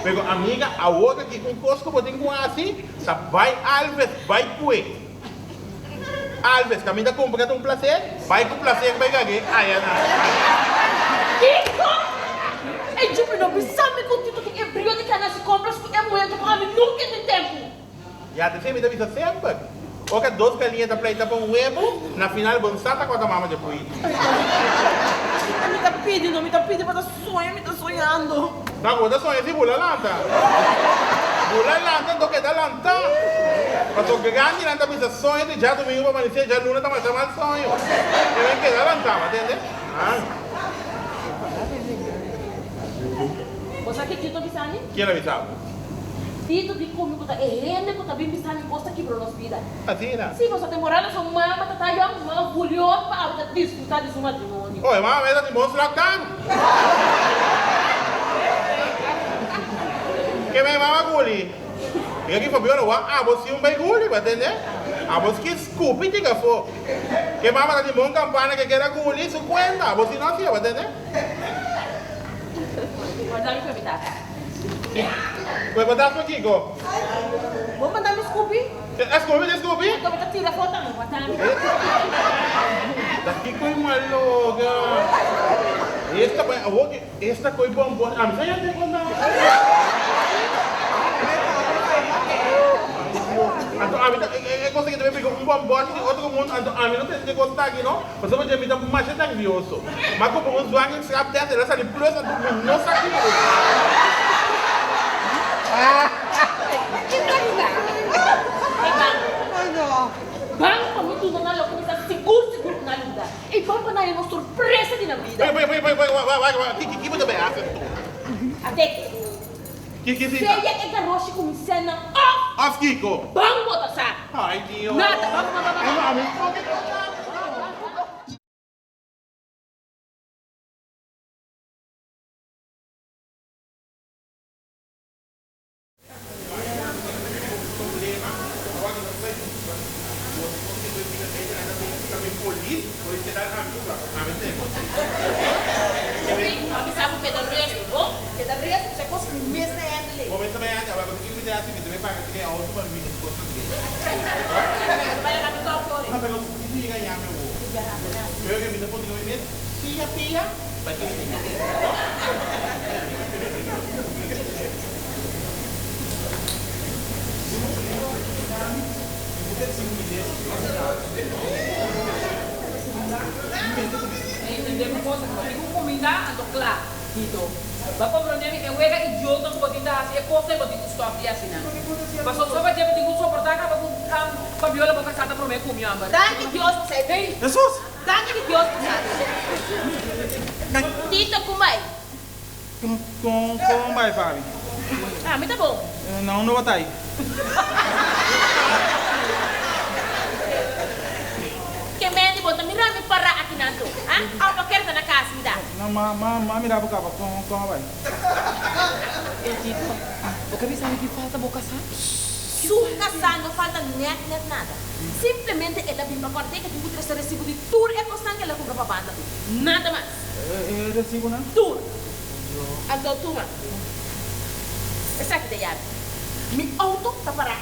Pero amiga, awor aki un kos ku bo tin ku hasi ta bai Alves, bai kue. Alves, caminda cumpra ta un placer, bay cu placer bay gag'é aya na. Kiko? E Jupi no bisa mi cu Tito tin e brio di cana si compras cu e muher cu ami nunca tin tempo. Ya te mi ta bisa semper, ora dos galiña ta pleita pa un huevo, na final bon sa ta cua ta mama dje puito. Mi ta pidi no, mi ta pidi pa ta soña, mi ta soñando. Ta bo ta soña si bula lanta. Bula lanta anto keda lanta. Paso grandinan ta bisa soño di djadumingu pa manisé djaluna ta masha mal soño. E men keda lanta, bo a tende? Ah. Bo sa ke Tito bisa mi? Ken a bisa bo? Tito di ku mi ku ta e hende ku ta bin bisa mi kos ta kibra nos bida. Asina? Si, pasobra temporada su mama ta ta yòn, mama Julion pa abo ta disfruta di su matrimonio. Oh, e mama mester tin bon slagtang. Ke mi mama guli? Mira ki Fabiola wak abo si un bay guli, bo a tende? Abo si ki skupi tika afó. Ke mama ta tin bon kampana ke keda guli su kuenta, abo si no hasié, bo a tende? Guarda mi pa mi tata. Bo tas pa kiko? Bo manda mi skupi? E skupi ta skupi? Anto mi ta tira afó tambe, guarda mi. Ta kiko e maloga? Esta bai awor ke esta koi bonbon ami sa ya te konta. Anto ami ta e cosa ke ta bay un bonbon di otro mundo anto ami no pensa ke cos ta aki no pasobra dje mi ta masha nervioso. Ma como un zwangerschap test el a sali plus anto mi no sa kiko. Ban pa mi duna nan loke mi sa sigur sigur ku nan yuda. I ban pa nan haña nos sorpresa di nan bida. Wait, wait, wait, wait, wait, wait, wait, ki, ki bo ta bay hasi anto? Ate, Ki, ki si ta? sea e garoshi ku mi sènnan òf. Òf kiko? Ban bo ta sa. Ay, Dios. Nada, ban, ban, ban, ban. Ami no ke konta. Entendé mi cosa, ku bo tin ku kumindá, anto kla, Tito. Bo a komprondé mi? E wega idiota ku bo tin ta hasi, e kos ei bo tin ku stòp di hasi nan. Pasobra so pa dje bo tin ku soportá kaba ku Fabiola bo kasá ta promé ku mi, hòmber. Danki Dios pa sa Hey! Danki Dios pa sa. Tito, kumbai. Kon kon bai Fabi? Ah, mi ta bon. Na unda bo ta ai? Ke mende bo ta mira mi pará aki nan to? Ha? Aw pa kere ta na kas mi ta. No, ma ma ma mira bo kaba kon kon a bai. Ey Tito, bo ke bisa mi ki falta bo kasá? Su kasá no falta nèt nèt nada. Simplemente e ta bin pa kòrt'é ke tin ku trese resibu di tur e kosnan ke el a kumpra pa banda. Nada mas. E resibunan? Tur. Anto tuma. Esaki ta yabi. Mi auto ta pará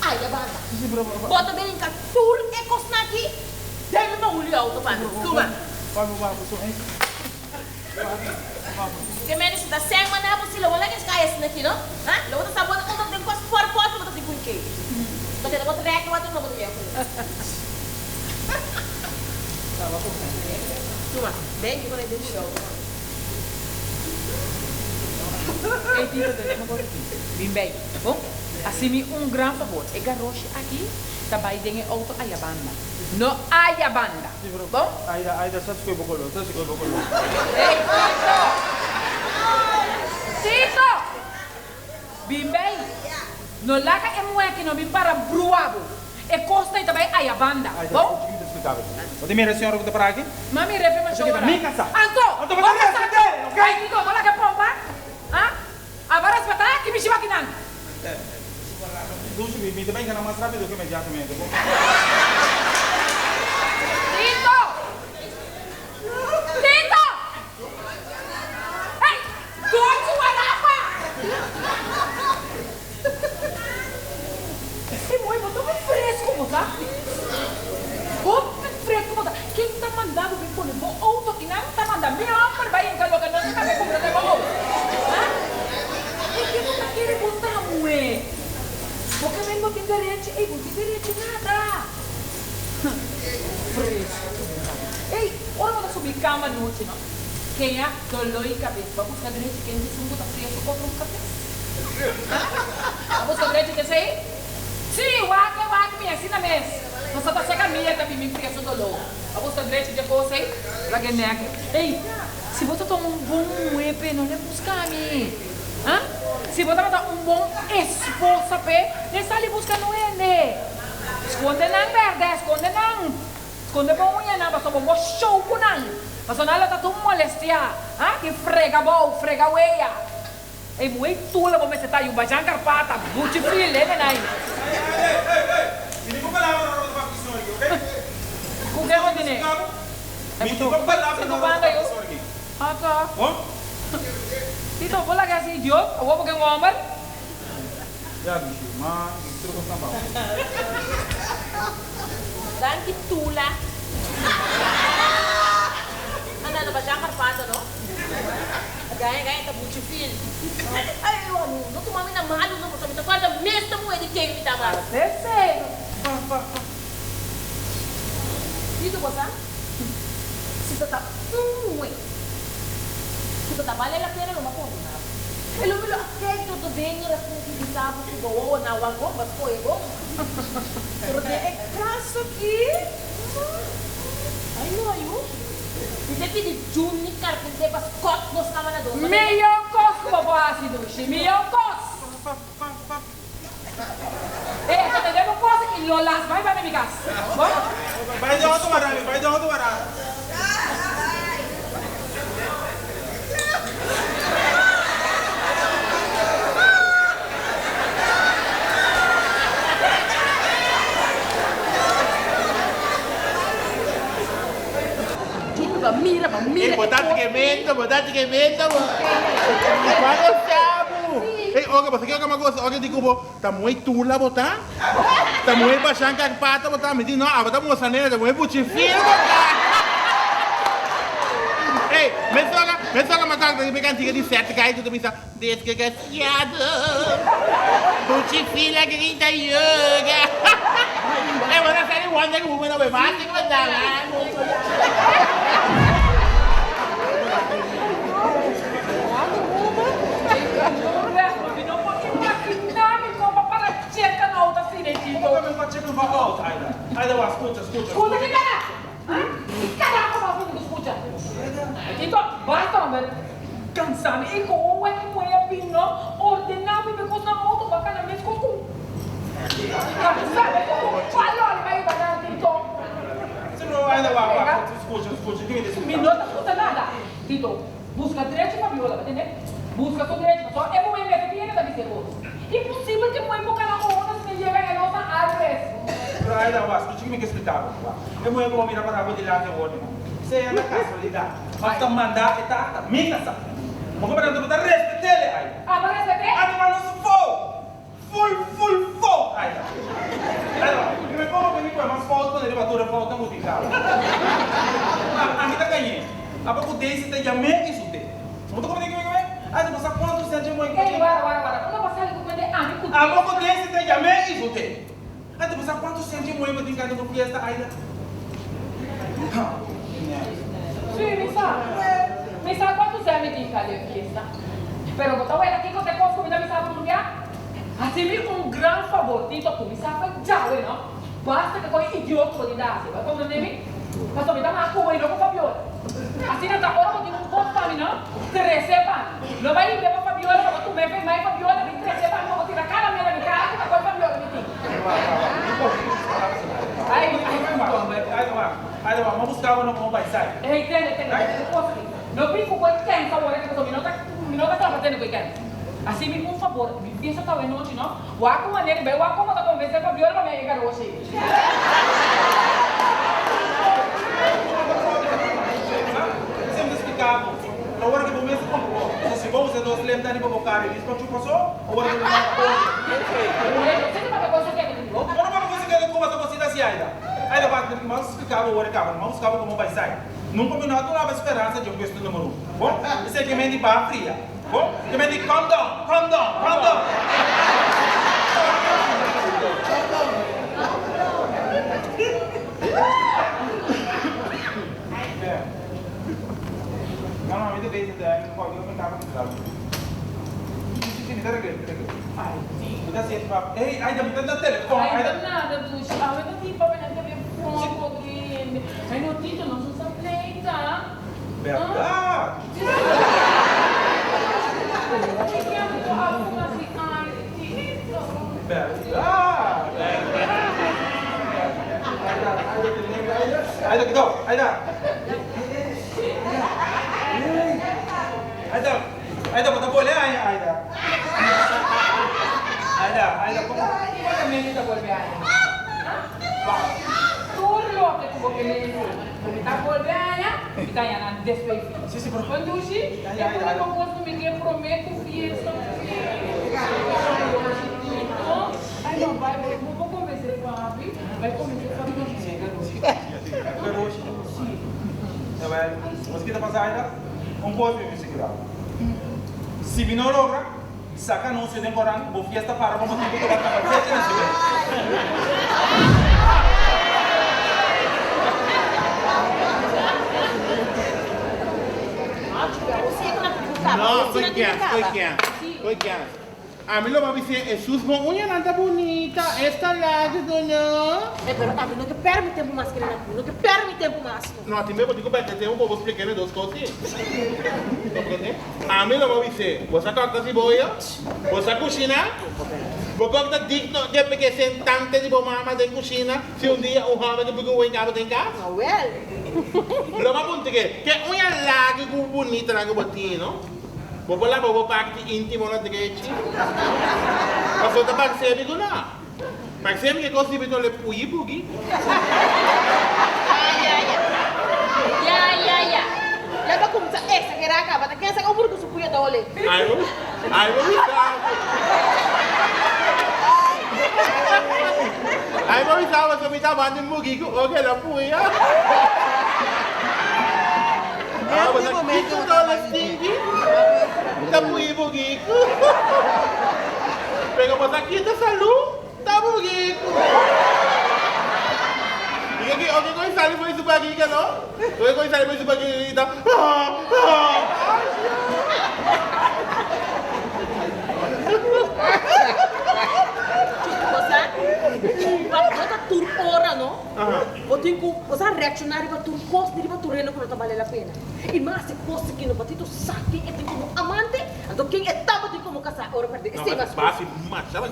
aya banda. Bo ta brinka tur e kosnan aki den mi baul di auto pa mi. Tuma. Ke mende si ta sèn manda bo si lo bo laga es kai asina aki no? Ha? Lo bo ta sa bo ta unda den kos pòrpòt lo bo ta tin ku inkei. Bo ta bo ta rèk wak lo bo ta yega ku Tuma. Ben ki pone den mi auto pa mi. Ey Tito tende mi cosa aki. Bin bay. Bon, haci mi un gran fabor. E garoshi aki ta bay den e auto aya banda. No aya banda. Bon? Aida, Aida, sa scoe bo color, sa scoe bo color. Ey Tito! Tito! Bin bay. No laga e muhe aki no bin para brua bo. E cos ta y ta bay aya banda. Aida, Bon? scucha mi ta explica bo. Bo ta mira e señora cu ta para aki? Mami refe ma Esaki ta chora. mi casa. Anto, Anto bo bo ta casa. respet'é, ok? Ay Tito, bo laga e pompa? Ha? Aba respetá ki mishi makinan? Dushi, mi ta bay gana mas rapido cu inmediatamente, bo. Tito! Tito! Hey! Dochi warapa! Ey mooi, bo ta hopi fresco bo sa. Hopi fresco bo ta. Ken ta manda bo bin pone bo auto aki nan? Ta manda mi homber bai hinca loke nos a caba e cumpra den bo auto. Ha? Ey ken bo ta kere bo ta muhe? Bo ke men bo tin derechi? Ey bo no tin derechi nada. Fresco bo ta. Ey, ora bo ta subi cama nochi no, kea dolor y cabes. Bo a busca derechi ken di sun bo ta fresco otro un cabes? A busca drechi ta esey? Sí, wak e wak mi asina mes. Nos a ta seca mi e ta bin mi preso doló. A busca drechi dje cos ey? Laga e nek. Ey, si bo ta tuma un bon muhe p'e no le busca mi. Ha? Si bo tabata un bon esposa p'e, le sali busca no hende. Sconde nan berde, sconde nan. Sconde bo uñanan pasobra bo bo show cu nan. Pasobra nan lo ta tur molestia. Ha? Tin frega bou, frega wea. Ey muhey tula bo mester ta yuba Jan Carpata buchi fil e nenay. Ey ey ey ey mi tin ku palabra no roto papia sorgi ok. Ku ke bo tene? Mi tin ku palabra no roto papia sorgi. Ata. Tito bo laga hasi idiot awor bo ke un homber. Ya bishi ma mi truko stan pa bo. Danki tula. Anda no ba Jan Carpata no. Gaña gaña ta buchi fil. Ay no no tuma mi na malu no pasobra mi ta guarda mes ta muhe di ken mi ta mas. Tito bo sa si ta ta un muhe ku ta ta bale la pena lo ma pordona bo. E lo mi lo a kek do do den e rason ki bisa bo ku bo wowo na wak bon ba skohe bon. Pero den e kaso aki ay no ayu. Mi ta pidi Juni Carpenter pa scot nos cama na dos. Miyo cos cu bo por haci Dushi, miyo cos! E ta tende bo cos y lo las bai banda mi cas. Bo? Bai den otro wara, bai den otro wara. Ey, bo ta tremendo, bo ta tremendo bo. Cuando sabu. Ey, oga, bo sa kico mi gosa? Oga di cu bo ta muy tula bo ta. Ta muy bashan carpata bo ta. Mi di no, abo ta muestra nena, ta muy buchifil bo ta. Ey, mesora, mesora mi a canta riba e cantica di Seth Guy cu ta bisa, Desgraciado, buchifil a grita yoga. Ey, bo ta sa di Wonder Woman awe, basta cu bo ta. Wonder Woman? Mi no por imagina mi con pa para checa no auto asina, Tito. Con pa checa no auto, Aida? Aida, wak, scucha, scucha. Scucha ki cara? Ha? Ki carajo bo a bini cu scucha? Tito, basta homber. bisa mi. I ku un wek muhé a bin no, ordená mi be kos nan outo pa kana mes kos ku Ta mi sabe ku un palo li bai yuda nan Tito. Si no, Aida, wak, wak, skucha, skucha, ki mi ta Mi no ta skucha nada, Tito. Buska drechi Fabiola, bo tende? Buska su drechi, pasobra e muhé mester tin hende ta bis'é kos. Imposibel ku e muhé por kana ora si ta yega e Rosa Alves. Pero Aida, wak, skucha ki mi ke splika bo, wak. E muhé ku bo mira pará bo dilanti awor di no, sea ta kasualidat òf ta mandá e ta, ta mi kasá. Bo komprende? Bo ta respet'é, Aida. Abo respet'é? Abo manda su fou! Full full fout aida. Aida, mi me como bini cu e mas fout pone riba tur e foutnan cu tin caba. Ma aki ta cañe. Aba cu Daisy ta yam'é y sut'é. Bo ta comprende kico mi ke men? Aida, bo sa cuanto cent dje moe cu Ey, wara, wara, wara. Unda bo sali cu cuenta e ami cu Abo cu Daisy ta yam'é y sut'é. Aida, bo sa cuanto cent dje moe cu tin caba den bo fiesta, Aida? Ha. Sí, mi sa. Mi sa cuanto cent mi tin caba den fiesta. Pero bo ta weta kico ta e cos cu mi ta bisa bo tur bia? Haci mi un gran fabor, Tito, cuminsa pa djawe, no? Basta cu e idiot cu bo tin ta haci. Bo a comprende mi? Pasobra mi ta mas cu bo y no cu Fabiola. Asina ta ora bo tin un cos pa mi, no? Trece pa mi. No bay limpia pa Fabiola, pa bo tume fe mai Fabiola, bin trece pa mi pa bo tira cada mierda mi cara cu ta coy Fabiola mi tin. Ay, ay, Ey, tende, tende, tende un cos aki. No bin cu coy tensa awor aki pasobra mi no ta, mi no ta cla pa tende coy tensa. Hasi mi un fabor, mi fiesta ta awe nochi no, wak un manera bai wak como ta convence Fabiola pa mi a yega roshi. Esei mi ta splica bo. Pero ora ki bo mes ta compra bo, so si bo usa dos lem ta riba bo cara y dis pa chupa so, o ora ki bo manda otro. Ora papia con secreto como ta cosita asi Aida? Aida wak, mi ta splica bo ora caba, mi a busca bo como bai sai. Nunca mi no a duna bo speransa dje puesto numero uno. Bo, esei ke men di baha fria. Bo, ke men di calm down, calm down, calm down. No, no, mi ta bezig ta mi kòrda mi kaba di traha. Si, si, si, mi ta regreso, mi ta regreso. Mi ta siente pa, ey, Aida, mi ta na telefòn, Aida. Aida Nada, dushi, awe ta tin papia na telefòn, podri. Ay no, Tito, nos no sa pleita. Bèrdat! Bèrdat! Aida, kidó! Aida! Aida! Aida, bo ta bolbe aña, Aida! Aida, Aida, komo? Kiko ta mende ta bolbe aña? Tur loke ku bo ke mende. Bo mi ta bolbe aña, mi ta haña nan despues. Sí, sí, pero. Bon dushi, e único cos cu mi ke prome cu fiesta Tito. Ay no, bai, bo bo convence papi, bai convence papi cu mi garoshi. Garoshi? Sí. Jawel, nos kita pasa aida? Un cos mi mester sigura. Si mi no logra, saca anuncio den coran, bo fiesta para pa motibo cu bo tabata fecha na ciudad. No, koe kian, koe kian, koe kian. Ami lo ba bis'é, Hesus bo uñanan ta bunita, esta largo no. Eh, pero ami no ke pèrdè mi tempu mas kere mi no ke pèrdè mi tempu mas no. No, tin be bo tin ku pèrdè tempu pa bo splika e dos kos ei. Komprendé? Ami lo ba bis'é, bo sa kòrta siboyo? Bo sa kushiná? Bo por ta digno di e presentante di bo mama den kushina si un dia un hòmber di buki wen kaba den kas? Awèl. Lo bo a puntra ke, ke uña largu ku bunitanan ku bo tin, no? Bo por laba bo parti íntimo na drechi? Pasobra ta parse mi ku no. Parse mi ke kos di mi no le puyi bugi. Ya, ya, ya. Ya, ya, ya. Ya bo kuminsá eksagerá kaba. Ta ken sa ku buru ku su puya ta ole? Ai bo, ai bo bisa. Ai bo bisa pasobra mi ta manda un bugi ku oke la puya. Ah, bo sa kiko ta ole stinky? Ta puyi bugi ku. Pero bo sa kita salú? Ta buriku. I ke oke koi sali foi su barriga no? Oke koi sali foi su barriga i ta ah ah. Bo sa, pa no ta tur ora no, bo tin ku, bo sa. reakshoná riba tur kos ni riba tur hende ku no ta bale la pena. I mas e kos aki no Patito sa ken e tin komo amante, anto ken e tabatin komo kasá ora pèrdè. Esei mas kos.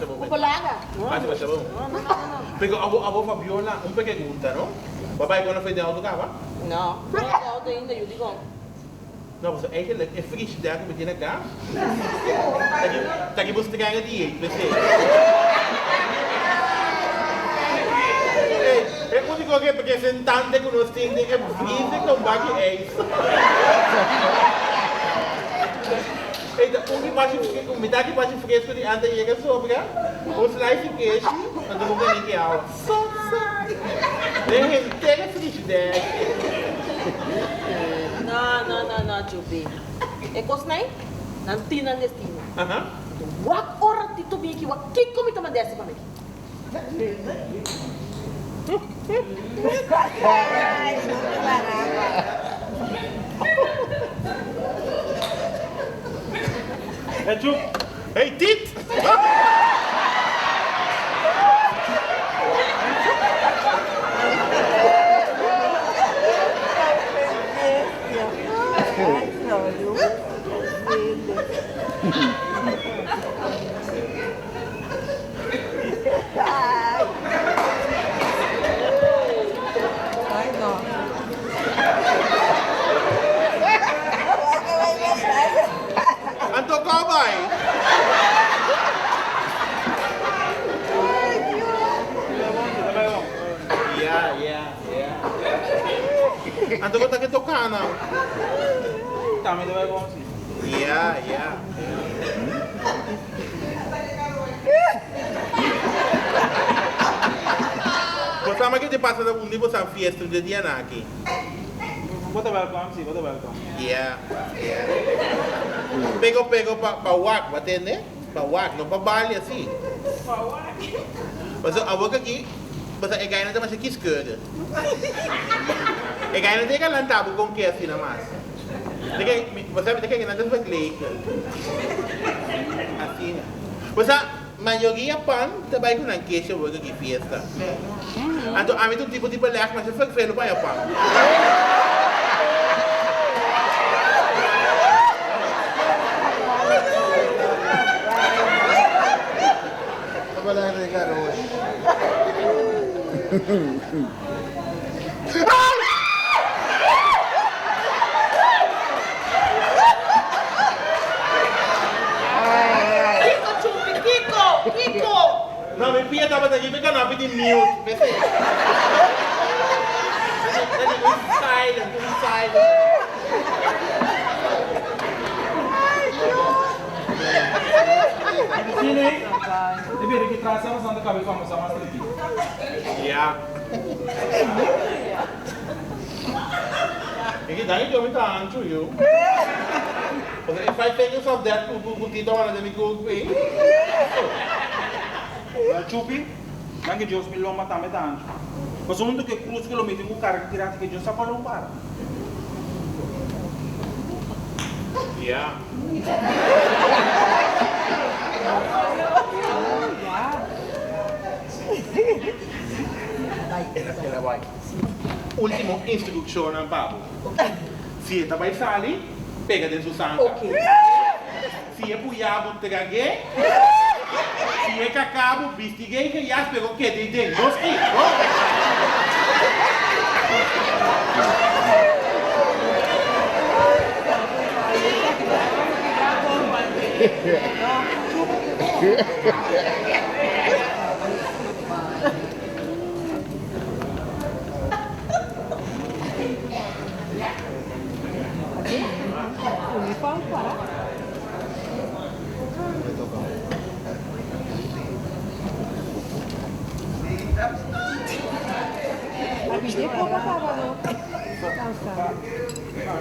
Bo por laga. No, no, no, no. Pero abo, abo Fabiola, un pregunta no. Bo a bai con a frente auto caba? No, no a auto ainda, yu dikon? No, pasobra eigenlijk e frigidair cu mi tin acá, ta ki bo stranga di ei, p'esei. Ey, e unico representante cu nos tin den e vriezer ta un baki ijs. Ey, ta un ki bashi, un mitad di bashi fresco di antes yega sobra, un slice di keshi, anto un kanik di awa. So sorry. Den henter e frigidair. No, no, no, no, Jubi. E kosnan ei, nan tin nan destino. Anto wak ora Tito bin aki, wak kiko mi ta manda hasi pa mi. Hey, Chup. Hey, Tit! Anto cor bai. Ya, ya, ya. Anto bo ta ke toca nan. Tambe ta bai bon si. Ya, ya. Bo sa ma ke te pasa na un di bosa fiesta un di dianan aki? Bo ta welcome si, bo ta welcome. Yeah, yeah. Pego pego pa pa wak, bo a tende? Pa wak, no pa bali asi. Pa wak. Pasobra awor aki, bo sa e gainan ta masha kiskeurig. E gainan ta yega lanta bo kon ke asina mas. Bo sa mi ta kere nan ta vergelijken. Asina. Bo sa, mayoria pan ta bai ku nan kesha wor di fiesta. Anto ami ta un tipo di beleg masha fervelo pa haña pan. Kiko Chupi, kiko, kiko! No, mi pia tabata riba e kanapi di mute, p'esei. Ta di un silent, un silent. Sine, e bira ki tras tabata santa kabe famosa mas tripi. Ya. E ki dani djobi ta ancho yu. Pasobra e five seconds of death ku ku Tito a manda den mi kuk pi. Wel Chupi, danki Dios mi lomba tambe ta ancho. Pasobra hunto ku e krus ku lo mi tin ku karga kirati ke Dios sa kòl lo para. Ya. El a bai. Ultimo instrukshonnan pa bo. Si e ta bai sali, pega den su sanka. Si e puya bo, trag'é. Si e kaká bo, bistig'é i geyas, pero keda ei den. Nos ki, no?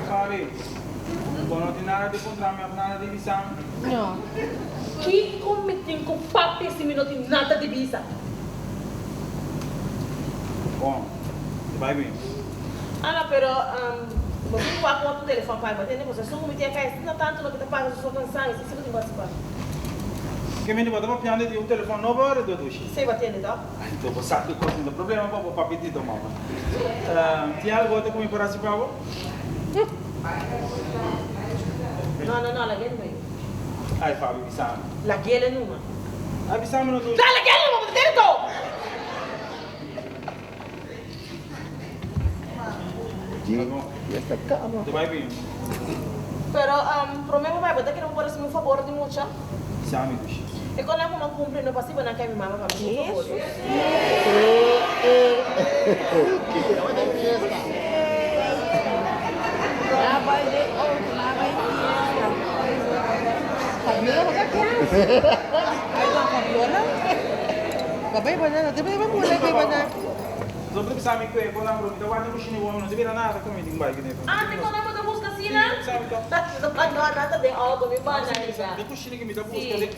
Sorry, bo no tin nada di puntra mi of nada di bisa mi? No. Kiko mi tin ku papia si mi no tin nada di bisa? Bon, e bai bin. Ana, pero bo tin ku wak ku otro telefòn pa mi, bo tende? Pasobra esun ku mi tin a kai asina tantu loke ta pasa su so kansá mi, si si bo tin ku hasi pa mi. Ke mende bo ta papiando di un telefon nobo ora do dushi? Si, bo tende to? Anto bo sa ki kos no ta problema pa bo papi Tito mama. Tin algo otro ku mi por hasi pa bo? No, no, no, lag'é numa. Ai Fabi, bisa mi. Lag'é numa. Ai bisa mi no dushi. No, lag'é numa, bo ta tende to? Pero prome bo bai bo ta kere bo por hasi mi un fabor di mucha? E kon nan ku mi a kumpli no pa siba nan kai mi mama pa mi un fabor. Sobre bisa mi kue kon nan bro mi ta wak den kushina i wou mi no ta mira nada ku mi tin bai kune. Ante kon nan bo ta buska asina? No nan ta den auto mi banda ainda. Den kushina ki mi ta buska den.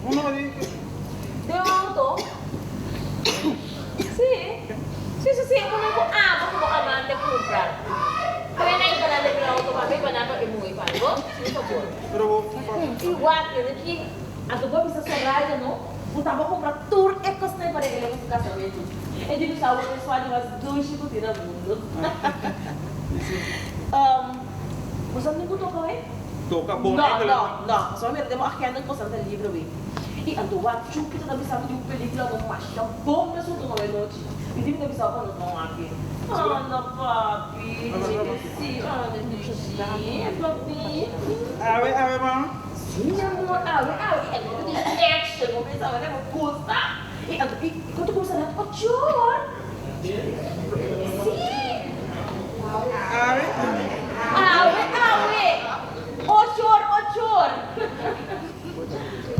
Uno di. Den auto? Si. Si si si e ku nan ku abo ku bo amante kumpra. Kue nan i banan den mi auto pa mi banan pa e muhe pa mi bo? Si por favor. Pero bo. I wak ki anto bo bisa Soraya no. Bo ta bo kumpra tur e kosnan pa regla ku su kasamentu. E di bisa awor e sua di mas dushi ku tin na mundu. Bo sa nunku toka wei? Toka bon No, enkele. no, no. Pasobra mi mira den bo agenda ku boso ta libre wei. I anto wak Chucky ta ta bisa mi di un pelikula ku masha bon ta surtu awe nochi. Mi tin mi ta bisa bo pa nos ban wak e. Anda papi, si, anda dushi, papi. Awe, awe mama. Sí, mi amor, awe, awe, e ta di action, bo pensa awe bo gusta. I anto, i kon ta kumsa net ochor? Sí. Awe, awe. Awe, awe. Ochor, ochor.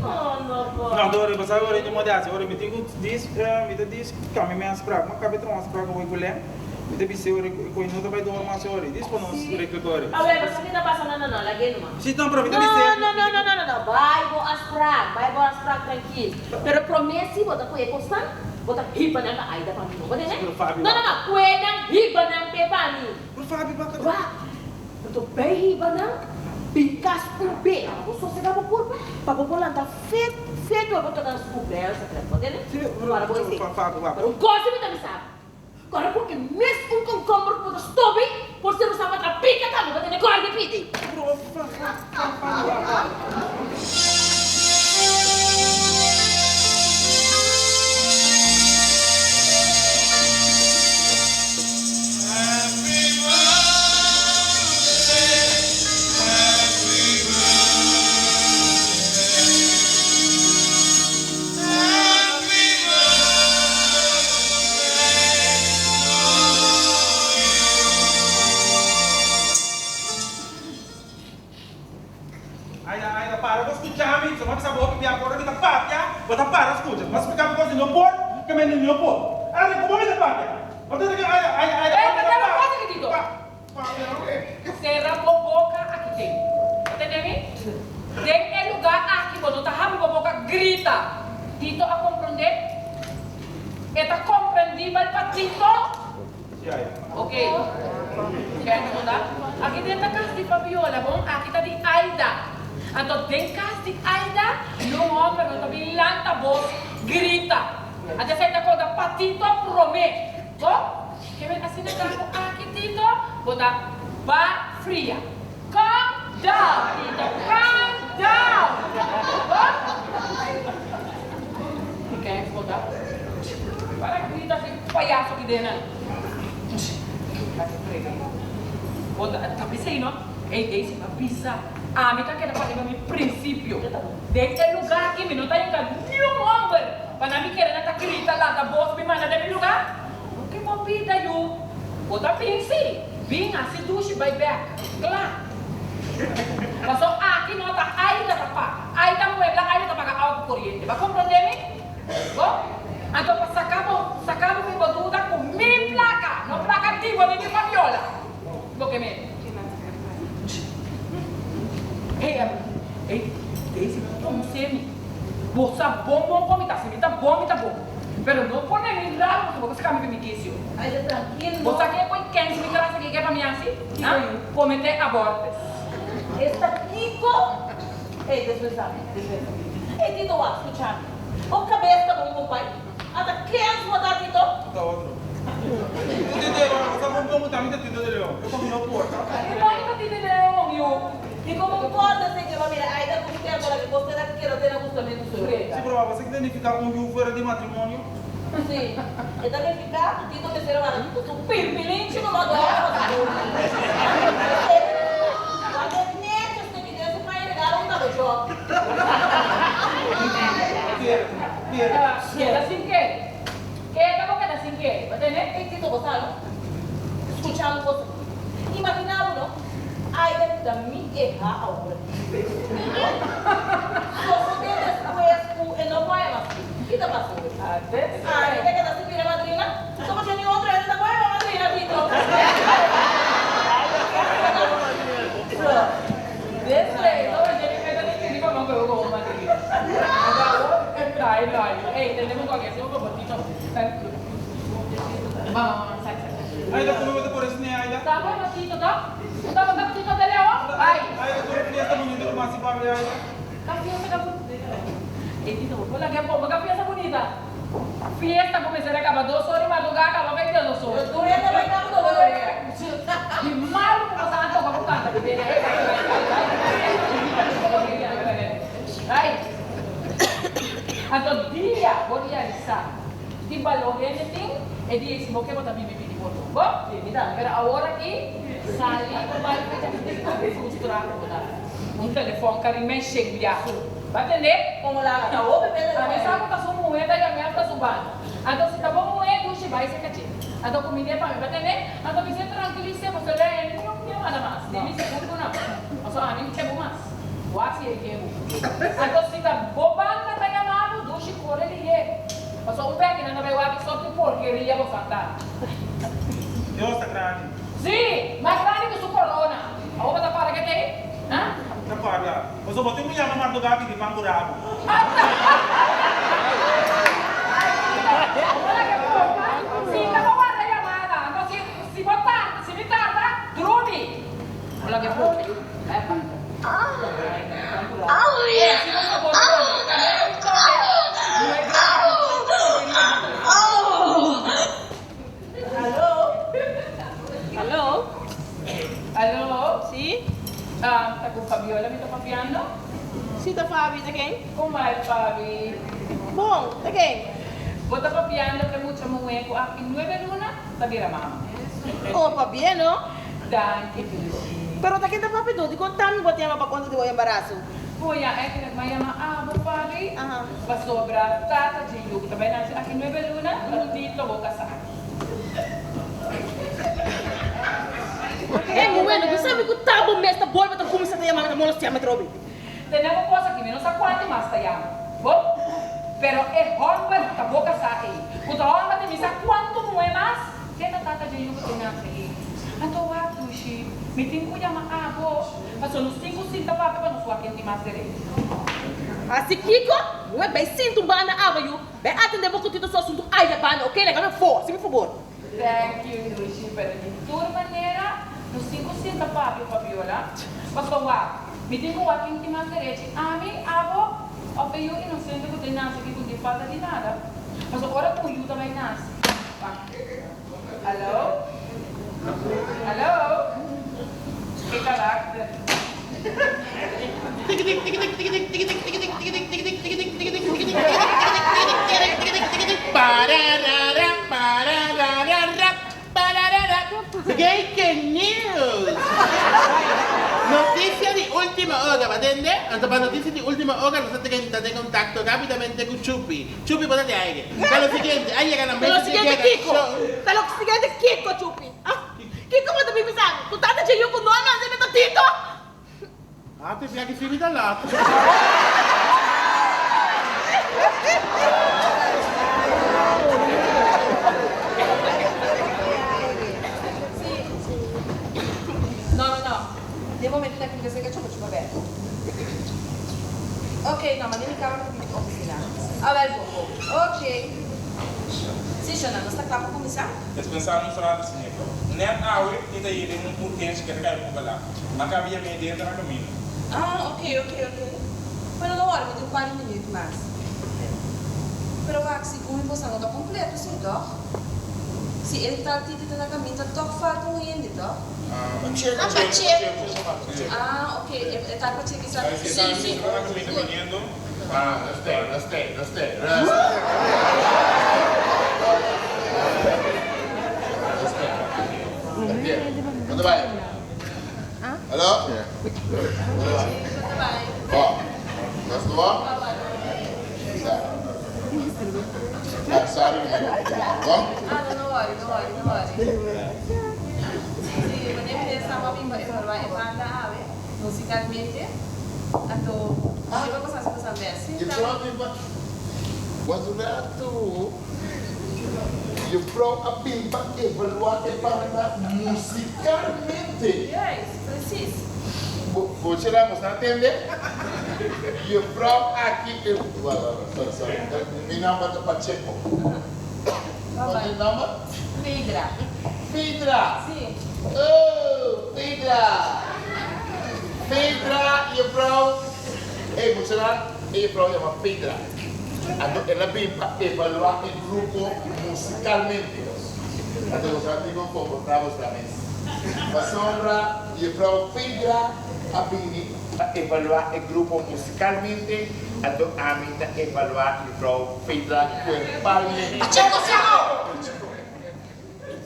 Oh, no por. No, Dori, bo sabi ora di modi hasi. Ora mi tin ku dis, mi ta dis kami mi a sprak. Ma kabe tron a sprak awor ku Len. Mi ta bis'é ora ku e no ta bai dormi hasi ora. Dis pa nos regla Dori. Awe, bo sa ki ta pasa? No, no, no, lag'é numa. Si, no, pero mi ta bis'é. No, no, no, no, no, no, bai bo a sprak, bai bo a sprak trankil. Pero promé si bo ta kohe kosnan, bo ta hiba nan pa Aida pa mi, no bo tene? Pero Fabi, No, no, no, kohe nan, hiba nan p'e pa mi. Pero Fabi, baka. Wak, anto bai hiba nan, bin kas un be, pa bo sosegá bo kurpa, pa bo por lanta fet, fet ora bo toka na su kumpleaños ta kla, bo tene? Si, pero, Ora bo esei. Fabi, wak. Pero un kos si mi ta bisa bo. Kòrda ku e mes un konkomber ku bo ta stobi por ser usá pa tra pika tambe bo tene kòrda di pidi. Aida, Aida, para bo skucha mi. Suma bisa bo hopi bia ora mi ta papia, bo ta para skucha. Bo a splika mi kos di no por, ke mi no por. Aida, komo mi ta papia? Bo ta di Aida, Aida, Aida, Ey, pa, pa, pa, pa, Tito. pa, papia no. Sera bo boka aki den. Bo tende mi? Den e lugá aki bo no ta habri bo boka grita. Tito a komprondé? E ta komprendibel pa Tito? Ok. Kende bo ta? Aki den ta kas di Fabiola, bon? Aki ta di Aida. Anto den kas di Aida, niun hòmber no ta bin lanta bos grita. Anto esei ta konta pa Tito promé. Bo? Ke men asina ta ku aki Tito? Bo ta ba fria. Calm down Tito, calm down! Bo? Kijk bo ta para grita si payaso ki den nan. Laga prega bo. Bo ta ta bisei no? Ey Daisy a bisa ami ta keda pa riba mi principio. Den e lugar aki mi no ta hinca niun homber pa nan mi kere nan ta grita lanta bos mi manda den mi lugar. Loke bo bida yu? Bo ta bin si? Bin hasi dushi bai bek. Kla. Paso aki no ta Aida ta paga. Aida muebla, Aida ta paga awa ku koriente. Bo a komprondé mi? Bo? Anto pa saka bo, saka bo mi bo duda ku mi plaka, no plaka di bo ni di Fabiola. Bo ke mende? Hey, hey, Daisy, bo ta konosé mi. Bo sa bon bon kon mi ta. Si mi ta bon, mi ta bon. Pero no pone mi raro pasobra bo ta saka mi di mi kisio. Bo sa ke koi kens mi trasa ke ke pa mi hasi? Ha? Komete abortus. Esta kiko? Ei, dispensami, dispensami. Ei, Tito, wak, skuchami. Bo kabes ta bon, kompai? Ata kens bo ta, Tito? Ta otro. Tito de Leon, bo sa kon bon ku ta mi ta Tito de Leon. E komi no porta. E bon ta Tito de Leon, yu. I komo un porta esei ke bo mira Aida ku tempo la ke bo sera keda te na gustamentu su Si, pero bo sa ke ta nifiká un yu fuera di matrimonio? Si, e ta nifiká ku Tito mester a wak ku su pirpilinchi no mas dòkter pa su buri. Esei wak e nechos te bidé su pai regalo un tabachòt. Keda sin kere. Keda bo keda sin kere. Bo tende? Ei Tito bo sa no? Skucha un kos aki. Imaginá bo no, Aida ta mi eha awor aki. Sosodé despues ku e no por haya mas yu. Ki ta pasa awor? Aida keda sin bira madrina? Soba ke ni otro hende ta por haya madrina, Tito. Aida, como bo ta por esne, Aida? Aida, tur e fiesta bonito cu masi papia, Aida. Ki balor hende tin? E dia ei si bo ke bo ta bibi bini bo tur. Bo? Pero awor aki sali bo bai fecha di tin hopi frustra ku bo ta. Un telefon karimé shen bia. Bo a tende? Komo laga ta hopi bende A mi sa ku ta su muhé ta yam'é hasta su banda. Anto si ta bo muhé dushi bai serka dje. Anto kumind'é pa mi. Bo a tende? Anto mi se trankilis'é bo se lei ni un yamada mas. Di mi sigur ku no. Pasobra ami ke bo mas. Wak si e ke bo. Anto si ta bo banda ta yama bo dushi kore lihé. Pasobra un bek nan ta bai wak sòp di porkeria bo san ta. Dios ta grandi. Sí, mas grandi ku su korona. Awor bo ta para ke tei? Ha? Ta para. Pasobra bo tin ku yama Mardoga pidi pan ku rabu. Ora ke boka, sinta pa warda yamada. Anto si si bo tarda, si mi tarda, drumi. Ora ke boka yu. Epa. Pan ku rabu. Eh, si bo sabor ta kende un toke. Aló? Aló? Aló? Sí? Ta ku Fabiola mi ta papiando? Sí, ta Fabi, ta ken? Kon bai, Fabi? Bon, ta ken? Bo ta papiando ku e mucha muhé ku aki nuebe luna ta bira mama. Oh, pabia no? Danki, Dushi. Pero ta ken ta papia do? Dikon ta mi bo ta yama pa konta di bo embaraso? Bo ya eigenlijk m'a yama abo, Fabi, pasobra tata dje yu ku ta bai nase aki nuebe luna ta Tito bo kasá. E muhé no sabi ku ta bo mes ta bolbe ta kuminsá ta yama mi ta molestiá mi atrobe. Tenemos kos aki, mi no sa kuantu mas ta yama bo, pero e hòmber ku ta bo kasá ei, ku ta hòmber di mi sa kuantu muhé mas, ke ta tata dje yu ku ta nase ei. Anto wak, Dushi, mi tin ku yama abo. Pasobra nos tin ku sinta papia pa nos wak ken tin mas derecho. Hasi kiko? Muhé bai sinta un banda awa yu. Bai atendé bo ku Tito su asuntu aya banda, oke? Laga mi afó, hasi mi fabor. Thank you, Dushi, pero di tur manera nos tin ku sinta papia, Fabiola. Pasobra wak, mi tin ku wak ken tin mas derecho, ami, abo òf e yu inosente ku ta nase aki ku no tin falta di nada. Pasobra ora ku un yu ta bai nase, wak. Hallo? Hallo? Ke karakter. Breaking news! Noticia di ultima ora, ba tende? Anto pa noticia di ultima ora nos ta den contacto rapidamente cu Chupi. Chupi bo ta di aire. Ta lo siguiente, a yega na Ta lo mesa di siguiente guera kiko? show. Ta lo siguiente kiko, Chupi? Ah, kiko bo ta bin bisa mi? Ku tata dje yu ku no a nase mi ta Tito? Ah, te bia ki si mi ta lat. No, no, no. Den momento ta kinga seka chupa chupa bek. Ok, no, manda mi cama pa mi oficina. Awel bo bo. Ok. Si, Shona, nos ta cla pa cuminsa? Despensá nos rato, señor. Net awe mi ta yega den un urgencia ke ta kai un poco lat. Ma cabia mi denter na caminda. Ah, ok, ok, ok. Bueno, no wòri, mi tin un par di minüt mas. Pero wak, segun mi boso no ta kompleto, sí, tòg? Si e tal Titi ta na kaminda, tòg falta un hende, tòg? Ah, Pacheco. Ah, Pacheco. Ah, ok, e tal Pacheco sa. Sí, sí. Good. Ah, no stay, no stay, no stay. Rust. No stay. Tranquilo. No te vayas. Hallo? No te vayas. Bo. Nos tuvo? Sa. Ah, sorry, mi amigo. Bon? Ah, no, no worry, no worry, no worry. Sí, wanneer mi sa pa bin pa evaluá e banda awe, musicalmente, anto, mi pa pasá si pasan bes. Sí, Je ta. vrouw bin pa Wak un rato. Juffrouw a bin pa evaluá e banda musicalmente. Juist, precies. Bo, bo chera, bo sa tende? Juffrouw aki e, wak, wak, wak, sorry, sorry. Mi nomber ta Pacheco. Wat is je nomber? Fedra. Fedra! Sí. Oh, Fedra! Fedra, juffrouw. Ey, bo chera, e juffrouw yama Fedra. Anto el a bin pa evaluá e grupo musicalmente. Anto boso a tin ku komportá boso mes. Pasobra Juffrouw Fedra a bini pa evaluá e grupo musicalmente, anto ami ta evaluá Juffrouw Fedra kuerpalmente.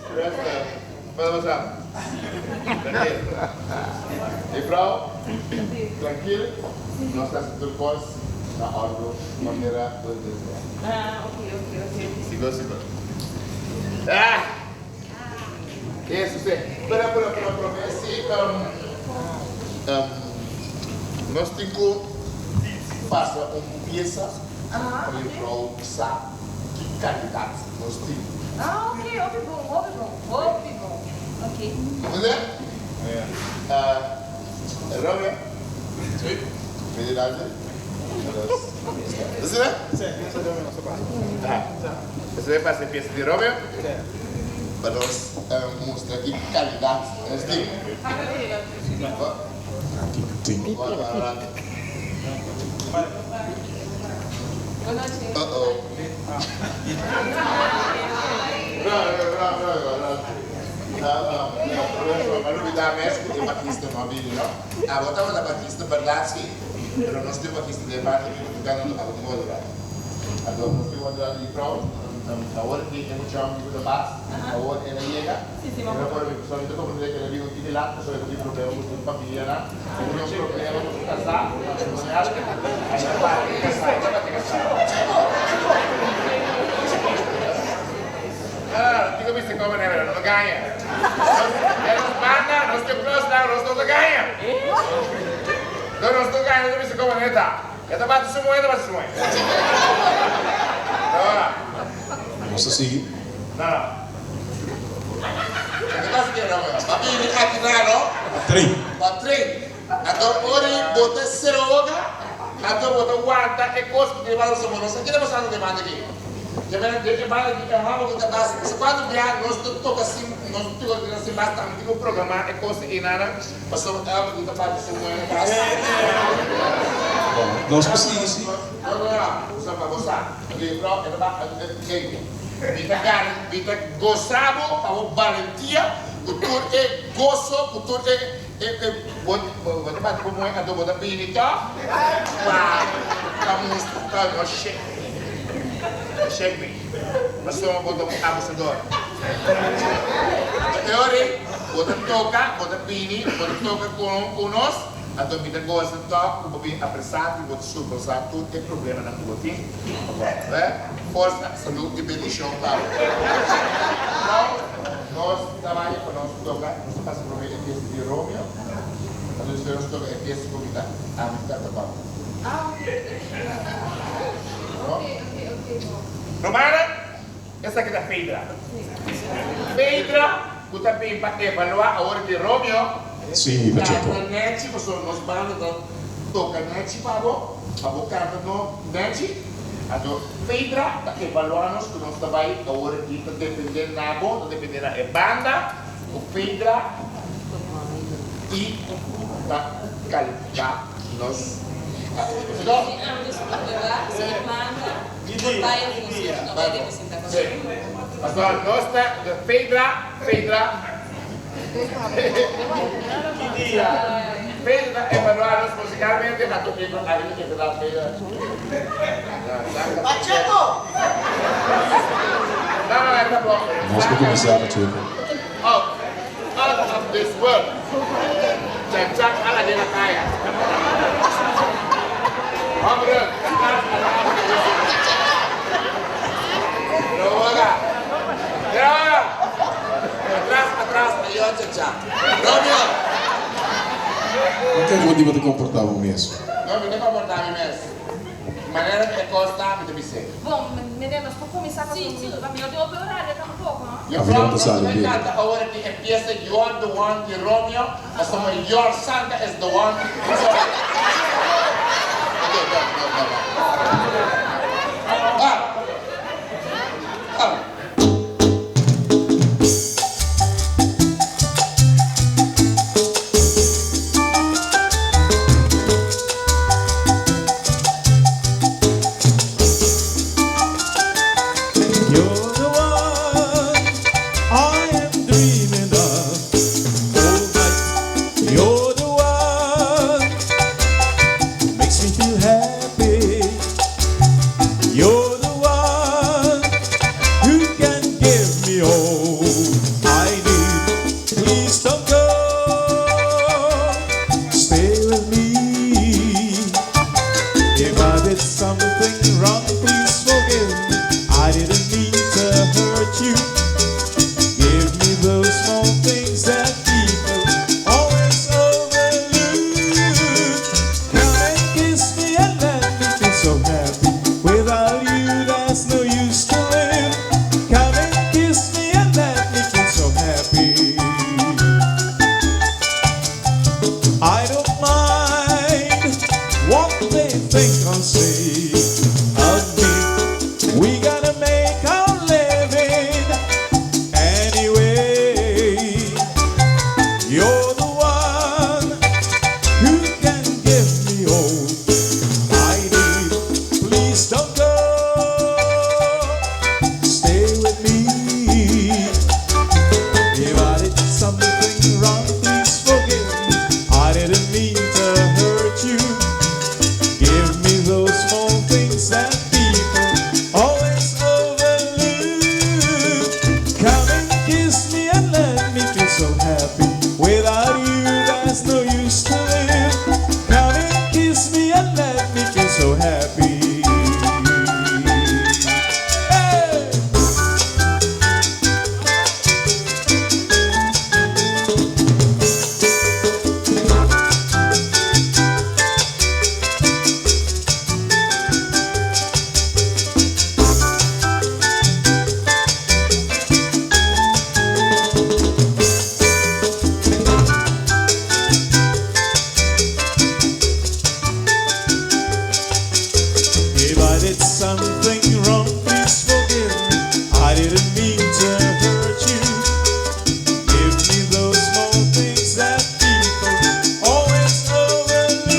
Rustig. Wat ta pasando? Trankil. Juffrouw, trankil. Nos ta hasi tur kos na òrdu manera bo desea. Ah, ok, ok, ok. Sigur, sigur. Ah! Eso sí. Pero, pero, pero, promé sí, nos tin ku pasa un piesa pa juffrouw sa ki kalidat nos tin. Ah, ok, hopi bon, hopi bon, hopi bon. Ok. Entendé? Romeo? Sí. Midi dilanti. Asina? Sí, esa Romeo nos ta pasa. Ah. Esa ta pasa e piesa di Romeo? Sí. Pa nos mustra ki kalidat nos tin. Abo tabata batista berdad si, pero nos tin batista den parti mi ku ta abo tin wòrdu Anto nos tin wòrdu di prou, awor di e mucha homber ku ta bas, awor el a yega. Mi no por mi ta comprende cu el a bin un tiki lat pasobra el tin problema cu su familianan, el tin un problema cu su casá, su matrimonial, ay ta bati casá, el ta bati casá. No, no, no, kico bisa como manera, no ta gaña. Nos, den nos banda, nos tin plus nan, nos no ta gaña. No, nos no gaña, nos ta bisa como manera ta. El ta bati su muhe, el ta bati su muhe. No, no. Nos ta sigui. No, no. Ke pasa ke Romeo? Ba bini aki na no? Patrin. Patrin. Anto ora i bo ta seroga, anto bo ta wanta e kos ku tin banda pasobra bo no sa ke ta pasando den banda aki. Ke menen den e banda aki e hòmber ku ta bas, pasobra kuantu bia nos ta toka sin, nos ta toka den sin bas tambe tin ku programá e kos einanan pasobra e hòmber ku ta bati su muhé bas. Bon, nos por sigui si. No, no, no, bo sa, bo sa. Juffrouw, e ta ba, kijk. Mi ta gana, mi ta gosa bo pa bo balentia, ku tur e goso, ku tur e, e, e, bo, bo ta bati bo muhe anto bo ta bini tòg pa, pa mustra, pa no shake me, no shake me, pasobra bo ta un abusador. Anto e ora ei bo ta toka, bo ta bini, bo ta toka ku, ku nos. Anto mi ta goza tòg ku bo bin apresá i bo ta surpasá tur e problemanan ku bo tin. Bo forsa, salú i bendishon pa bo. Nou, nos ta bai pa nos toka, nos ta pasa promé e piesa di Romeo, anto despues nos toka e piesa ku mi ta, ami ta toka. Romana, esaki ta Feidra. Feidra ku ta bin pa evaluá awor di Romeo. Sí, Pacheco. Canta nechi pasobra nos banda ta toca nechi pa bo, pa bo canta no nechi. Anto Fedra ta evalua nos cu nos ta bay awor aki ta depende na bo, ta depende na e banda cu Fedra y ta califica nos. Pastor, nos ta Fedra, Fedra. Fedra ta evaluá nos musicalmente, a toque con ahí que ta Fedra. Pacheco! No, no, ta bon. Nos por kuminsá, Pacheco. Out, out of this world. Chan chan a la de la kaya. Hombre, atrás, atrás. Droga. Droga. Atrás, atrás, ayo, chan chan. Romeo. No kere bo diba ta komportá bo mes. No, mi ta komportá mi mes. Manera te kosta, mi ta bis'é. Bon, meneer, nos por kuminsá pasobra mi no tin hopi horario tampoko, no? Avion Juffrouw, ta nos sali ta bebe. canta awor di e pieza You Are The One di Romeo, pasobra Your Santa is the one. Ok, go, go, go, go. Ah! Ah! You're the one I am dreaming of all night. You're the one who makes me feel happy. You're the one who can give me all I need. Please don't go. Stay with me. If I did something wrong, please forgive me. I didn't mean to hurt you. Give me those small things that people always overlook. Come and kiss me and let me feel so happy. Without you, there's no use to live. Come and kiss me and let me feel so happy. I don't mind what they think or say of me. We gotta make our living anyway. You're the one who can give me all I need. Please don't go. Stay with me. If I did something wrong, please forgive me. I didn't mean to hurt you. Give me those small things that people always overlook. Come and kiss me and let me feel so happy. Without you, there's no use to live. Come and kiss me and let me feel so happy. Hey! If I did something wrong, please forgive me. I didn't mean to hurt you. Give me those small things that people always overlook.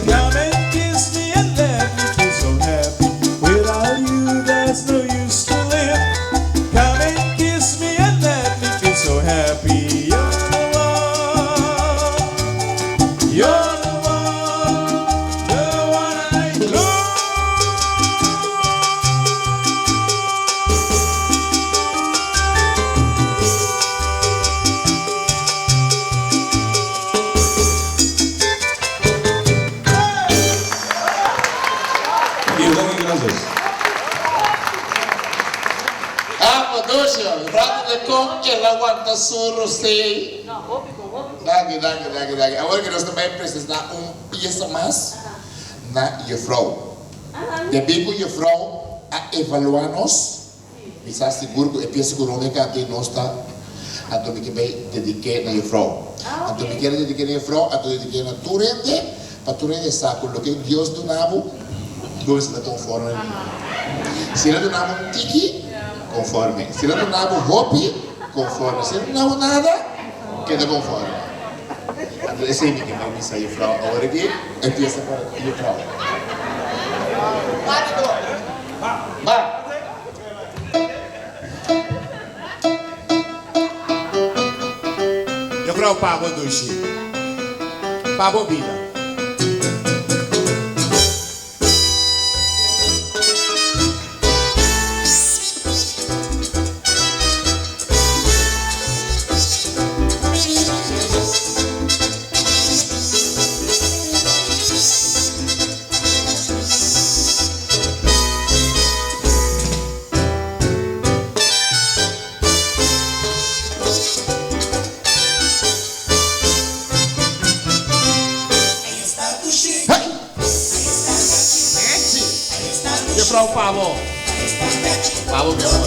Come and kiss me and let me feel so happy. Without you, there's no use to live. Come and kiss me and let me feel so happy. You're the one. You're the one. The one I love. Y hopi gracias. Ah, Paducio, rato de con que la aguanta su rosé. No, hopi con, hopi con. Danki, danki, danki, danki. Awor ku nos tambe presentá un piesa mas na juffrouw. Debí ku juffrouw a evaluá nos, mi sa sigur ku e piesa ku Ronnie kanta i nos ta, anto mi ke bai dedik'é na juffrouw. Anto mi kier dedik'é na juffrouw, anto dedik'é na tur hende, pa tur hende sa ku loke Dios duna bo, bo mester ta konforme. Si el a duna bo un tiki, konforme. Si el a duna bo hopi, konforme. Si el a duna bo nada, keda konforme. Anto esei mi ke bai bisa juffrouw awor aki, empieza pa juffrouw. Ba! Juffrouw pa bo dushi. Pa bo bida. Hey! Juffrouw Pabo. Pabo mi amor.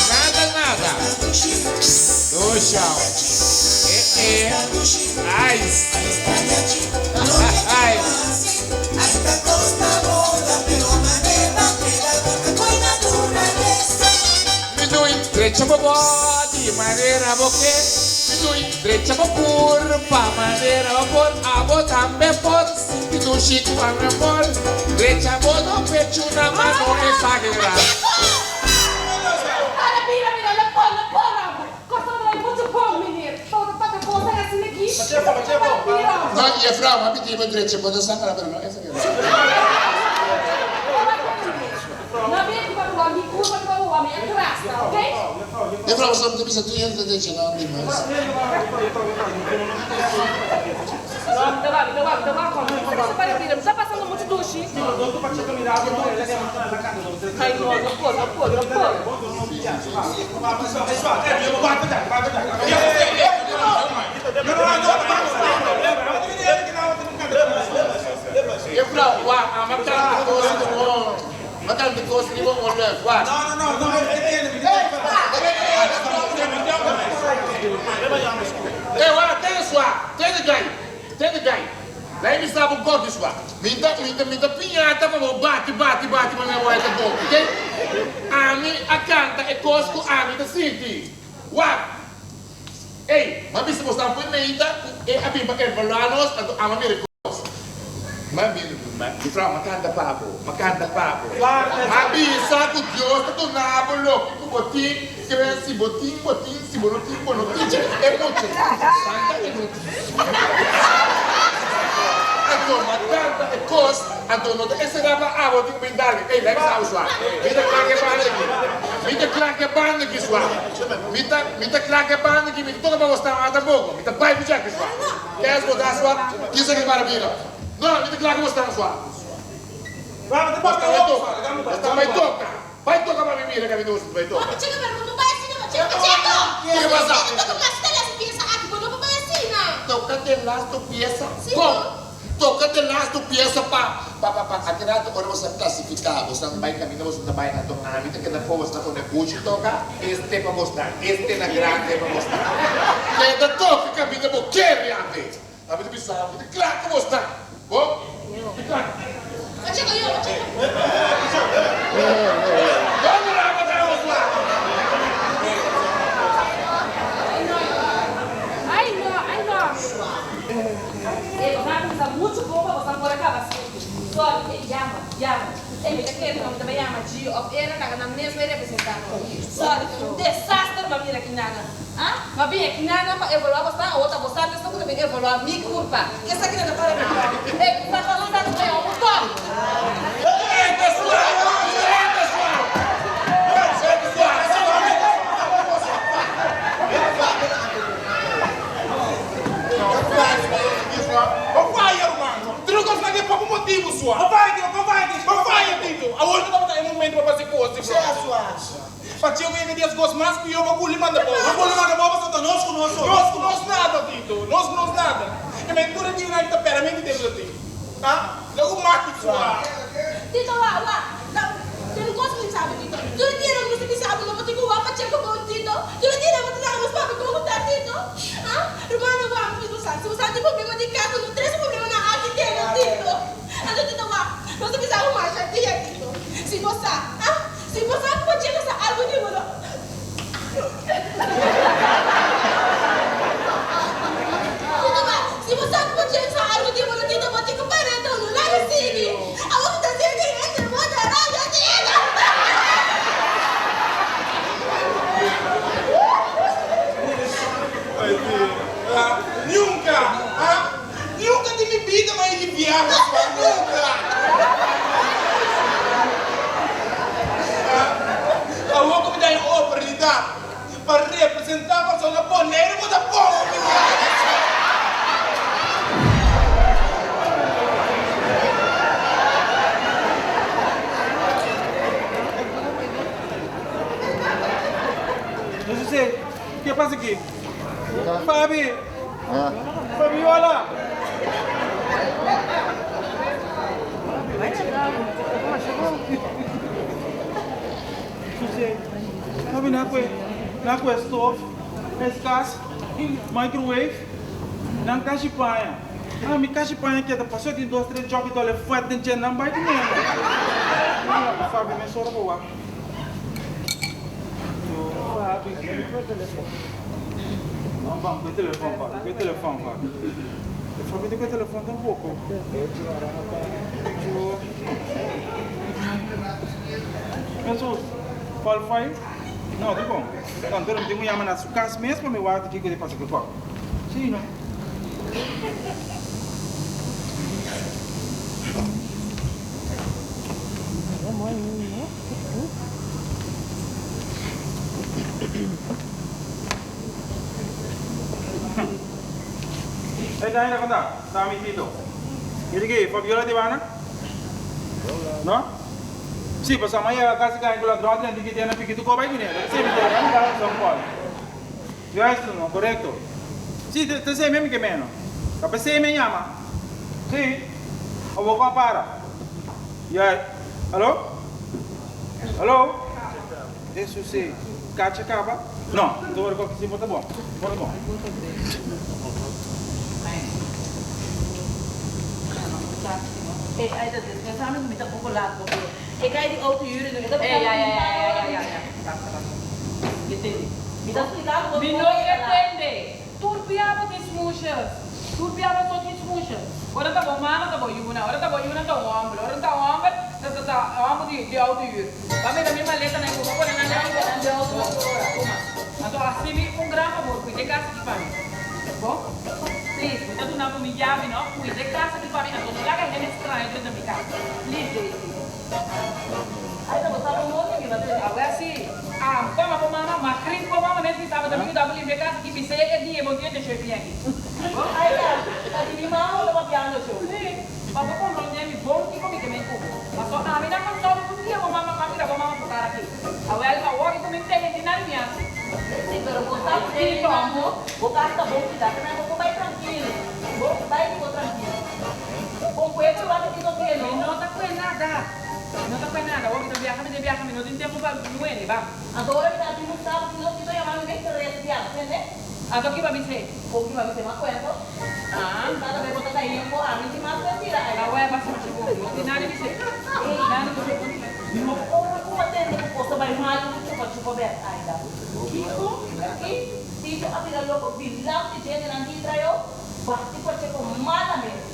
Nada nada. Dushao. Eh eh. Ice. Ice. Mi dui drecha bo body manera bo ke Mi dui drecha bo curpa manera bo por Abo tambe por sinti dushi cu ami amor Drecha bo no pechu na ma no exagera. Para bira bira no por no por amo Cosa no hay mucho por meneer Todo papia cosa asina aki Para bira No juffrouw ma pidi bo drecha bo ta sangra pero no exagera. Juffrouw boso ta bisa tur hende ta drecha nan di mas. Juffrouw wak ama canta cos di bo ma canta cos riba un luf wak. Ey wak tende swa tende gai tende gai lae mi sa bo gordi swa mi ta mi ta mi ta piñata pa bo bati bati bati manera bo ta bon ok ami a canta e cos cu ami ta sinti wak. Ey, m'a bisa bos nan pui meita cu e a bin pa evaluá nos, anto amo a mira e cos. M'a bin, juffrouw, m'a canta pa bo, m'a canta pa bo. M'a bisa cu Dios ta duna bo loke cu bo tin, ke men si bo tin, bo tin, si bo no tin, bo no tin. E mucha santa e no tin. Anto m'a canta e cos, anto no ta enserá pa abo tin cu bin dal. Ey, lei bisa abo sua. Mi ta cla ke banda aki. Mi ta cla ke banda aki sua. Mi ta, mi ta kla ke banda ki mi ta toka pa bo sta mata poko. Mi ta bai pucha ki swa. Kes bo ta swa, kisa ki para bira. No, mi ta kla ku bo sta swa. Bo sta bai toka. Bo sta bai toka. Bai toka pa mi mira ka mi ta bai toka. Ke pasa? Toka te lasto piesa. Kon? Toka te lastu piesa pa pa pa pa aki rato ora boso a klasifiká boso bai kaminda boso ta bai anto ami ta keda for boso ta pone buchi toka este pa bos nan este na grande pa bos nan keda toka kaminda bo kere ante ami ta bisa mi ta kla ku bos nan bo mi kla. Donde ramo ta bos la. Ay no ay no. E bo a cuminsa mucho bon pa bosan por a caba sinti. Sorry, e yama, yama. E mi ta kere cu mi ta bay yama Gio of Era laga nan mes bay representa nos. Sorry, un desaster m'a mira kinana. Ah, m'a bin e kinana pa evalua bosan, awor ta bosan mesmo cu ta bin evalua mi curpa. Esaki nan ta para mi bon. E cu ta ta ta ta un top. Bo faya ruman. Tru kos nan ke pa bo motibu sua. Bo faya Tito, bo faya Tito. Bo faya Tito. Awor ku tabata e momento pa basi kos di bro. Pa txeu ku yega di es kos mas pió bo kuli manda bo. Bo kuli manda bo pasobra ta nos ku nos so. Nos ku nos nada Tito. Nos ku nos nada. E men tur e dianan ki ta pera menti tempu ta tin. Ha? Lagu maki sua. Tito wa wa. Tin un kos mi sabi Tito. Tur e dianan ku nos ta bisa abo no bo tin ku wak pa cheko bon Tito. Tur e dianan bo ta laga nos papia komo ku ta Tito. Ha? Rumannan wak mi bo sa. Si bo sa tin problema di kas no trese problemanan aki tene Tito. Anto Tito wak. Nos ta bisa abo masha dia Tito. Si bo sa. Ha? Si bo sa ku bo cheko sa algu di bo no. Tito ba, si bo sa ku bo James a algu di bo no Tito bo tin ku para enton no laga sigui. Awor ku ta sinti hende bo ta rabia Tito. Nunca, ah, nunca den mi bida m'a di biaha sua, nunca. Ah, awor ku mi ta e oportunidat pa representá Kòrsou na Boneiru, bo ta pongo mi biaha sua. José, ke pasa aki? Fabi! Fabiola! José, Fabi na kue, na kue stof, eskas, microwave, nan kashi paña. Ah, mi kashi paña keda paso tin dos tres joki dole fuet den dje, nan bai ku mi. Fabi, mesora bo wak. No, ban, ku e telefòn, Fabi, ku e telefòn, Fabi. Fabi ta ku e telefòn tampoko. Hesus, call fai? No, dikon? No, anto mi tin ku yama na su kas mes pa mi wak kiko ta pasa ku e kòp. Sí, no. Hey, Daina, kon ta? Ta mi Tito. Mira ki, Fabiola di bana? No? Sí, pasobra mi a yega kasi kain ku ladron a drenta ki tena pikitu koba i kuné. Sí, mi tene, mi dal un kòl. Juist, no, korekto. Sí, ta esei mi ke meno. Ta p'esei mi a yama. Sí. Awor kon a para? Juist. Alo? Alo? Eso sí. Kacha kaba? No, ta ora ku sí por ta bon. Por ta bon. Ey, ay ta dispensame ku mi ta poko laat bo, pero e kai di auto yuri no, e ta Ey, ya, ya, ya, ya, ya, ya, basta, basta. Mi tende. Mi ta splika ku bo Mi no no yega ke laat. tende. Tur bia bo tin smoesjes. Tur bia bo so tin smoesjes. Ora ta bo mama ta bo yuna, ora ta bo yuna ta un homber, ora ta un homber ta ta ta homber di di auto huur. Ba mira mi maleta na e cuba pone nan den auto. Nan den auto ora. Tuma. Anto hasi mi un gran fabor, cuida e casa aki pa mi. Bon? Please, mi ta duna bo mi yabi no, cuida e casa aki pa mi, anto no laga hende straño drenta mi casa. Please, Daisy. Ay ta bo sa bo mondi mi ba tene. Awe si. Ah, toma bo mama, ma grip bo mama mes bisaba ta mi yuda bo limpia casa aki, bis'é e dia bo tin e show bien aki. Bon? Ay ta, ta di mi mama bo ta papiando show. Si, pa bo komprondé mi bon kiko mi ke men ku bo. Paso ami na konsol un dia bo mama ma mira bo mama su kara aki. Awel, awor ku mi tene di nada mi hasi. Si, pero bo sa ku den mi mama bo casa ta bon cuida, te men bo por bai trankil. Bo bai di bo trankil. Con pueblo lo a metido ke no? Mi no ta kue nada. Mi no ta kue nada. Awor mi ta biaha, mi ta biaha, mi no tin tempo pa nuende, ba. Anto ora mi ta haci un sabi si no Tito yama mi mes tres bia, tende? Anto ki ba bis'é? Con ki ba bis'é? Ma cuento. Ah. Cada vez bo ta cay en bo, ami tin mas mentira ay. Awor a pasa masha bon. No tin nada bis'é. Nada bis'é. No ora cu a tende cu cos ta bay mal cu chupa chupa bek ainda. Kico? Aki Tito a bira loco dilanti djentenan di Israel. Bati Pacheco malamente.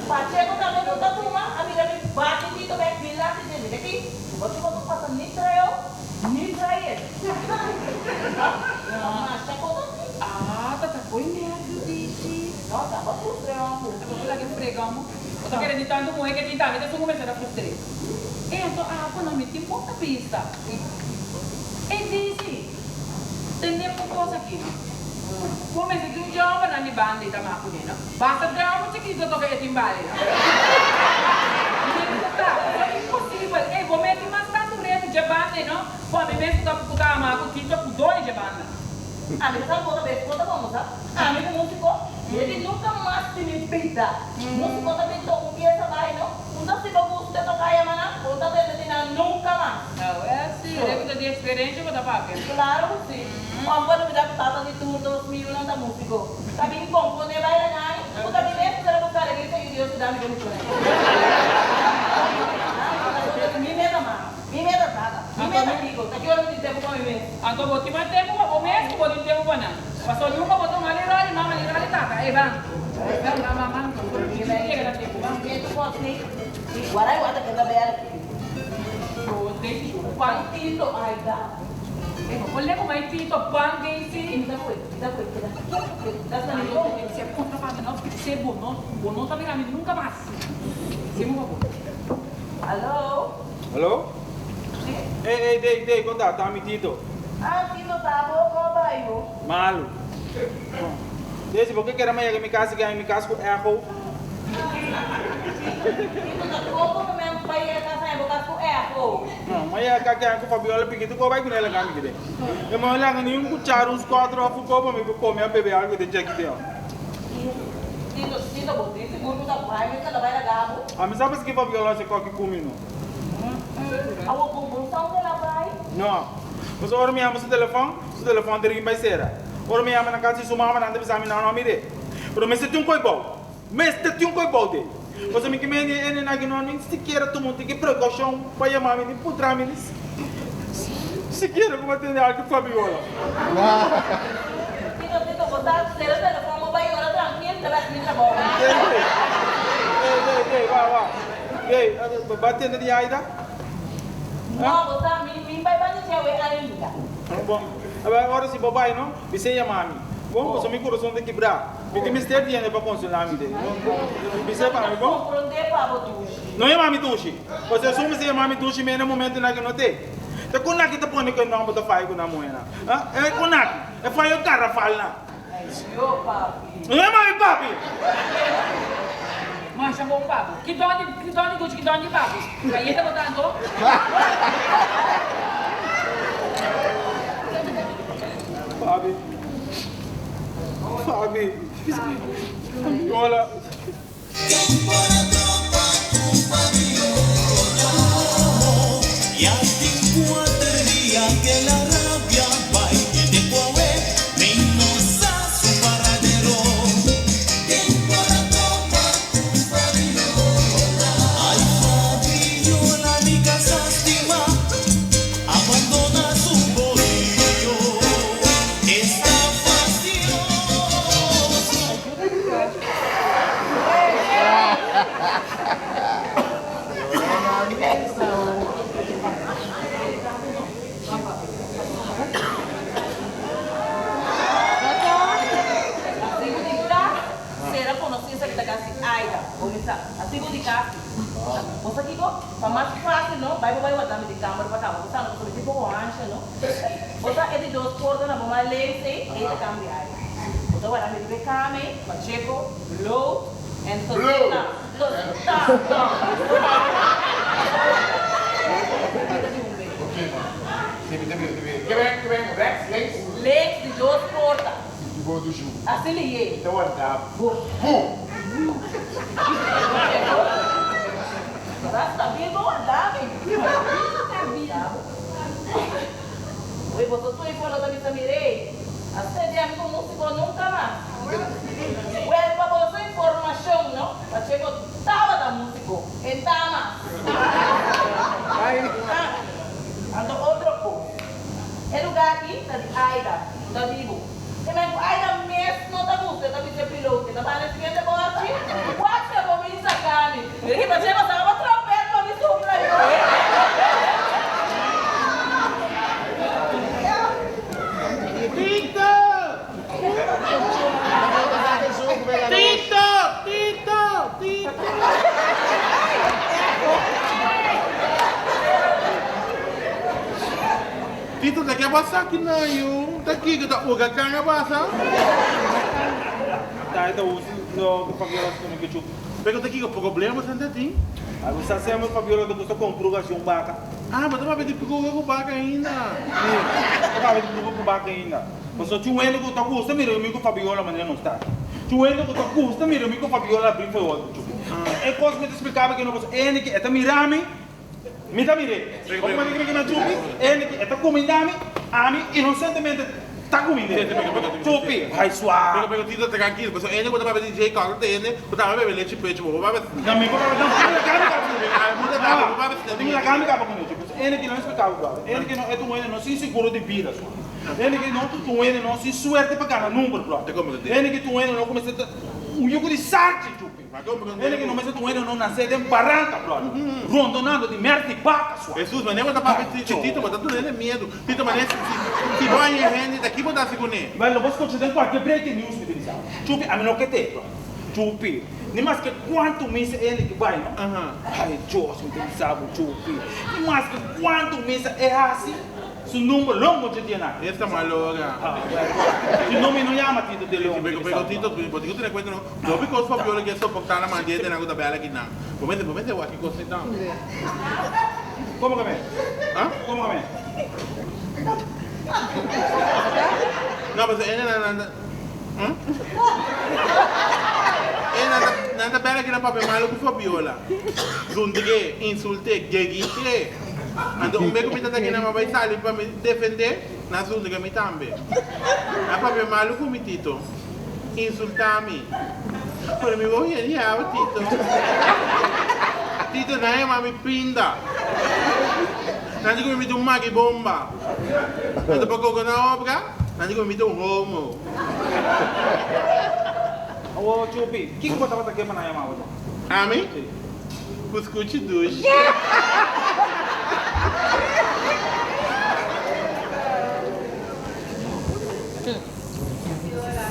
Pacheco tambe no ta tuma, a mira mi bati Tito bek dilanti dje mi. Aki chupa chupa no pasa ni trayo ni traye. Masha cosa aki. Ah, ta ta koe nervio Disi. No, ta ba frustre homber. Ta ba laga frega homber. Bo ta kere di tanto muhe ke tin tambe ta esun kuminsá ta frustre. E anto abo no mi tin poca bista. E Disi. Tende un cos aki no. Bo mester tin un jòmbernan di banda i ta mak kuné no. Basta drama chikito toka e tin bali no. Mi ta ta, ta imposibel. Ey, bo mester mas tantu reto dje banda ei no, ku ami mes ku ta ku ta ama ku Tito ku doi dje banda. Ami ta sa bo ta bes bo ta bon, bo sa. Ami ku músiko, mi di nunka mas di mi bida. Músiko ta bin toka un piesa bai no. Un ta siba gusto e toka yama nan, un ta tende di nan nunka mas. Awel si, debe ta di experiencia bo ta papia. Claro cu si. Of bo lubida cu tata di tur dos mi yunan ta musico. Ta bin compone baila nani cu ta bin mes pero cu alegria yu Dios cu da mi bendiciones. Mi meta mama, mi meta tata. Mi mes ta kiko, ta ki ora mi tin tempu pa mi mes? Anto bo tin mas tempu pa bo mes ku bo tin tempu pa nan. Paso nunka bo tuma ni ròl di mama ni ròl di tata. Ey ban. Ban, ban, ban, ban. Mi ta yega na tempu, ban. Ke tu kos ni? Warai wata keda bèl aki. Yo, Daisy, Pan Tito, ay da. Ey, bo por leba mai Tito pan, Daisy? Mi ta kue, mi ta kue, keda ketu, ketu. Das na mi bon. Si e puntra pa mi no, se bo no, bo no ta mira mi nunka mas. Se bo pa bo. Hallo? Hallo? Ey, ey, Dey, Dey, kon ta? Ta mi Tito. Ah, Tito, ta bo? Kon a bai bo? Malu. Bon. Daisy, bo ke kere mi yega mi kas i gana mi kas ku echo? Tito, ta kon bo ke men bai yega kas haña bo kas ku echo? No, mi a yega kak gana ku Fabiola pikitu ku a bai kuné laga mi kede. E no a laga ni un kuchara, un skòter òf un kopa mi por kome òf bebe algu den djaki den. Tito, Tito, bo tin sigur ku ta bai mi ta bai laga bo? Ami sa paske Fabiola hasi kòki ku mi no. Awor bo bo sa unda el a bai? No. Pasobra ora mi yama su telefòn, su telefòn ta rin bai sera. Ora mi yama na kas di su mama, nan ta bisa mi nan no mir'é. Pero mester tin un koi bou. Mester tin un koi bou den. Pasobra mi ke mende e nena aki no ni sikiera tuma un tiki prekoushon pa yama mi ni puntra mi ni sikiera ku bo a tende algu di Fabiola. Tito, Tito, bo sa sera telefòn, bo bai yora trankil, ta bai hasi mi trabou. Tende. Ey, ey, ey, wak, wak. Ey, bo a tende di Aida? No, bo sa, mi mi bai banda dje awe ainda. Bon, ora si bo bai no, bis'é yama mi. Bon, pasobra mi kurason ta kibrá. Mi tin mester di hende pa konsolá mi den. Bis'é pa mi, bon? Mi ta komprondé pa bo dushi. No yama mi dushi. Pasobra esun mester yama mi dushi mene momentunan ku no te. Ta kon aki ta pone ku e nòmber ta faya ku nan muhénan? Ha? E kon aki? E faya un karafalnan. Ay yo papi. No yama mi papi! Masha bon papi. Ki don di ki don di dushi ki don di papi. Kayeta bo ta anto. Papi. Papi. Hola. Asigu di kas, sera konosí esaki ta kas di Aida. Bo misa, asigu di kas. Bo sa kiko? Pa mas fásil no, bai bo bai wardá mi di kámber pa kaba. Bo sa no, pasobra e tipo hoansha no. Bo sa e di dos porta na bo man links ei, ei ta kam di Aida. Bo ta wardá mi riba e kama ei, Pacheco, bloot en Bloot. Links di dos porta. Así lihé. Rasta bil bo warda mi. Oye boso tur i for lo ta bisa mi rey. A studia mi ku musiko nunka mas. Wel pa boso informashon no, Pacheco tabata musiko, e ta mas. Ah, anto otro kos. E luga aki ta di Aida, ta di bo. E men ku Aida mes no ta gusta, e ta bisa e piloto, e ta banda e siguiente borchi, Wak bo bin saka mi. Mi di, Pacheco, saka bo trompet pa mi supla yo. Tito! Tito! Tito! Tito! Tito, ta ke a pasa aki nan yu? Ta kiko ta huracan a pasa? Ta e ta usa no ku Fabiola ta tuma kechup. Pero ta kiko problema ta tin? Algo sa semper Fabiola ta gusta kon pruga si un baka. Ah, bo ta papia di pruga ku baka ainda. Si, ta papia di pruga ku baka ainda. Pasobra tin un hende ku ta gusta mira mi ku Fabiola manera nos ta. Tin un hende ku ta gusta mira mi ku Fabiola abri for otro chupi. E kos mi ta splika bo ke no pasobra e hende ke e ta mira mi, mi ta mir'é. Bo manera ke mi ke chupi, e hende ke e ta kuminda mi, ami inosentemente ta kumind'é. Chupi, hai sua. Pero pero Tito trankil, pasobra e hende ku ta papia di dje kòrda ta hende ku ta bebe lechi pecho, bo por papia. No, mi por papia, no, mi laga mi kaba kuné. Mi laga mi kaba kuné. Ene ki no explicabo brother. Ene ki no e ta un hende no sin seguro di bida sua. Ene ki no ta un hende no sin suerte pa gana number brother. Ene ki ta un hende no ku mester ta un yuku di sarchi chupi. Ene ki no mester ta un hende no nase den baranka brother. Rondonando di merk di baka sua. Jesus, manera bo ta papia si Tito bo ta duna hende miedu. Tito manera si bo haña hende ta ki bo ta hasi kuné? Bueno bo scucha den cualkier breaking news mi ta bisa. Chupi ami no ke te brother. Chupi. Ni maske kuantu misa e hende ki bai no. Ai Dios mi ta bisa bo Chupi. Ni maske kuantu misa e hasi su number lo mucha dia nan. Esta mal ora. Si no mi no yama Tito de Leon. Pero pero Tito bo tin ku tene kuenta no. Hopi kos Fabiola ke soporta na man di hende nan ku ta bela kinan. Bo mester bo mester wak ki kos ni tambe. Komo ke me? Komo ke me? No pasobra hende nan nan ta. E nan ta bela kina papia malo ku Fabiola. Zundr'é, insult'é, gegit'é. Anto un be ku mi ta ta kina mi a bai sali pa mi defend'é, nan zundra mi tambe. Nan papia malo ku mi, Tito. Insultá mi. Pero mi bo hende yawa, Tito. Tito, nan yama mi pinda. Nan di ku mi ta un magibomba. Anto pa koko nan obra? Nan di ku mi ta un homo. Awo Chupi, kiko bo tabata ke pa nan yama bo ta? Ami? Kuskuchi dushi.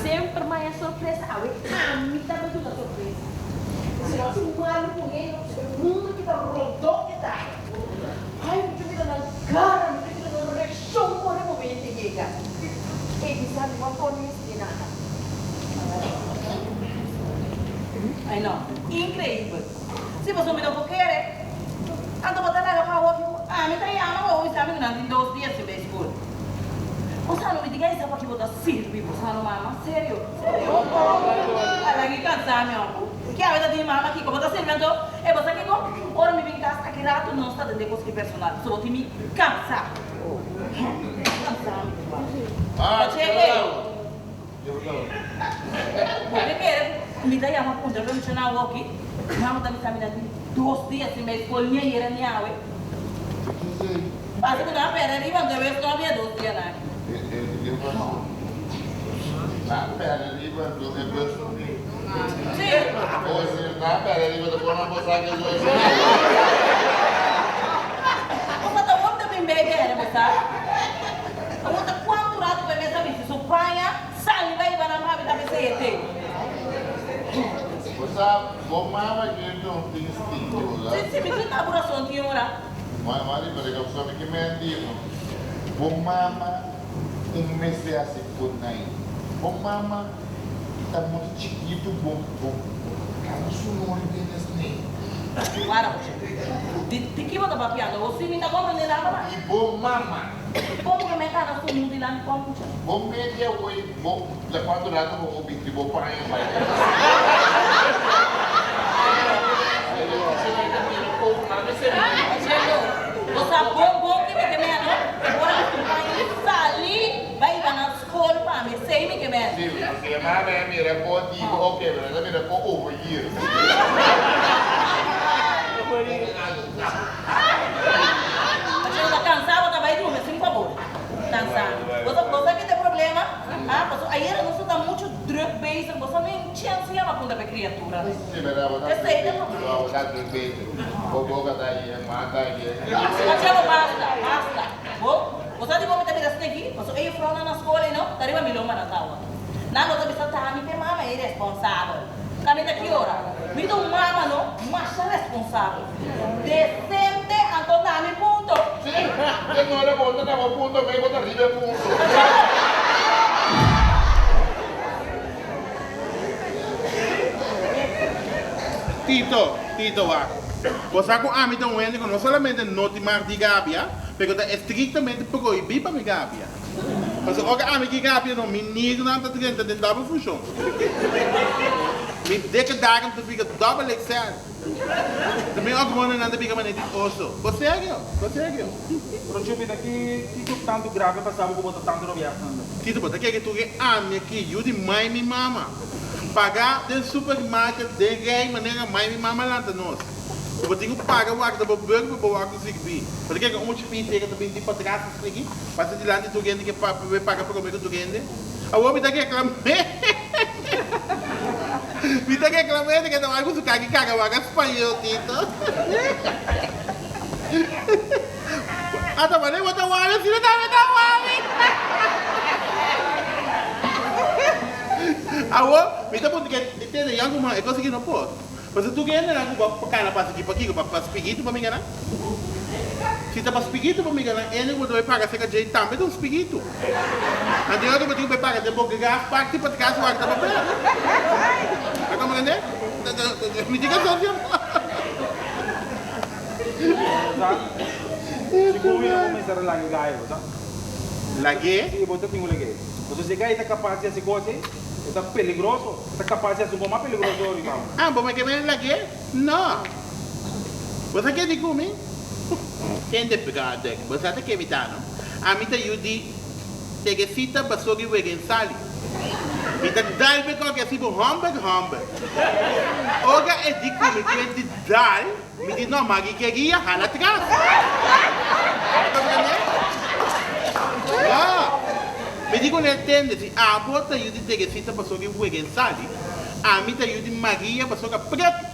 Semper maya sorpresa awe ami ta bai duna sorpresa. Si no tin malu ku hende e mundo ki ta rondó e ta. Ai mi ta mira nan kara mi ta mira nan reakshon ora e momento yega. Ey bisa mi no por misti nada. Ai no, increibel. Si boso mi no por kere, anto bo ta laga pa hopi ku ami ta yama bo bisa mi ku nan tin dos dia sin bay school. Bo sa no mi diga esa paki bo ta sirbi bo sa no mama, serio, serio. Ala ki kansa mi homber. Ki awe ta di mama kiko bo ta sirbi anto? E bo sa kiko? Ora mi bin kas aki rato nos ta tende kos ki personal, so bo tin mi kansa. Bo kere ku mi ta yama puntra pa mi shona awoki? Mama ta bisa mi na tin dos dia sin bai skol ni ayera ni awe. Pasa ku nan a perde riba anto e wes no habia dos dia nan aki. Si. Bo ta wòrdu bin bebe hende bo sa. Awor ta kuantu ratu pa e mes a bisti su paña, sali bai riba nan papi ta bisa e te. Si, si, mi tin tabu rason tin ora. Wara bo che. Di di ki bo ta papiando? Bo si mi ta comprende nada mas. I bo mama. Como que me cana su mundi lan con mucha? Bo media hoy bo la cuanto rato bo bo bisti bo paña bai. Bo sa bon bon ki mi ke mea no? Ora mi su paña sali bai gana Skol pa mi, esei mi ke mester. Sí, pasobra e mama a mira kon di bo oke, pero el a mira kon over hier. Pasobra bo ta kansa, bo ta bai drumi sin fabor. Kansa. Bo sa, bo sa kita e problema? Ah, pasobra ayera nos ta muchu druk bezig, bo sa no e chèns yama punta pa e kriatura. Sí, berdad, bo ta Esei ta e problema. Bo ta druk bezig. Bo boka ta yen, man ta yen. Pasobra basta, basta. Bo. Bo sa dikon mi ta bira sneki? Pasobra e jufrounan na skol ei no ta riba mi lomba nan ta awa. Nan lo ta bisa ta mi ta e mama ei responsabel. Ta mi ta ki ora? Mi ta un mama no masha responsabel. Desente anto na mi punto. Sí, te no era bo ta na bo punto mei bo ta riba e punto. Tito, Tito wak. Bo sa ku ami ta un hende ku no solamente no tin mag di gabia, pero ta estriktamente prohibí pa mi gabia. Pasobra ora ami ki gabia no, mi nirnan ta drenta den dòbel funshon. Mi dikke darm ta bira dòbel XL. Ta mi ormonanan ta bira manera di oso. Bo serio, bo serio. Pero Chupi, ta ki kiko tantu grave pasa bo ku bo ta tantu rabiá asina? Tito, bo ta kere tur e ami aki, yu di mai mi mama, paga den supermarket den rei manera mai mi mama lanta nos. Ku bo tin ku paga warda bo bùk pa bo wòrdu sirbi. Pasobra kiko un mucha p'e ta binti patras ta skriki, pasa dilanti tur hende ke pa paga promé ku tur hende. Awor mi ta reklam'é. Mi ta reklam'é di ke ta wak ku su kaki kaga wak spañó Tito. Ata manera bo ta wak asina tambe ta wak. Awor mi ta puntra ke tende yan kuma e kos aki no por. Pasobra tur hendenan ku bo kana pasa aki pakiko pa spigitu pa miga nan? Si ta pa spigitu pa miga nan hende ku bo ta bai paga serka djei tambe ta un spigitu. Anto e ora bo tin ku bai paga den bo graf parti patras warda papel. Ta komprende? Mi tin razon si of no? Segun mi no kuminsá ta laga e gai, bo sa? Lag'é? Si, bo ta tin ku lag'é. Pasobra si e gai ta kapas di hasi kos ei, E ta peligroso. E ta kapas di hasi un kos mas peligroso riba bo. Ah, bo me ke men lag'é? No. Bo sa ke di ku mi? Tende brother, bo sa ta ke mi ta no? Ami ta yu di Teresita Basogi Wegensali. Mi ta dal be koke asi bo homber homber. Ora e di ku mi kue di dal, mi di no, mari keria hala tras. Bo ta prende? No. Mi di ku ne, tende, si abo ta yu di Teresita Basogi Wegensali, ami ta yu di Maria Basoga Pretu.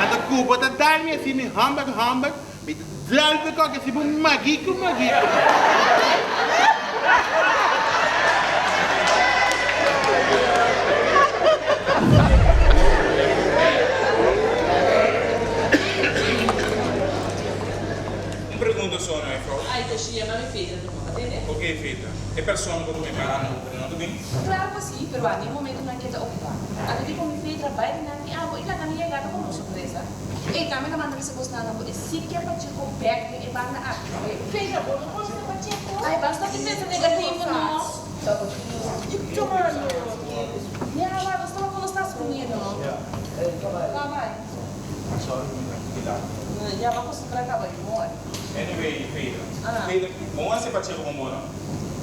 Anto ku bo ta dal mi asi mi homber homber, mi ta dal bo koke asi bo magiku magiku. Un pregunta so no, juffrouw. Ay, Toshi, yama mi Fedra ta bon, atende? Ok, Fedra. E persona ku ta bai para no, pero no ta bin? Claro cu si, pero a den momentonan ke ta ocupa. Anto di con mi Fedra bai di nan di abo y laga mi yegada como un sorpresa. Ey, tambe ta manda bisa bos nana cu e si ke Pacheco bek den e banda aki, oke? Fedra, bo no conoce Pacheco? Ay, basta di pensa negativo, no. Kico mano? Ya, wak, nos tawata nos ta suponiendo, no? Ba bai. Ya, bo acostumbra caba di mooi. Anyway, Fedra. Fedra, bo a hasi Pacheco bon bo no?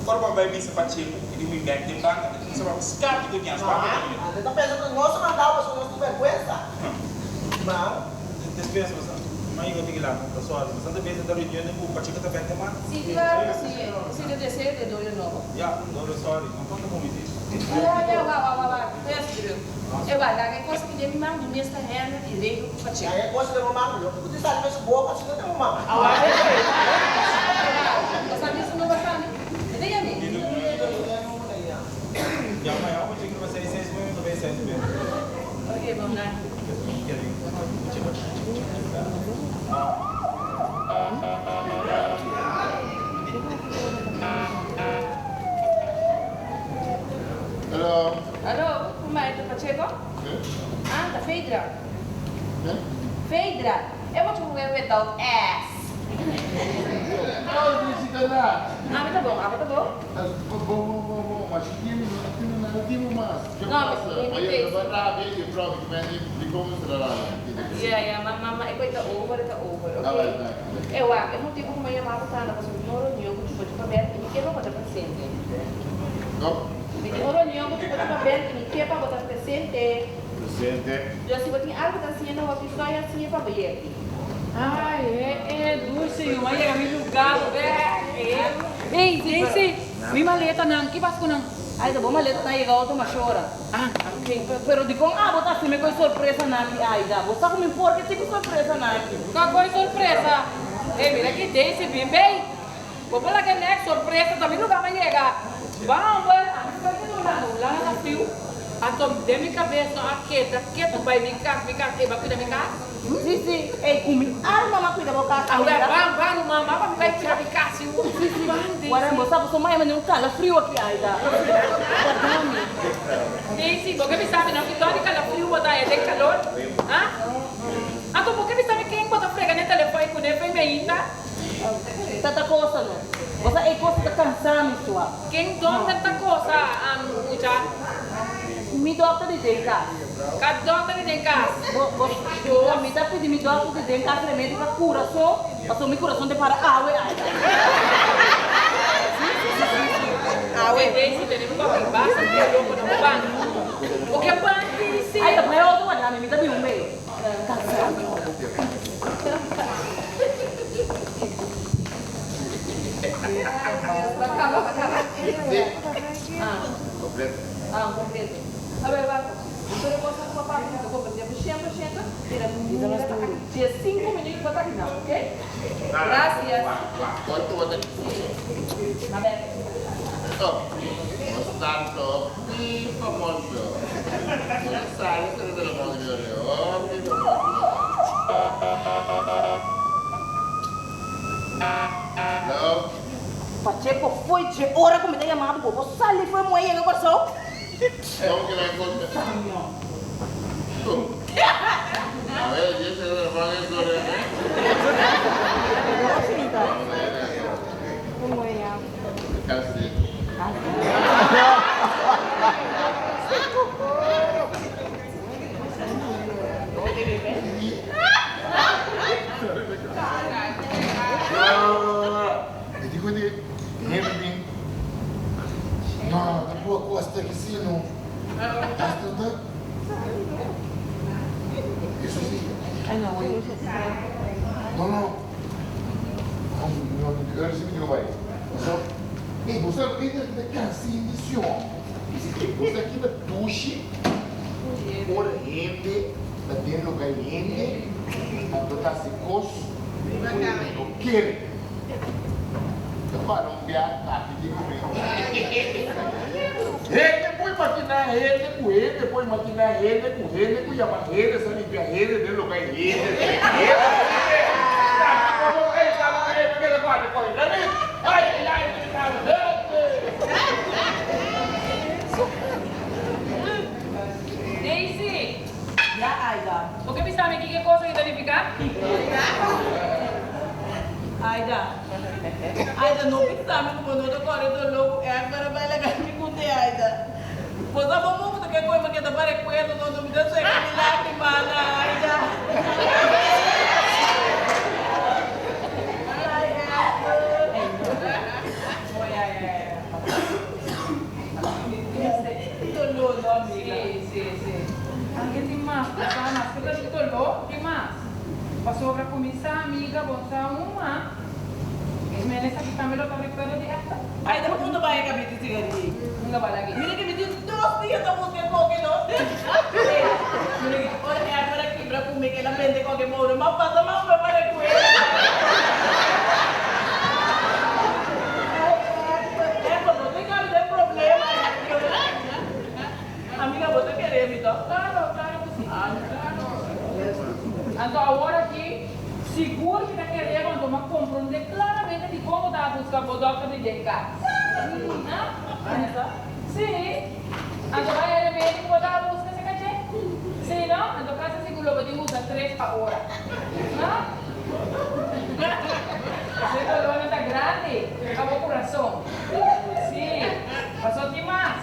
Ora bo a bai bisa Pacheco i di mi bek den banda, e kuminsá papia skarpi ku dians, papia ta mira. Ante ta pensa ku nos a mandao pasobra nos tin bèrgwensa. Ma. Despues bo sa, ma yega tin lata, ta sòri. Bo sa ta bes ta reunion ku Pacheco ta bek den banda? Si, klaro ku si. Si ta deseo di doño nobo. Ya, no lo sòri. No konta ku mi di. Ya, ya, wak, wak, wak, wak. Bes druk. E wak, laga e kos aki den mi man, mi mes ta handle i regel ku Pacheco. Laga e kos den bo man, loke ku ta sali den su boka, si no den bo man. Bo sa bisa no basa mi? E ta yami. Ok, bon danki. Hello. Hallo, ku mai ta Pacheco? Ah, ta Feydra. Feydra, e mucha muher without ass. Oh, visita na. Ami ta bon, abo ta bon? Bon, bon, bon, bon, ma si tiempo no tin nada tiempo mas. Ke No, pasa? mi Ma mi ya ta rabia y prome ki mende di como se la rabia. Ya, ya, ma, ma, ma, e koi ta over, e ta over, Ah, ok? bai, bai. E wak, e motibu ku mi a yama bo ta pasobra mi tin un reunion ku Chupa Chupa Band i mi ke pa bo ta presente. No. Mi tin un reunion ku Chupa Chupa Band i mi ke pa bo ta presente. Presente. Yo si bo tin algu ta siña na hopi soy a siña pa bo yeki. Ay, e e dulce yu, a yega mi lugar bek. Ey, Daisy, mi maletanan, ki pas ku nan? Ay, ta bo maletanan a yega otro mashora. Ah, ok. Pero dikon abo ta asina ku e sorpresanan aki, Aida? Bo sa ku mi por ke tipo sorpresanan aki. Kua ku e sorpresa? Ey, mira aki Daisy bin bay. Bo por laga nek sorpresa ta mi lugar a yega. Ban homber, ami ta bai keda Hulanda, Hulanda ta friu. Anto den mi kabes no a keda ketu bai mi kas, mi kas, ey bo a kuida mi kas? Si, si, ey ku mi alma mi a kuida bo kas, Awe Aida. ban, ban ruman, ban pa mi bai kuida mi kas yu. Si, si, Ban Daisy. Warren, bo sa pasobra maya mane un kala friu aki, Aida. Warda mi. Daisy, bo ke bisa mi no ki dòdi kala friu bo ta haya den kalor? Ha? Anto bo ke bisa mi ken bo ta frega n'e telefòn i kuné fe mi ainda? Tata cosa no. Bo sa e cosa ta cansa mi sua. Ken dokter ta cosa mucha? Mi dokter di den cas. Ka dokter di den cas? Bo bo bo mi ta pidi mi dokter di den cas remedi pa curason pasobra mi curason ta para awe awe. Si si si si si. Awe. Daisy tene mi papia basta di loco na bo banda. Bo ke ban Daisy? Ay ta bai otro wada mi mi ta bin un bey. Cansa mi. B'a kaba, b'a kaba? Si. Ah. Kompleto. Ah, kompleto. Awel, wak. Tur e kosnan ku bo a papia mi ta komprendé bo 100%. Mira, mira ta aki 15 minuut bo ta aki nan, oké? Gracias. Wak, kuantu bo ta Si. Ma bèk. Oh, nos tanto hopi famoso. Bo ta sali ku e telefòn di mi ori, hopi famoso. Hello? Pacheco, fo'i dje ora ku mi ta yama bo, bo sali fo'i moe yega Kòrsou? Kon kila e kos ta? A ver, dje se telefòn e sore mi. Kasi. E di ku di hende bin, No, ta poko hasta ki si no. Hasta ta. Eso si. No, no. No, no, si mi digo bai. So, ey, bo sa lo ta kansa hende si oh. Bo sa ki ta dushi ora hende ta den loga hende, anto ta hasi kos ku hende no kere. Ta para un bia aki di ku mi. Hende por imaginá hende ku hende por imaginá hende ku hende ku yama hende sa limpia hende den loga hende. Hende! Daisy! Ya, Aida. Bo ke bisa mi kiko e kos aki ta nifiká? Aida. Aida, no bisa mi ku bo no ta kore doló ku Edgar a bai laga mi ku te, Aida. Bo sa bo muchu ta ke koe mi a keda pa rekuerdo no, no mi ta seka mi lágrimanan, Aida. Ai, Edgar. Doló, no, amiga. Sí, sí, sí. Anke tin mas, bo sa, mas ku ta di doló, tin mas. Pasobra kuminsá, amiga, bo sa uma. Es mene esaki tambe lo ta rekuerdo di Edgar. Ai, ta punto bai e kabes di sigaria. Unda bai lag'é? Mira ke mi tin dos dia ta buska e koke no. Ey, mira ke ora Edgar a kibra ku mi ke el a bende koke modo, m'a pasa mas pa para ku el. Ai, Edgar, Edgar, bo ta kabi den problema. Amiga, bo ta kere mi to? Claro, claro ku si. Claro. Anto awor aki. Sigur mi ta kere bo anto m'a komprondé klaramente dikon bo ta a buska bo dòkter di den kas. Sí, anto bai e remedi ku bo ta a buska se kaché? Sí, no? Anto kasi sigur lo bo tin usa tres pa ora. Pasobra e dolónan ta grandi pa bo kurason. Sí, pasobra tin mas.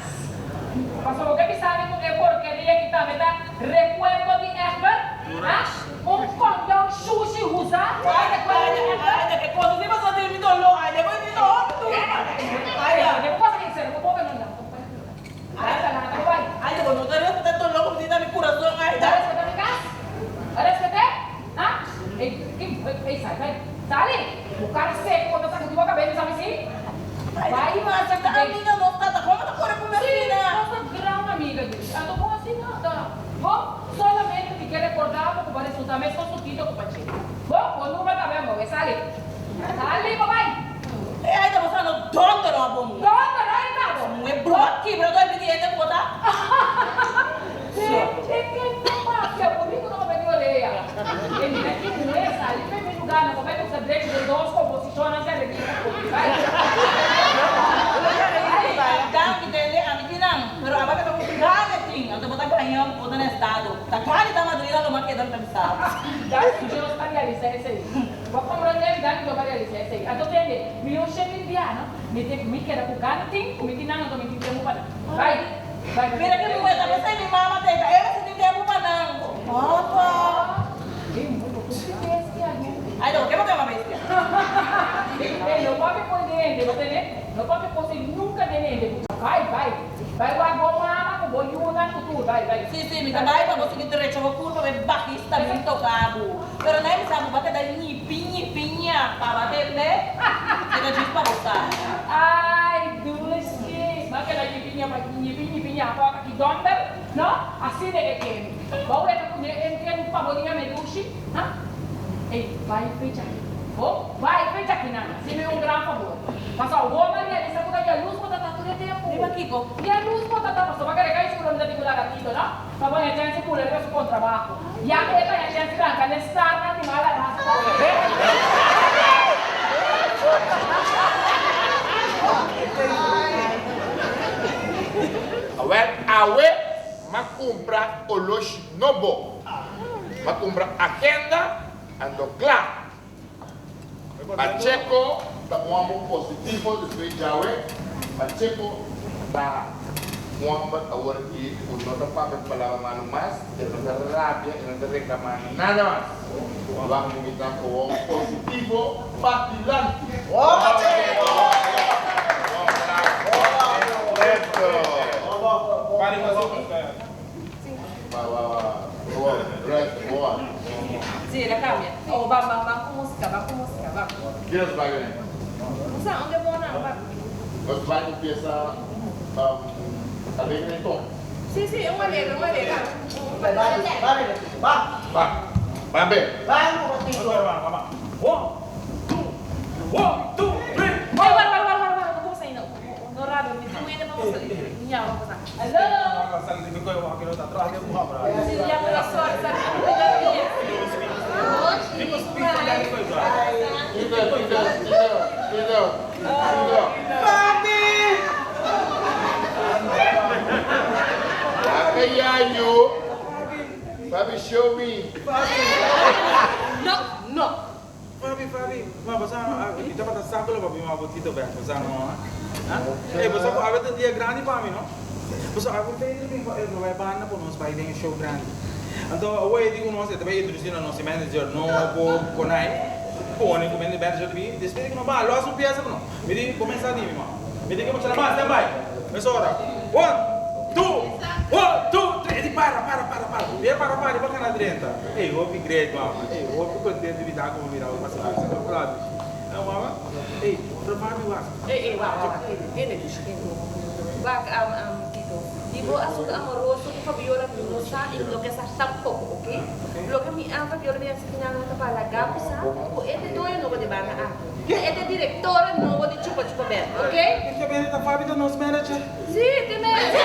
Pasobra bo ke bisa mi ku e porkeria ki tambe ta rekuerdo di Egbert? Un kondon shushi usa pa recuerdo di Egbert. Aida, ke cosa si boso tin mi doló, aida bo tin hopi duro. Aida. Ke cosa ke ser bo pobe no la. Aida la ta bai. Aida bo no ta respeta doló ku mi tin na mi kurason aida. Ta respeta mi kas? Ta respet'é? Ha? Ey, ey sali bai. Sali! Bo kara seko bo ta sakudi bo kabes mi sabi si? Bai masa ta amiga nos ta ta como ta kore ku mi asina? Si, nos ta gran amiga Judy. Anto bo asina ta. Bo solamente mi ke recorda bo ku bo a resulta meskos ku Tito ku Pacheco. Bo, bo number ta ben moe. Sali. Sali bo bai. E aida bo sa no donder no abo muhe. Donder no e ta bo. Muhe broma kibra dor mi diente ku bo ta. Che ke ta papia bo rico no ta bini orea. E mira ki muhe sali pe mi lugar no bo bai busca drechi den dos composicionnan se revista ku mi bai. Bai. Danki tende ami tin nan. Pero aba ta ku gana tin, anto bo ta gaña bo ta na estado. Ta gana ta Madrid lo ma keda mi ta bisa bo. Danki Dios pa realisa esei. Bo a komprende mi? Danki Dios pa realisa esei. Anto tende, mi un shemil bia no, mi tin mi keda ku gana tin, ku mi tin nan anto mi tin tempu pa nan. Bai, bai bai. Mira ki muhe ta pesei mi mama ta eta, e mester tin tempu pa nan. Papa. Ey muhe bo tur ki bestia du. Ay no, ke bo kama bestia? Ey no papia poi den hende, bo tende? No papia kos ei nunka den hende. Bai, bai. Bai wak bo mama ku bo yunan ku tur. Bai, bai. Si, si, mi ta bai pa bo sigui drecha bo kurpa pa e bajista bin toka bo. Pero nai mi sa bo ba keda ñipi, ñipi, ñapa, ba tende? Ta djis pa bo sa. Ai, dushi! Bo a keda ñipi ñapa, ñipi ñipi ñapa ora ki dònder, no? Asina e kende. Bo weta ku ne entiende pa bo diga mi dushi, ha? Ey, bai fecha aki. Bo bai fecha aki nan. Hasi mi un gran fabor. Pasobra bo a realisa ku ta yalus bo ta ta tur e tempu. Riba kiko? Yalus bo ta ta pasobra bo a kere kai seguro mi ta tin ku laga Tito, no? Pa bo haña chèns di bula riba su kontrabaho. Ya e ta haña chèns di ranka n'e starnan di mala rasa pa bebe. Awel awe m'a kumpra oloshi nobo. M'a kumpra agenda ando kla. Pacheco ta un homber positivo despues djawe. Pacheco ta un homber awor aki cu no ta papia palabra malo mas, e no ta rabia, e no ta reclama nada mas. Wak mi ta gewoon positivo pa dilanti. Sí, el a cambia. Oh, ban, ban, ban cu musica, ban cu musica, ban. Ki nos bai bini? No sa, unda bo nan, ban. Nos bai cu pieza alegre enton. Sí, sí, un alegre, un alegre. Ban, ban, ban. Ban, ban be. Ban un ratito. Ban, One, two, one, two, three, four. Ey, wara, wara, wara, wara, no por sa ainda. No rabia, mi tin wende pa boso ñama pa boso. Hallo! Ya pero sorry, sorry, mi no sabia. Tito, Tito, Tito, Tito, Tito. Papi! Ake yayu. Papi show me. No, no. Fabi, Fabi, ma bo sa mi tabata sa ku lo bo bin wak bo Tito bek, bo sa no, ha? Ey, bo sa ku awe ta un dia grandi pa mi, no? Bo sa awe Pedro bin pa e banda ku nos bai den e show grandi. Anto awe e di ku nos e ta bai introdusi na nos e manager nobo, Konai, pone ku manager ta bin, despues di ku nos bai los un piesa ku nos. Mi di kuminsá di mi, ma. Mi di ku muchanan mas den bai. Mesora, one, two, one, two, three. E di para, para, para, para. Mi a para para riba kana drenta. Ey, hopi great, mama. Ey, hopi contento di ta como mira bo pasa pasa pa plato. No, mama. Ey, pero papi wak. Ey, ey, wak, wak, kende, kende dushi, kende. Wak, Tito, di bo asunto amoroso cu Fabiola mi no sa y mi no ke sa tampoco, ok? Loke mi a Fabiola mi a haci final no ta pa laga bo sa cu e te doño nobo di banda aki. E te directora nobo di Chupa Chupa Band, ok? Ke bende ta Fabi ta nos manager? Sí, te manager.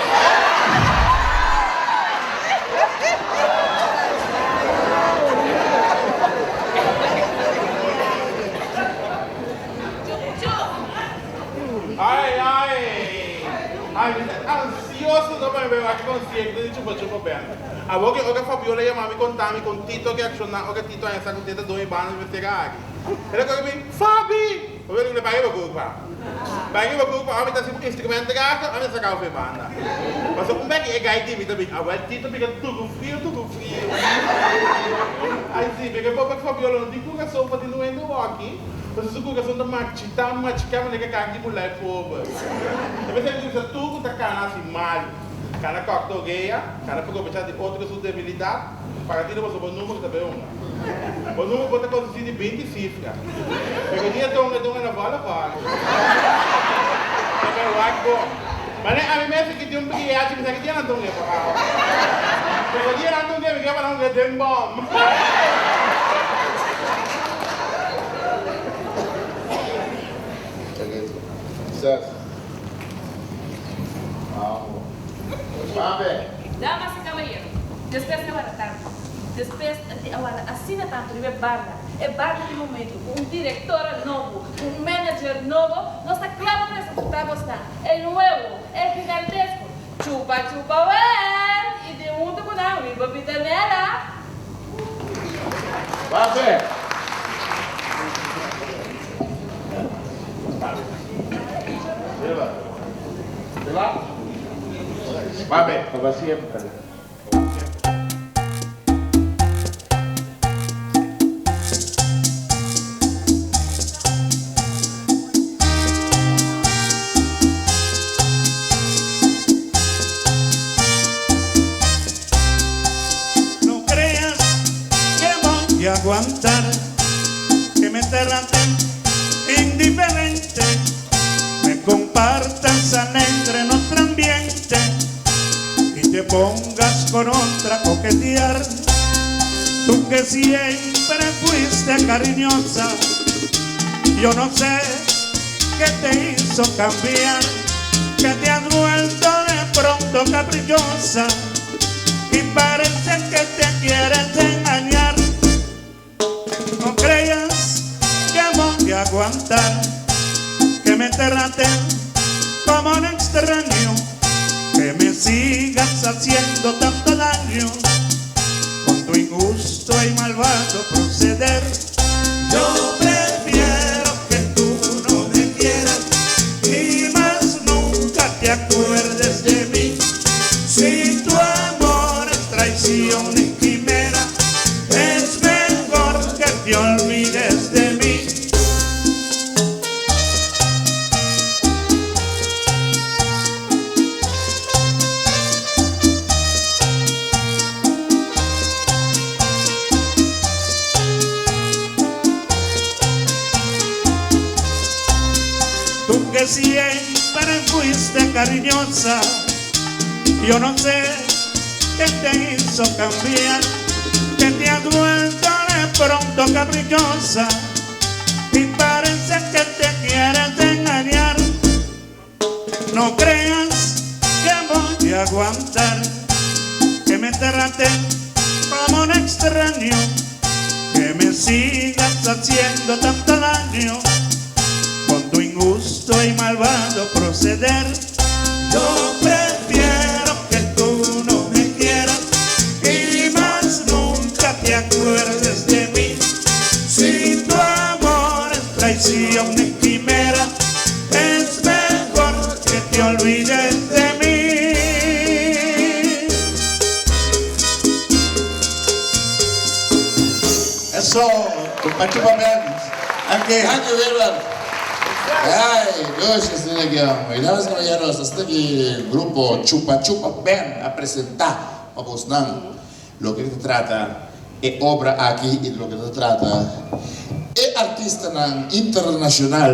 Ai ai ai mi ta ansioso ta pa mi bai wak e concierto di Chupa Chupa Band. Awor ke ora Fabiola yama mi konta mi kon Tito a reacciona ora Tito a hesa ku Tito doño banda di mester aki. El a kohe mi, Fabi! Fabiola di bai riba kurpa. Bai riba kurpa ora mi ta hasi un instrumento rato ora mi ta saka ofe banda. Pasobra un beki e gai di mi ta bin awel Tito bira tugu frio tugu frio. Ai si, bira papia ku Fabiola no tin kurason pa tin un hende hoki. Pasobra su kurason ta marchitá machiká manera kaki di bulai pober. Ta mester di bisa tur ku ta kana hasi malu. Kana kòrta orea, kana probechá di otro su debilidat. Para tira boso bo numero ta bay hunga. Bo numero por ta consisti di binti cifra. Pero dia tonga tonga na bola bola. Ta bay wak bon. Mane ami mes aki tin un briachi mi sa ki dia nan ta hunga e parao. Pero dia nan ta hunga mi ke pa nan hunga den bom. Damas y caballeros, despues di awara tantu, despues di awara asina tantu riba e banda, e banda di momento, cu un directora nobo, cu un manager nobo, nos ta cla pa presenta bosnan el nuevo, el gigantesco Chupa Chupa Band! Y di hunto cu nan, Wibo Pitanella! Pase! Pape, siempre. No creas que voy a aguantar que me traten indiferente. pones alegre nuestro ambiente y te pongas con otra a coquetear. Tú que siempre fuiste cariñosa, yo no sé qué te hizo cambiar, que te has vuelto de pronto caprichosa y parece que te quieres engañar. No creas que voy a aguantar que me traten como un extraño, que me sigas haciendo tanto daño con tu injusto y malvado proceder. Yo prefiero que tú no me quieras y más nunca te acuerdes de mí. Si tu amor es traición y quimera, es mejor que te olvides de mí. Tú que siempre fuiste cariñosa, yo no sé qué te hizo cambiar, que te has vuelto de pronto caprichosa y parece que te quieres engañar. No creas que voy a aguantar que me traten como un extraño, que me sigas haciendo tanto daño con tu injusto y malvado proceder. Yo prefiero que tú no me quieras y más nunca te acuerdes de mí. Si tu amor es traición y quimera, es mejor que te olvides de mí. Eso, Chupa Chupa Band. Danke. Danke, Wilber. Ay, Dios, esaki aki. Damas y caballeros, esaki grupo Chupa Chupa Band a presenta pa boso loke ta trata e obra aki y loke ta trata e artista internacional.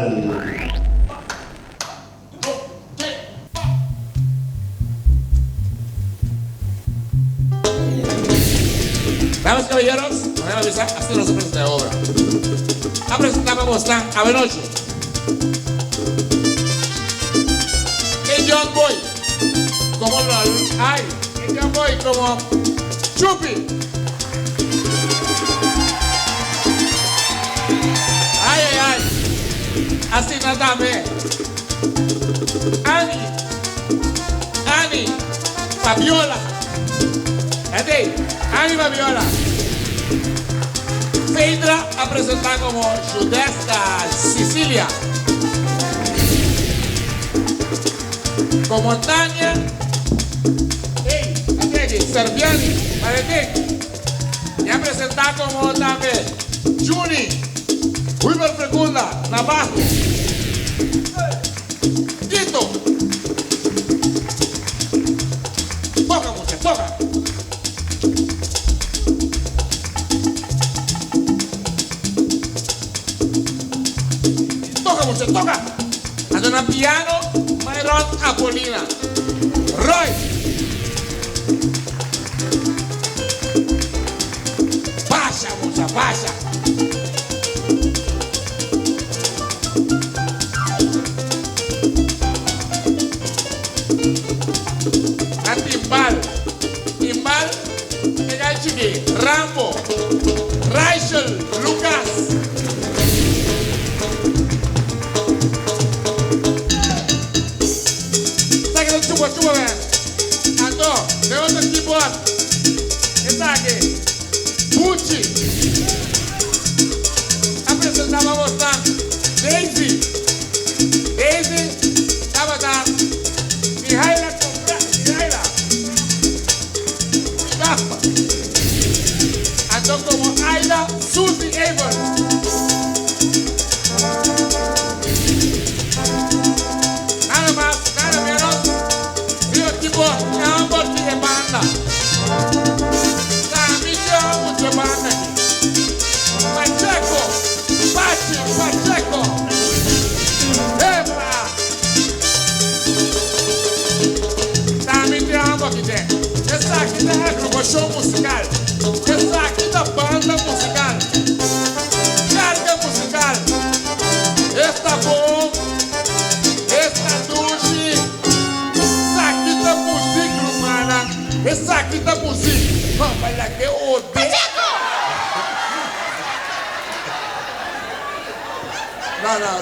Damas y caballeros, voy a avisar, así nos presenta la obra. A presentar pa boso awe nochi. E John Boy, como no, ay, e John Boy como Chupi. Ay, ay, ay. Asina tambe. Annie, Annie, Fabiola. Ey, Annie Fabiola. Phaedra a presenta como Judesta Sicilia. Como Tania. Hey, aquí, Serviani, Valentín. Y a presenta como tambe Juni. Wilber Frecunda, Navajo. Tito. Toca, mujer, toca. Toca, mujer, toca. Anda na piano, Myron Apolina. Roy. Pasa, mucha, pasa. A timbal. Timbal, pega chiqui. Rambo. Rachel, Lucas. Saca el chupa, chupa, ven. Ando, levanta el keyboard. Esaki. Pucci.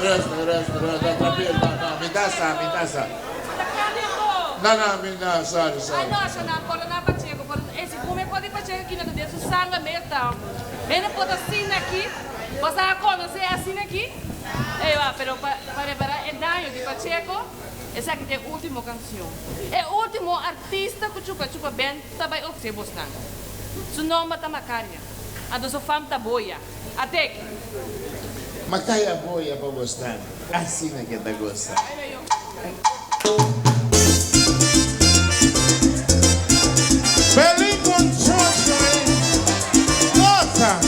Rustig, rustig, rustig. Trankil, no, no, mi ta sa, mi ta sa. No, no, mi no, sorry, Ay sorry. no, Shana, por na Pacheco, por esse come pode Pacheco aqui na dentro sanga mesmo. Ele pode assim aqui, você a conhecer assim aqui. Ei, va, pero pa, para reparar el daño de Pacheco, essa aqui é a última canção. É o último artista que chupa chupa bem também oferece bosnan. Su nome tá Macaria. A do sua fam tá boia. Até que. Makaya boia pa bosnan. Asina ku ta gosta. Belín con chocho, eh. Goza.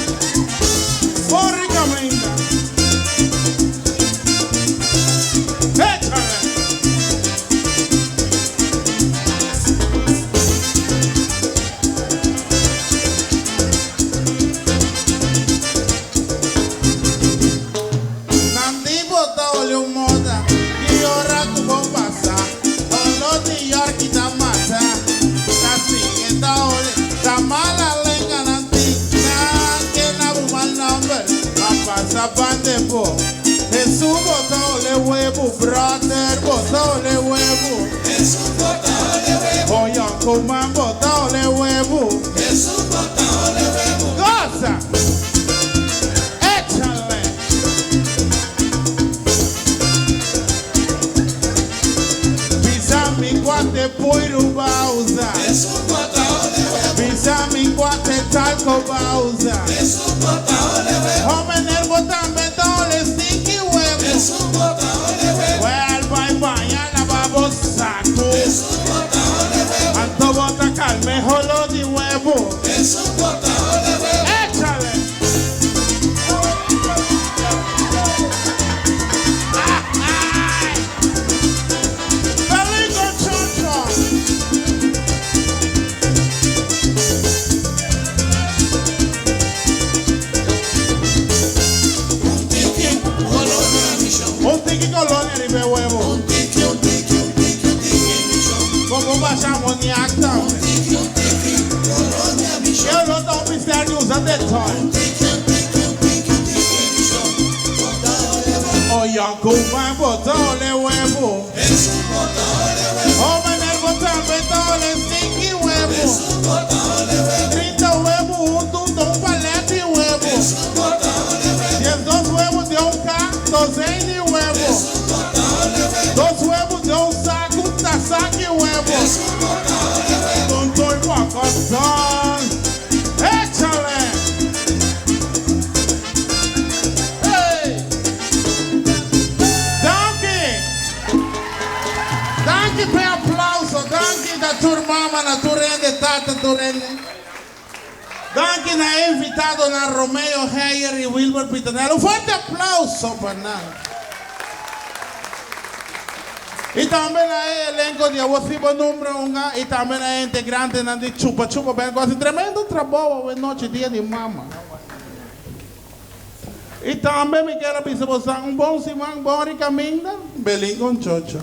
Borricamente. Échale. Nandi bota ole un moda y ora ku bon pasa. Olo di York y ta mata. Ta sigue ta ole, ta mala lenga nanti. Na que na bu mal number. Pa pasa pan de po. Jesús bota ole huevo, brother bota ole huevo. Jesús bota ole huevo. Oye, Kuman bota ole huevo. Jesús bota ole huevo. Goza. Échale. Pisa mi cuate puiru bausa. Jesús bota ole huevo. Pisa mi cuate talco bausa. Jesús bota ole huevo. Joven el botán betole stinky huevo. Jesús bota ole huevo. Vuelva y mañana vamos saco. Jesús bota ole huevo. Anto bota calme jolo di huevo. Jesús bota ole huevo. Échale. Peligro chocho. Un tiki, colonia misión. Un tiki colonia ribe huevo. Un tiki, un tiki, un tiki, un tiki misión. Como pasamos ni acta. Un tiki, un tiki, colonia misión. Yo no tengo misterio usa de toy. Un tiki, un tiki, un tiki, un tiki misión. Bota ole huevo. Oye, Cuba bota ole huevo. Jesús bota ole huevo. Joven el botán betole stinky huevo. Jesús bota ole huevo. 30 huevos, un tuto, un palete y huevo. Jesús bota ole huevo. 10 dos huevos de un K, dos de huevo. Jesús bota ole huevo. Dos huevos de un saco, un tasaque y huevo. Jesús bota ole huevo. Con todo el guacotón. ¡Échale! ¡Hey! Danki! Danki pa e aplauso. Danki na tur mama, na tur hende, tata, tur hende. Danki na invitado na Romeo Heyer y Wilber Pitanel. Un fuerte aplauso pa nan. Y tambe na elenco di Awo Si Bo Nombra Hunga y tambe na integrante nan di Chupa Chupa Band. Cu haci tremendo trabou awe nochi dia di mama. Y tambe mi kier a bisa boso un bon siman, bon ricaminda, Belin con Chocho.